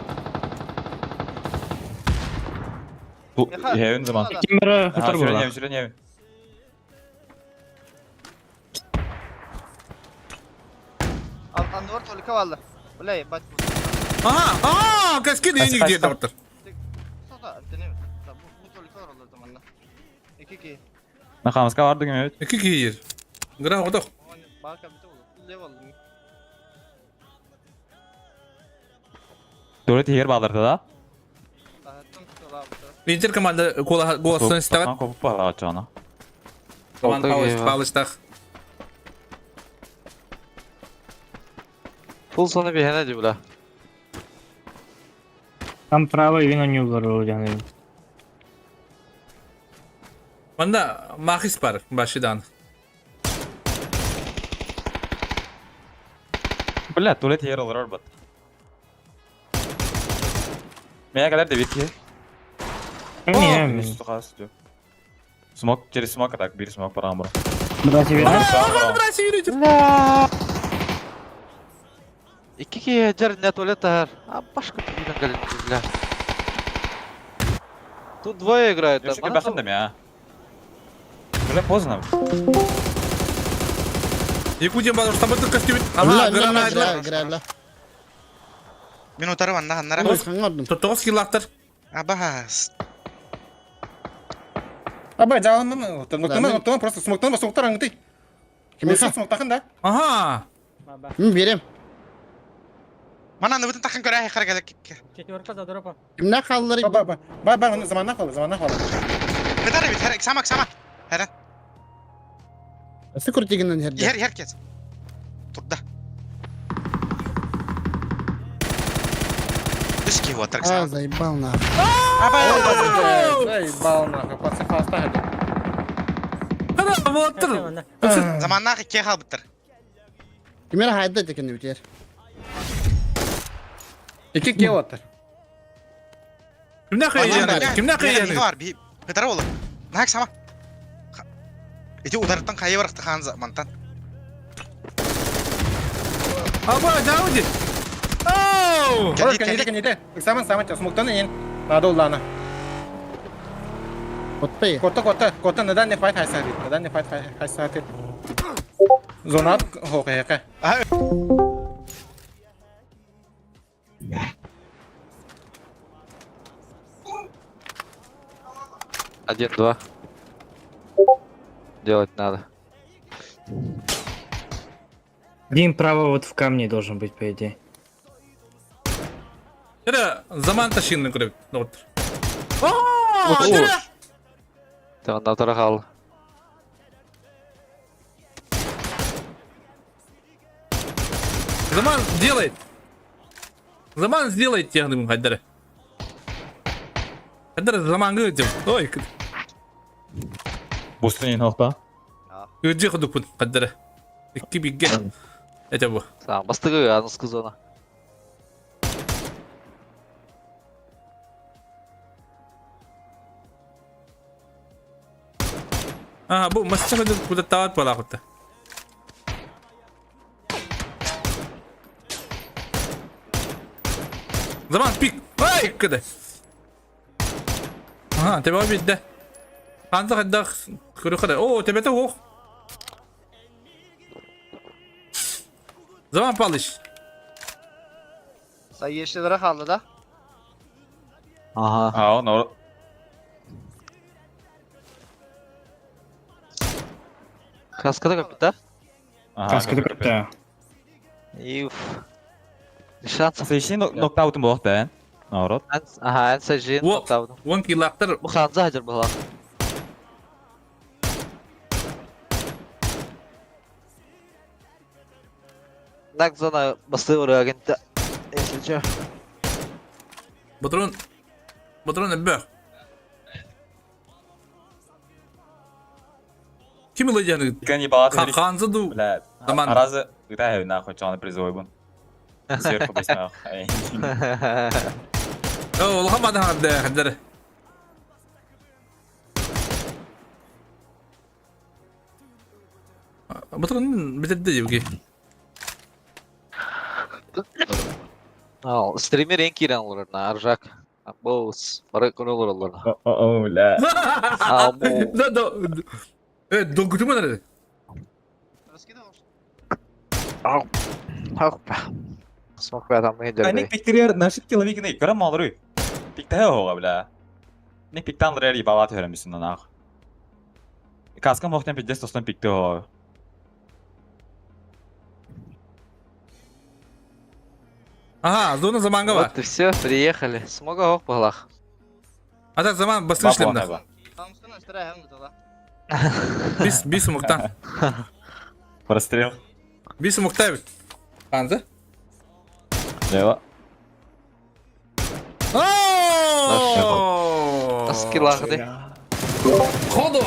Бу Хевен zaman. Кимбера Ага, хатар була. сүрәнәм, сүрәнәм. Андор только валла. Бля, ебать. Aha, aa, каска не нигде таптыр. Нахамска барды кем evet. Икки кийир. Гра отох. Дөрөт егер балдырды да. Интер команда гола голсын истәгән. Копуп бала чана. Команда палыштах. Фул соны бихәнә ди була. Там право вино не угорол яны. Манда махис бар башидан. Бля, туалет егер алыр бат. Мия кадәр дә бит ки. Не, Смок, через смок так, бир смок барган бура. Братья вина. Братья yürüyeceğim. Икки ки жер не туалет тахар. А башка түбүдән галин бля. Тут двое играют. Йоши бахын да мия. Бля, поздно. Якутия бар, чтобы ты костюм. Ага, гранат. Грабля. Минутары ванна ханнара. Тоғыз килактыр. Абас. Абай, жалынны, ноктаны, просто смоктан, смоктар аңты. Кимесе смоктахын да? Ага. Мин берем. Мана ны бүтін тақын көрә хара келек. Четверка за дропа. Кимне қалдыры? Ба, ба, ба, ба, заманна қалды, заманна қалды. Бетар бит, хара, сама, сама. Хара. Сы крутигинен херде. Ер, ер кез. Турда. Үс ки ватыр А, заебал нахуй. Абай. Заебал нахуй, пацан фаста хеді. Хара, ватыр. Заманна ке хал биттер. Кимер хайда текен битер. Ики ке ватыр. Кимне кайяны? Кимне кайяны? Бар, би. Бетар олы. Нак сама. Ити ударыттан кайы барықты хан мантан. Аба, жауди. Оу! Оу! Ой, кэннитэ, кэннитэ. Ыксаман, саман, смоктан иин. Надо уллана. Котта. Котта, котта, котта, на данный файт хайсатыр. На данный файт хайсатыр. Зонат хоқеқе. Один, два. Делать надо. Дим право вот в камне должен быть, по идее. Эрэ заман ташинны көрөбүт доҕоттор. Оо, дэрэ! Тағында тарахал. Заман делает. Заман сделает техникум хайдары. Хайдары заманга өтем. Ой, Бустын охта. Өдже ходуппун хайдары. Икки бигге. Это бу. Сам бастыгы аныскы зона. А, бу мастер куда тават балахутта. Заман пик. Ай, кыды. Ага, тебе бидде. Ханза хайдах көрөхөрө. О, тебете ох. Заман Палыч. Sayı kaldı da. Ага. А, он or... Каскада көппүт да? Каскада көптө. Иф. Шанс. Сейшин нокдаутын болот бен. Наоборот. Ага, эн сажин Во. нокдаун. Вон килактар. Бу ханза хажыр була. Нак зона басты урагента. Если чё. Патрон. Патрон эббэх. Ким ылыдьаны? Кани балат. Ханза ду. Бля. Заман. Аразы гытаю нахуй, чоны призывай бун. Сверху бес нахуй. О, улахан бадан хадда хаддары. Патрон битэрдэ дебги. Ал, стример эн кирен олорор на аржак. Боус, бары кон олороллор. О, бля. А, бу. Да, да. Э, долгутума нарады. Смок бәдам Они хедерде. пиктерер нашит киловигне көрө малры. Пиктэ ога бля. Не пиктан рери балат хөрөмүсүн нах. Каскам хохтен пиздец тостон пикте ога. Ага, зона заманга бар. Вот и все, приехали. Смога ох балах. А так заман басышлем да. Бис бис муктан. Прострел. Бис муктай. Ханза. Лево. О! Аскилахды. Ходу!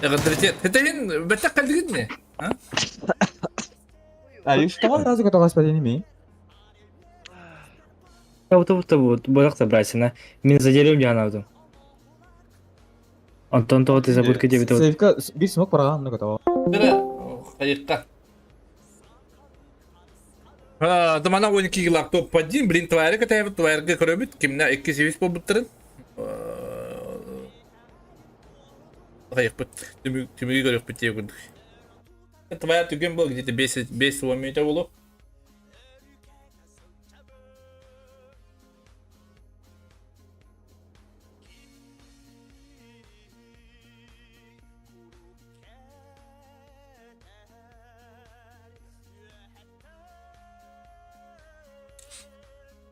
Авторитет. Это ин бетак калдыгытны. А? А еще того разу готова господин ми. Будто будто вот бодак забрать, Мин за деревню анавдым. Антон того ты забудка тебе вот. Сейфка бир смок параган готова. Хайыкка. Замана 12 лаптоп поддин, блин, тварь, катайып, тварьга көрөбүт, кимна 2 себис болбуттарын. Хайыкпыт, түмүгү көрөкпүт деп көрдүк. Твоя түген был где-то 5 5 минута болу.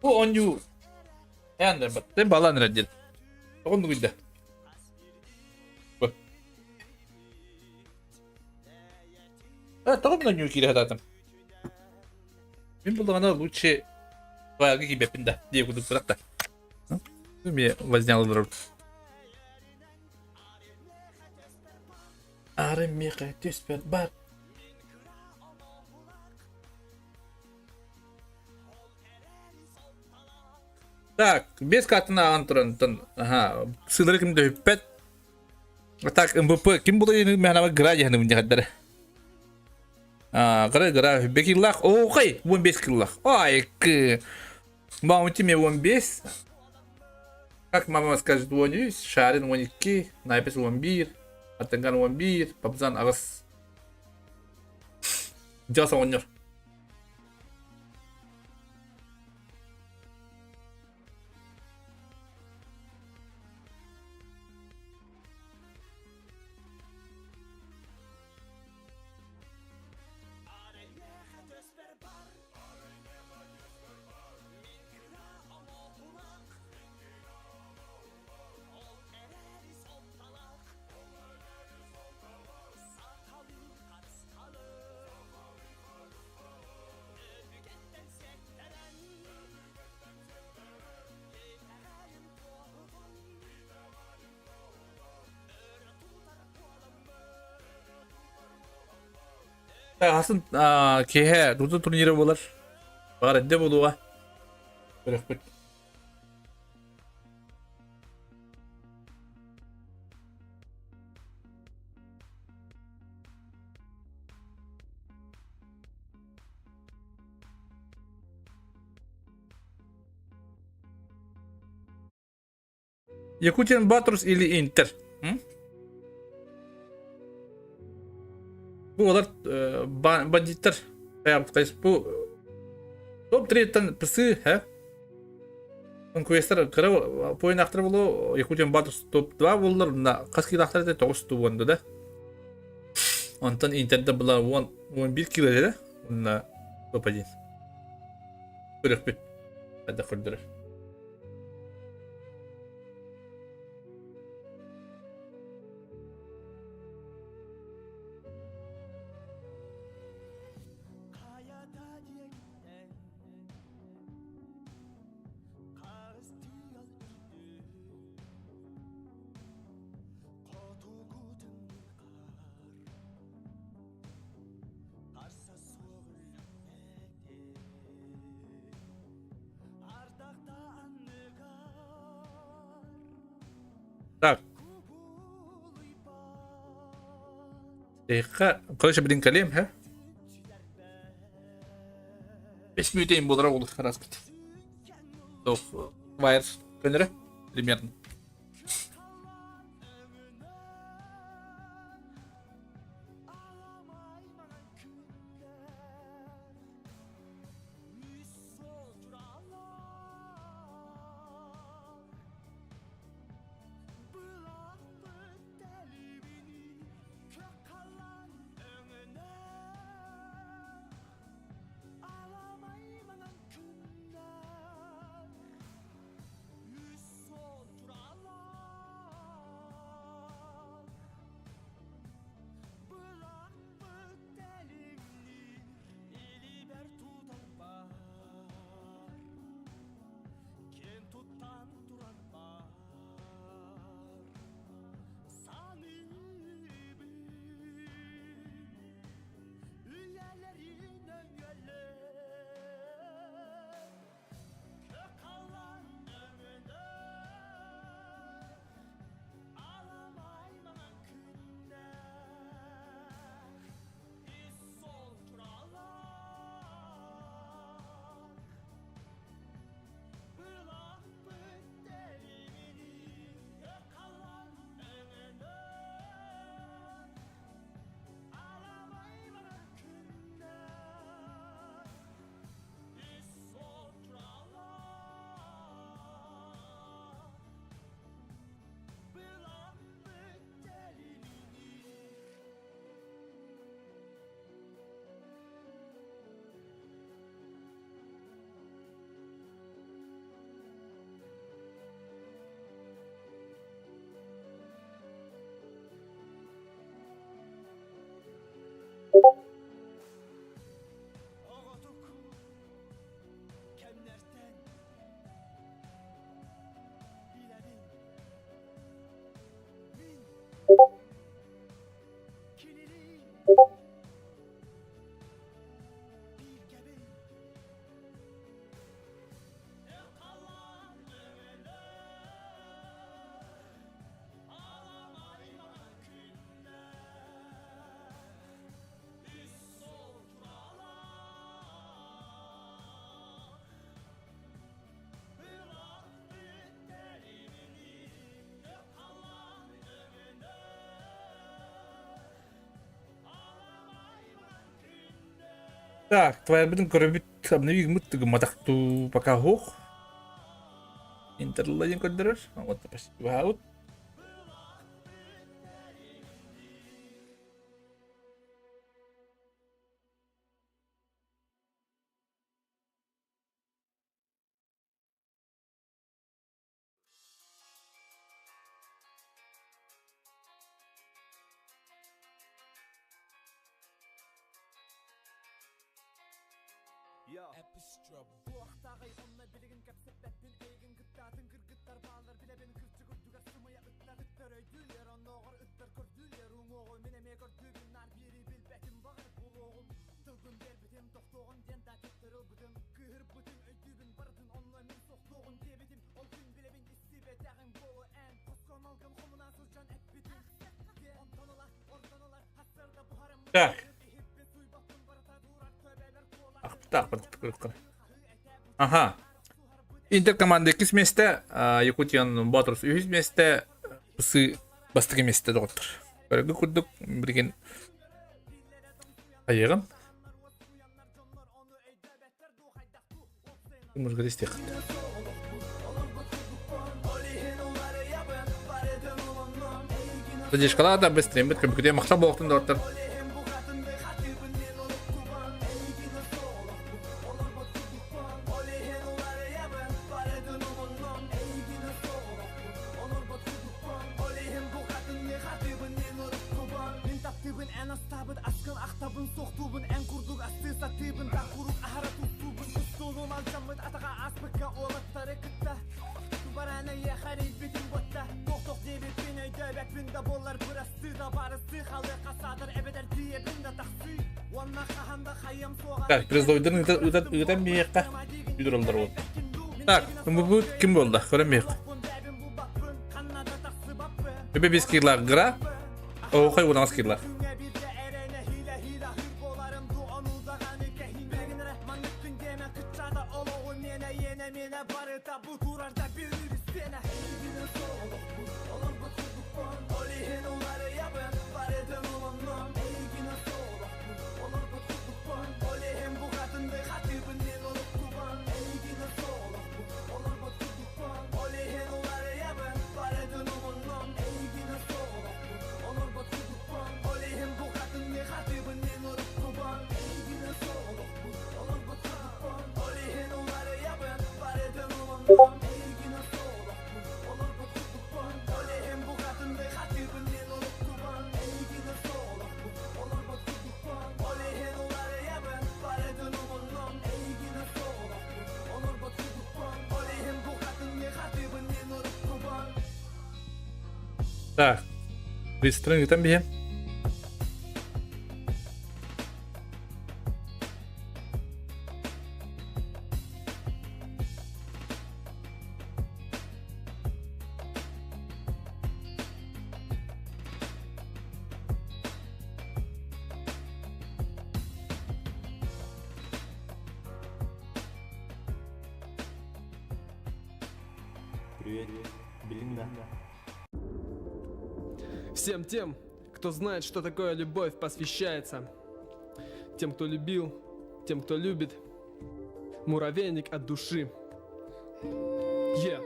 Бу оню Янда бат. Балан радил. Тоғын гүйді. Бу. А, тоғын оню кире хататым. Мен булдығана лучше баяғы кибеппин да. Дей кудук бірақ та. Мен вознял бір. Ары меқа түспет бар. Так, без катына антуран тон. Ага, сылыры ким дөппет. Так, МВП ким булы мен ама гради ханы мынде хаддар. Кыра кыра бекиллах, оокай, 15 киллах. Ай, к. Баунти мне 15. Как мама скажет, 13, Шарин 12, Найпес 11, Атынган 11, Папзан 8. Жас оҕонньор. Хасын киэһэ Дуду турнира буолар. Баҕар эрдэ буолуоҕа. Көрөхпүт. Якутин Батрус или Интер? М? Бу олар бандиттар. Бу топ-3-тан псы, һэ? Конкуренттар кыра поинахтар болу Якутин Батрус топ-2 боллар, мына қас килахтар это 9 туонда да. Онтон Интерде была 11 кило да? Онна топ-1. Көрөхпүт. Хадда көрдөрөр. Так. Эйха, короче, блин, калем, ха? Бес мүтейін болара ол раскыт. Вайр көнөрө примерно. Так, твоябытын көрөбүт, обновигмыт тыгымматах туу пока хуох. Интерла диэн көрдөрөр. Вот спасибо. Так. Так, Ага. Интер команда иккис миэстэ, Якутиян Батрус үһүс миэстэ, Пысы бастакы миэстэ доҕоттор. Көрөргө курдук билигин айыгым. Музыка истиэх. Задержкалаа да быстрее бит көмүкүтэ махтал буолуохтун доҕоттор. Так, призовойдан ыытан биһиэххэ үдүрэллэр уол. Так, бу ким буолла? Көрөн биһиэх. Өбө бис кирлах гра. Оохой унаҕас кирлах. Так, быстро ыытан биһиэм. Привет, Белинда. Всем тем, кто знает, что такое любовь, посвящается. Тем, кто любил, тем, кто любит. Муравейник от души. Е.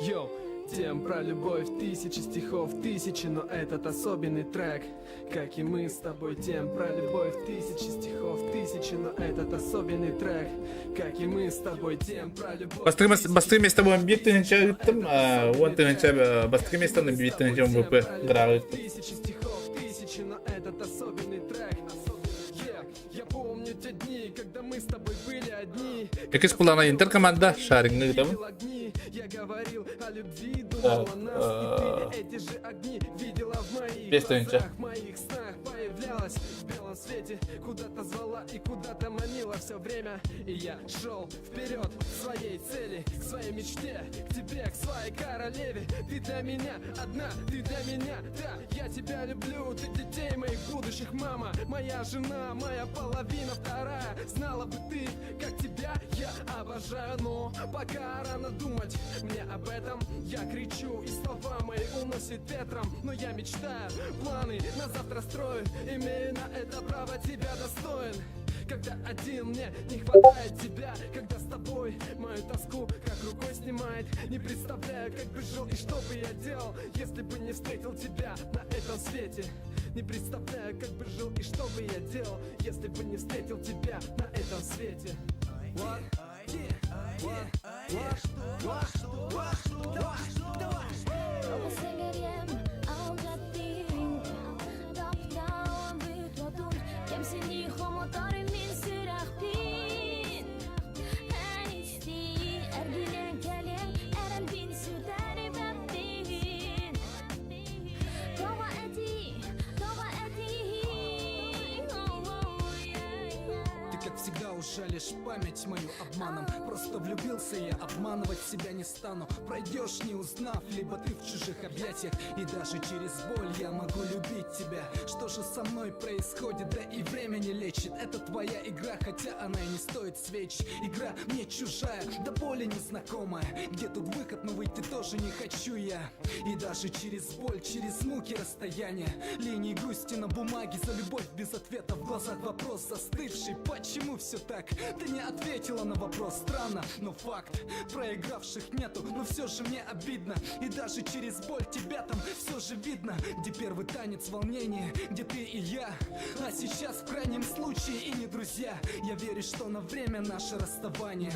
Йоу. Тем про любовь тысячи стихов, тысячи, но этот особенный трек, как и мы с тобой. Тем про любовь тысячи стихов, тысячи, но этот особенный трек, как и мы с тобой. Тем про любовь. Бастакы миэстэ буолан биир тыһыынча ыыттым, 10 000 бастакы миэстэни 1 000 МВП граҕа ыыттым. Тысячи стихов, тысячи, но этот особенный трек. Yeah, я помню те дни, когда мы с тобой были одни. Иккис кулана Интер команда шариҥҥа ыытабын. Огни, я говорил о любви, думал о нас, и ты эти же огни видела в моих 5 000. глазах, в моих снах появлялась в белом свете, куда-то звала и куда-то манила все время, и я шел вперед к своей цели, к своей мечте, к тебе, к своей королеве. Ты для меня одна, ты для меня, да, я тебя люблю, ты детей моих будущих мама, моя жена, моя половина вторая. Знала бы ты, как тебя я обожаю, но пока рано думать мне об этом. Я кричу, и слова мои уносит ветром, но я мечтаю, планы на завтра строю, имею на это право, тебя достоин. Когда один мне не хватает тебя Когда с тобой мою тоску как рукой снимает Не представляю, как бы жил и что бы я делал Если бы не встретил тебя на этом свете Не представляю, как бы жил и что бы я делал Если бы не встретил тебя на этом свете What? What? What? What? What? What? Тоҕо сэҥээриэм алдьаттыҥ Таптаабыт уотун Кэмсинии хомотор мин сүрэхпин Эн истиий эргиллэн кэлиэҥ Эрэлбин сүтэрбэппин Тоҕо этиий, тоҕо этиий Ты, как всегда, ужалишь память мою обманом Просто влюбился я, обманывать себя не стану Пройдешь, не узнав, либо ты в чужих объятиях И даже через боль я могу любить тебя Что же со мной происходит, да и время не лечит Это твоя игра, хотя она и не стоит свеч Игра мне чужая, до боли незнакомая Где тут выход, но выйти тоже не хочу я И даже через боль, через муки расстояния Линии грусти на бумаге за любовь без ответа В глазах вопрос застывший, почему все так? Ты не ответила на вопрос, странно, но факт Проигравших нету, но все же мне обидно И даже через боль тебя там все же видно Где первый танец волнения, где ты и я А сейчас в крайнем случае и не друзья Я верю, что на время наше расставание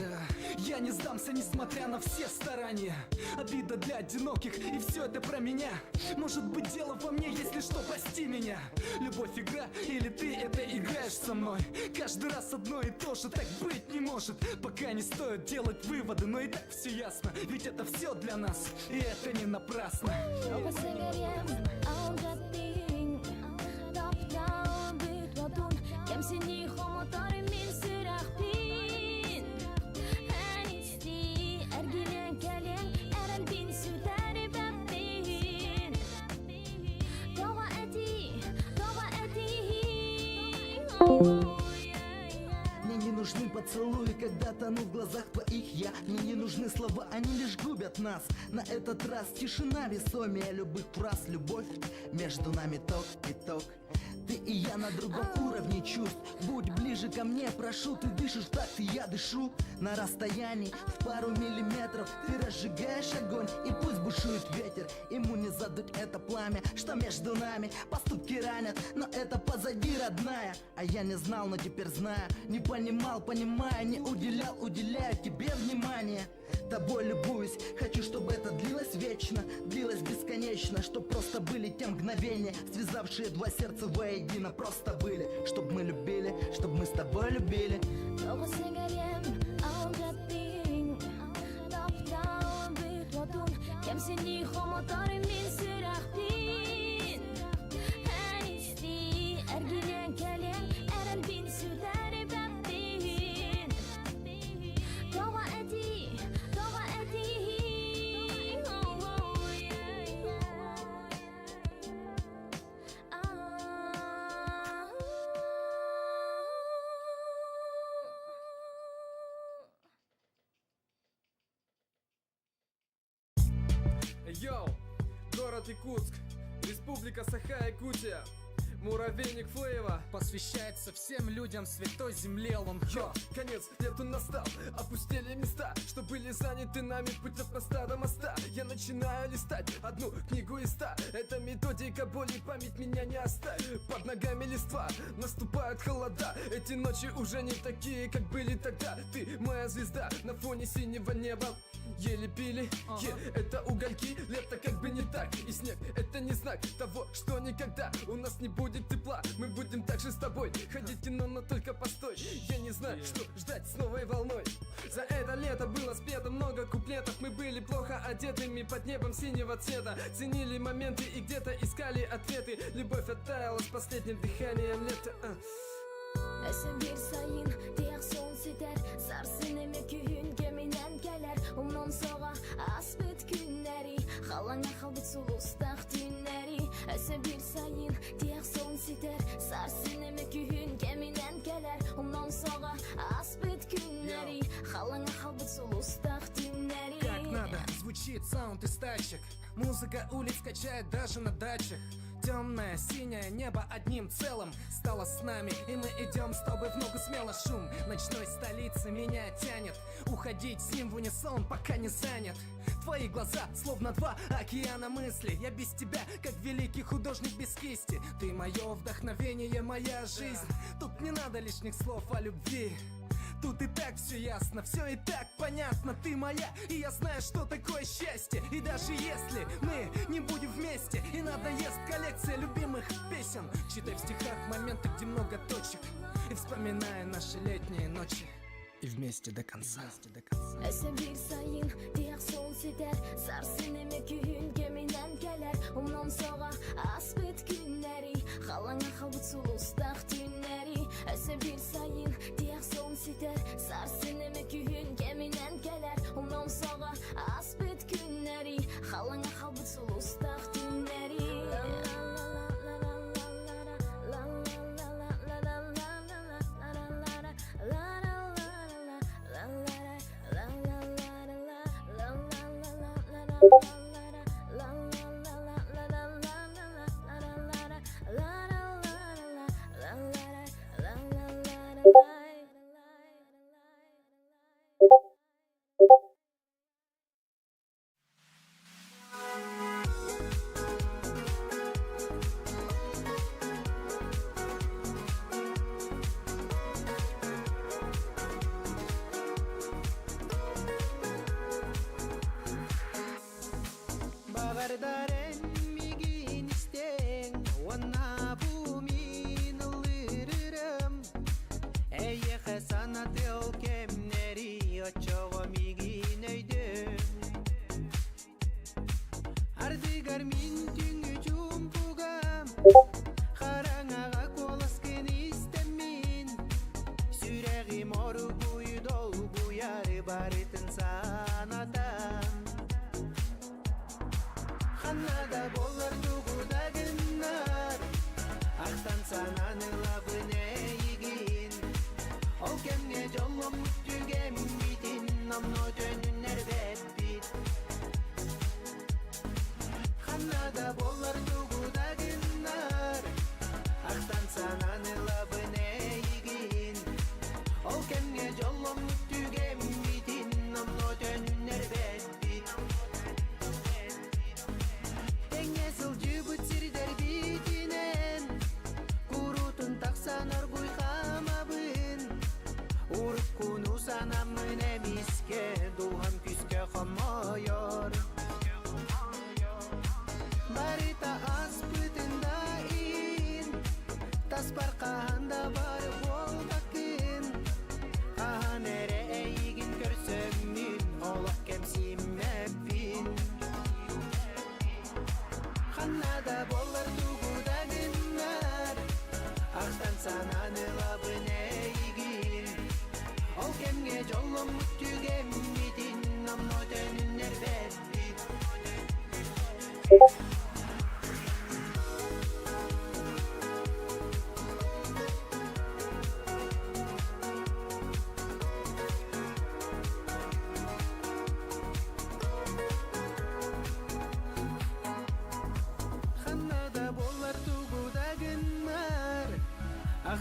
Я не сдамся, несмотря на все старания Обида для одиноких, и все это про меня Может быть дело во мне, если что, прости меня Любовь игра, или ты это играешь со мной Каждый раз одно и то же, так быть не может Пока не стоит делать выводы, но и так все ясно Ведь это все для нас, и это не напрасно Тоҕо сэҥээриэм алдьаттыҥ Таптаабыт уотун Кэмсинии хомотор мин сүрэхпин Эн истиий эргиллэн кэлиэҥ Эрэлбин сүтэрбэппин Тоҕо этиий, тоҕо этиий Мне не нужны поцелуи, когда тону в глазах твоих я Мне не нужны слова, они лишь губят нас На этот раз тишина весомее любых фраз Любовь между нами ток и ток Ты и я на другом уровне чувств Будь ближе ко мне, прошу, ты дышишь так, и я дышу На расстоянии в пару миллиметров Ты разжигаешь огонь, и пусть бушует ветер Ему не задуть это пламя, что между нами Поступки ранят, но это позади, родная А я не знал, но теперь знаю Не понимал, понимаю, не уделял, уделяю тебе внимание Тобой любуюсь, хочу, чтобы это длилось вечно Длилось бесконечно, чтоб просто были те мгновения Связавшие два сердца воедино, просто были Чтоб мы любили, чтоб мы с тобой любили Тоҕо сэҥээриэм алдьаттыҥ Таптаабыт уотун Кэмсинии хомотор мин сүрэхпин Эн истиий эргиллэн кэлиэҥ Эрэлбин сүтэрбэппин Тоҕо этиий, тоҕо этиий Oh, yeah. Ah. Йоу, город Якутск, Республика Саха-Якутия, Муравейник Флейва Посвящается всем людям святой земле Лонхо Конец лету настал, опустели места Что были заняты нами путь от моста до моста Я начинаю листать одну книгу из 100 Это методика боли, память меня не оставит Под ногами листва, наступают холода Эти ночи уже не такие, как были тогда Ты моя звезда на фоне синего неба Еле пили, е, это угольки, лето как бы не так И снег, это не знак того, что никогда у нас не будет тепла Мы будем также с тобой ходить в кино, но только постой Я не знаю, что ждать с новой волной За это лето было спето много куплетов Мы были плохо одетыми под небом синего цвета Ценили моменты и где-то искали ответы Любовь оттаяла с последним дыханием лета а. Өссө биир сайын тиһэх суолун ситэр Сарсын эмиэ күһүн кэминэн кэлэр Умнуом суоҕа ааспыт күннэри Халлааҥҥа хаалбыт сулустаах түүннэри Өссө биир сайын тиһэх суолун ситэр Сарсын эмиэ күһүн кэминэн кэлэр Умнуом суоҕа ааспыт күннэри Халлааҥҥа хаалбыт сулустаах түүннэри Как надо, звучит саунд из тачек Музыка улиц качает даже на дачах. Темное, синее небо одним целым стало с нами И мы идем с тобой в ногу смело шум ночной столицы меня тянет Уходить с ним в унисон, пока не занят Твои глаза, словно два океана мысли Я без тебя, как великий художник без кисти Ты мое вдохновение, моя жизнь Тут не надо лишних слов о любви Тут и так все ясно, все и так понятно Ты моя, и я знаю, что такое счастье И даже если мы не будем вместе И надоест коллекция любимых песен Читай в стихах моменты, где много точек И вспоминая наши летние ночи И вместе до конца. Өссө биир сайын тиһэх суол ситэр Сарсын эмиэ күһүн кэминэн кэлэр Умнуом суоҕа ааспыт күннэри Халлааҥҥа хаалбыт сулустаах түүннэри Өссө биир сайын тиһэх суол ситэр Сарсын эмиэ күһүн кэминэн кэлэр Умнуом суоҕа ааспыт күннэри Халлааҥҥа хаалбыт сулустаах түүннэри Баҕардар эн миигин истиэҥ уонна бу мин ыллыырым Эйиэхэ санатыа ол кэмнэри оччоҕо миигин өйдөө Ардыгар мин түүҥҥү чуумпугам хараҥаҕа куоласкын истэммин Сүрэҕим оргууй долгуйар барытын санатан Ханна да буоллар тугу да гыннар Ахтан санаан ылабын эйигин Ол кэмҥэ дьолломмут түгэммитин Номнуо төнүннэрбэппит Ханна да буоллар тугу да гыннар Ахтан санаан ылабын эйигин Ол кэмҥэ дьолломмут түгэммитин Номнуо төнүннэрбэппит Тэҥҥэ сылдьыбыт сирдэрбитинэн Куруутун тахсан оргуй хаамабын Уруккуну санаммын эмискэ Дууһам күүскэ хомойор Барыта аспытын да иһин Таспар хаһан да бар буолбаккын Хаһан эрэ эйигин көрсөммүн Олох кэмсиммэппин Ханна да буоллар тугу да гыннар Ахтан санаан ылабын эйигин Ол кэмҥэ дьолломмут түгэммитин Номнуо төнүннэрбэппит.